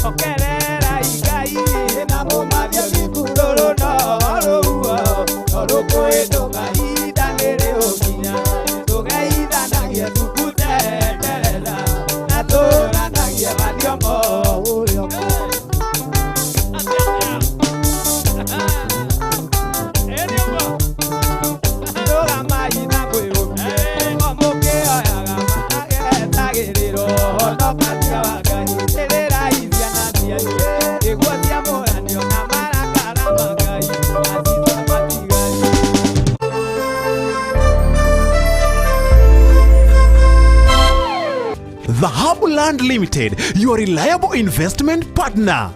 Okererai Ngai na mũmathie gĩkurũrũ, no rũhuho no rũkũhĩtũka, ihinda nĩrĩgũkinya. Tũgeithanagie tũkutenderera na tũranagie mathiomo ũrĩa. Rũgamai na mwĩrũmie, o mũkĩoyaga magetagĩrĩrwo honokatia wa Ngai. Ĩrĩrai ciana. Dhahabu Land Limited, your reliable investment partner.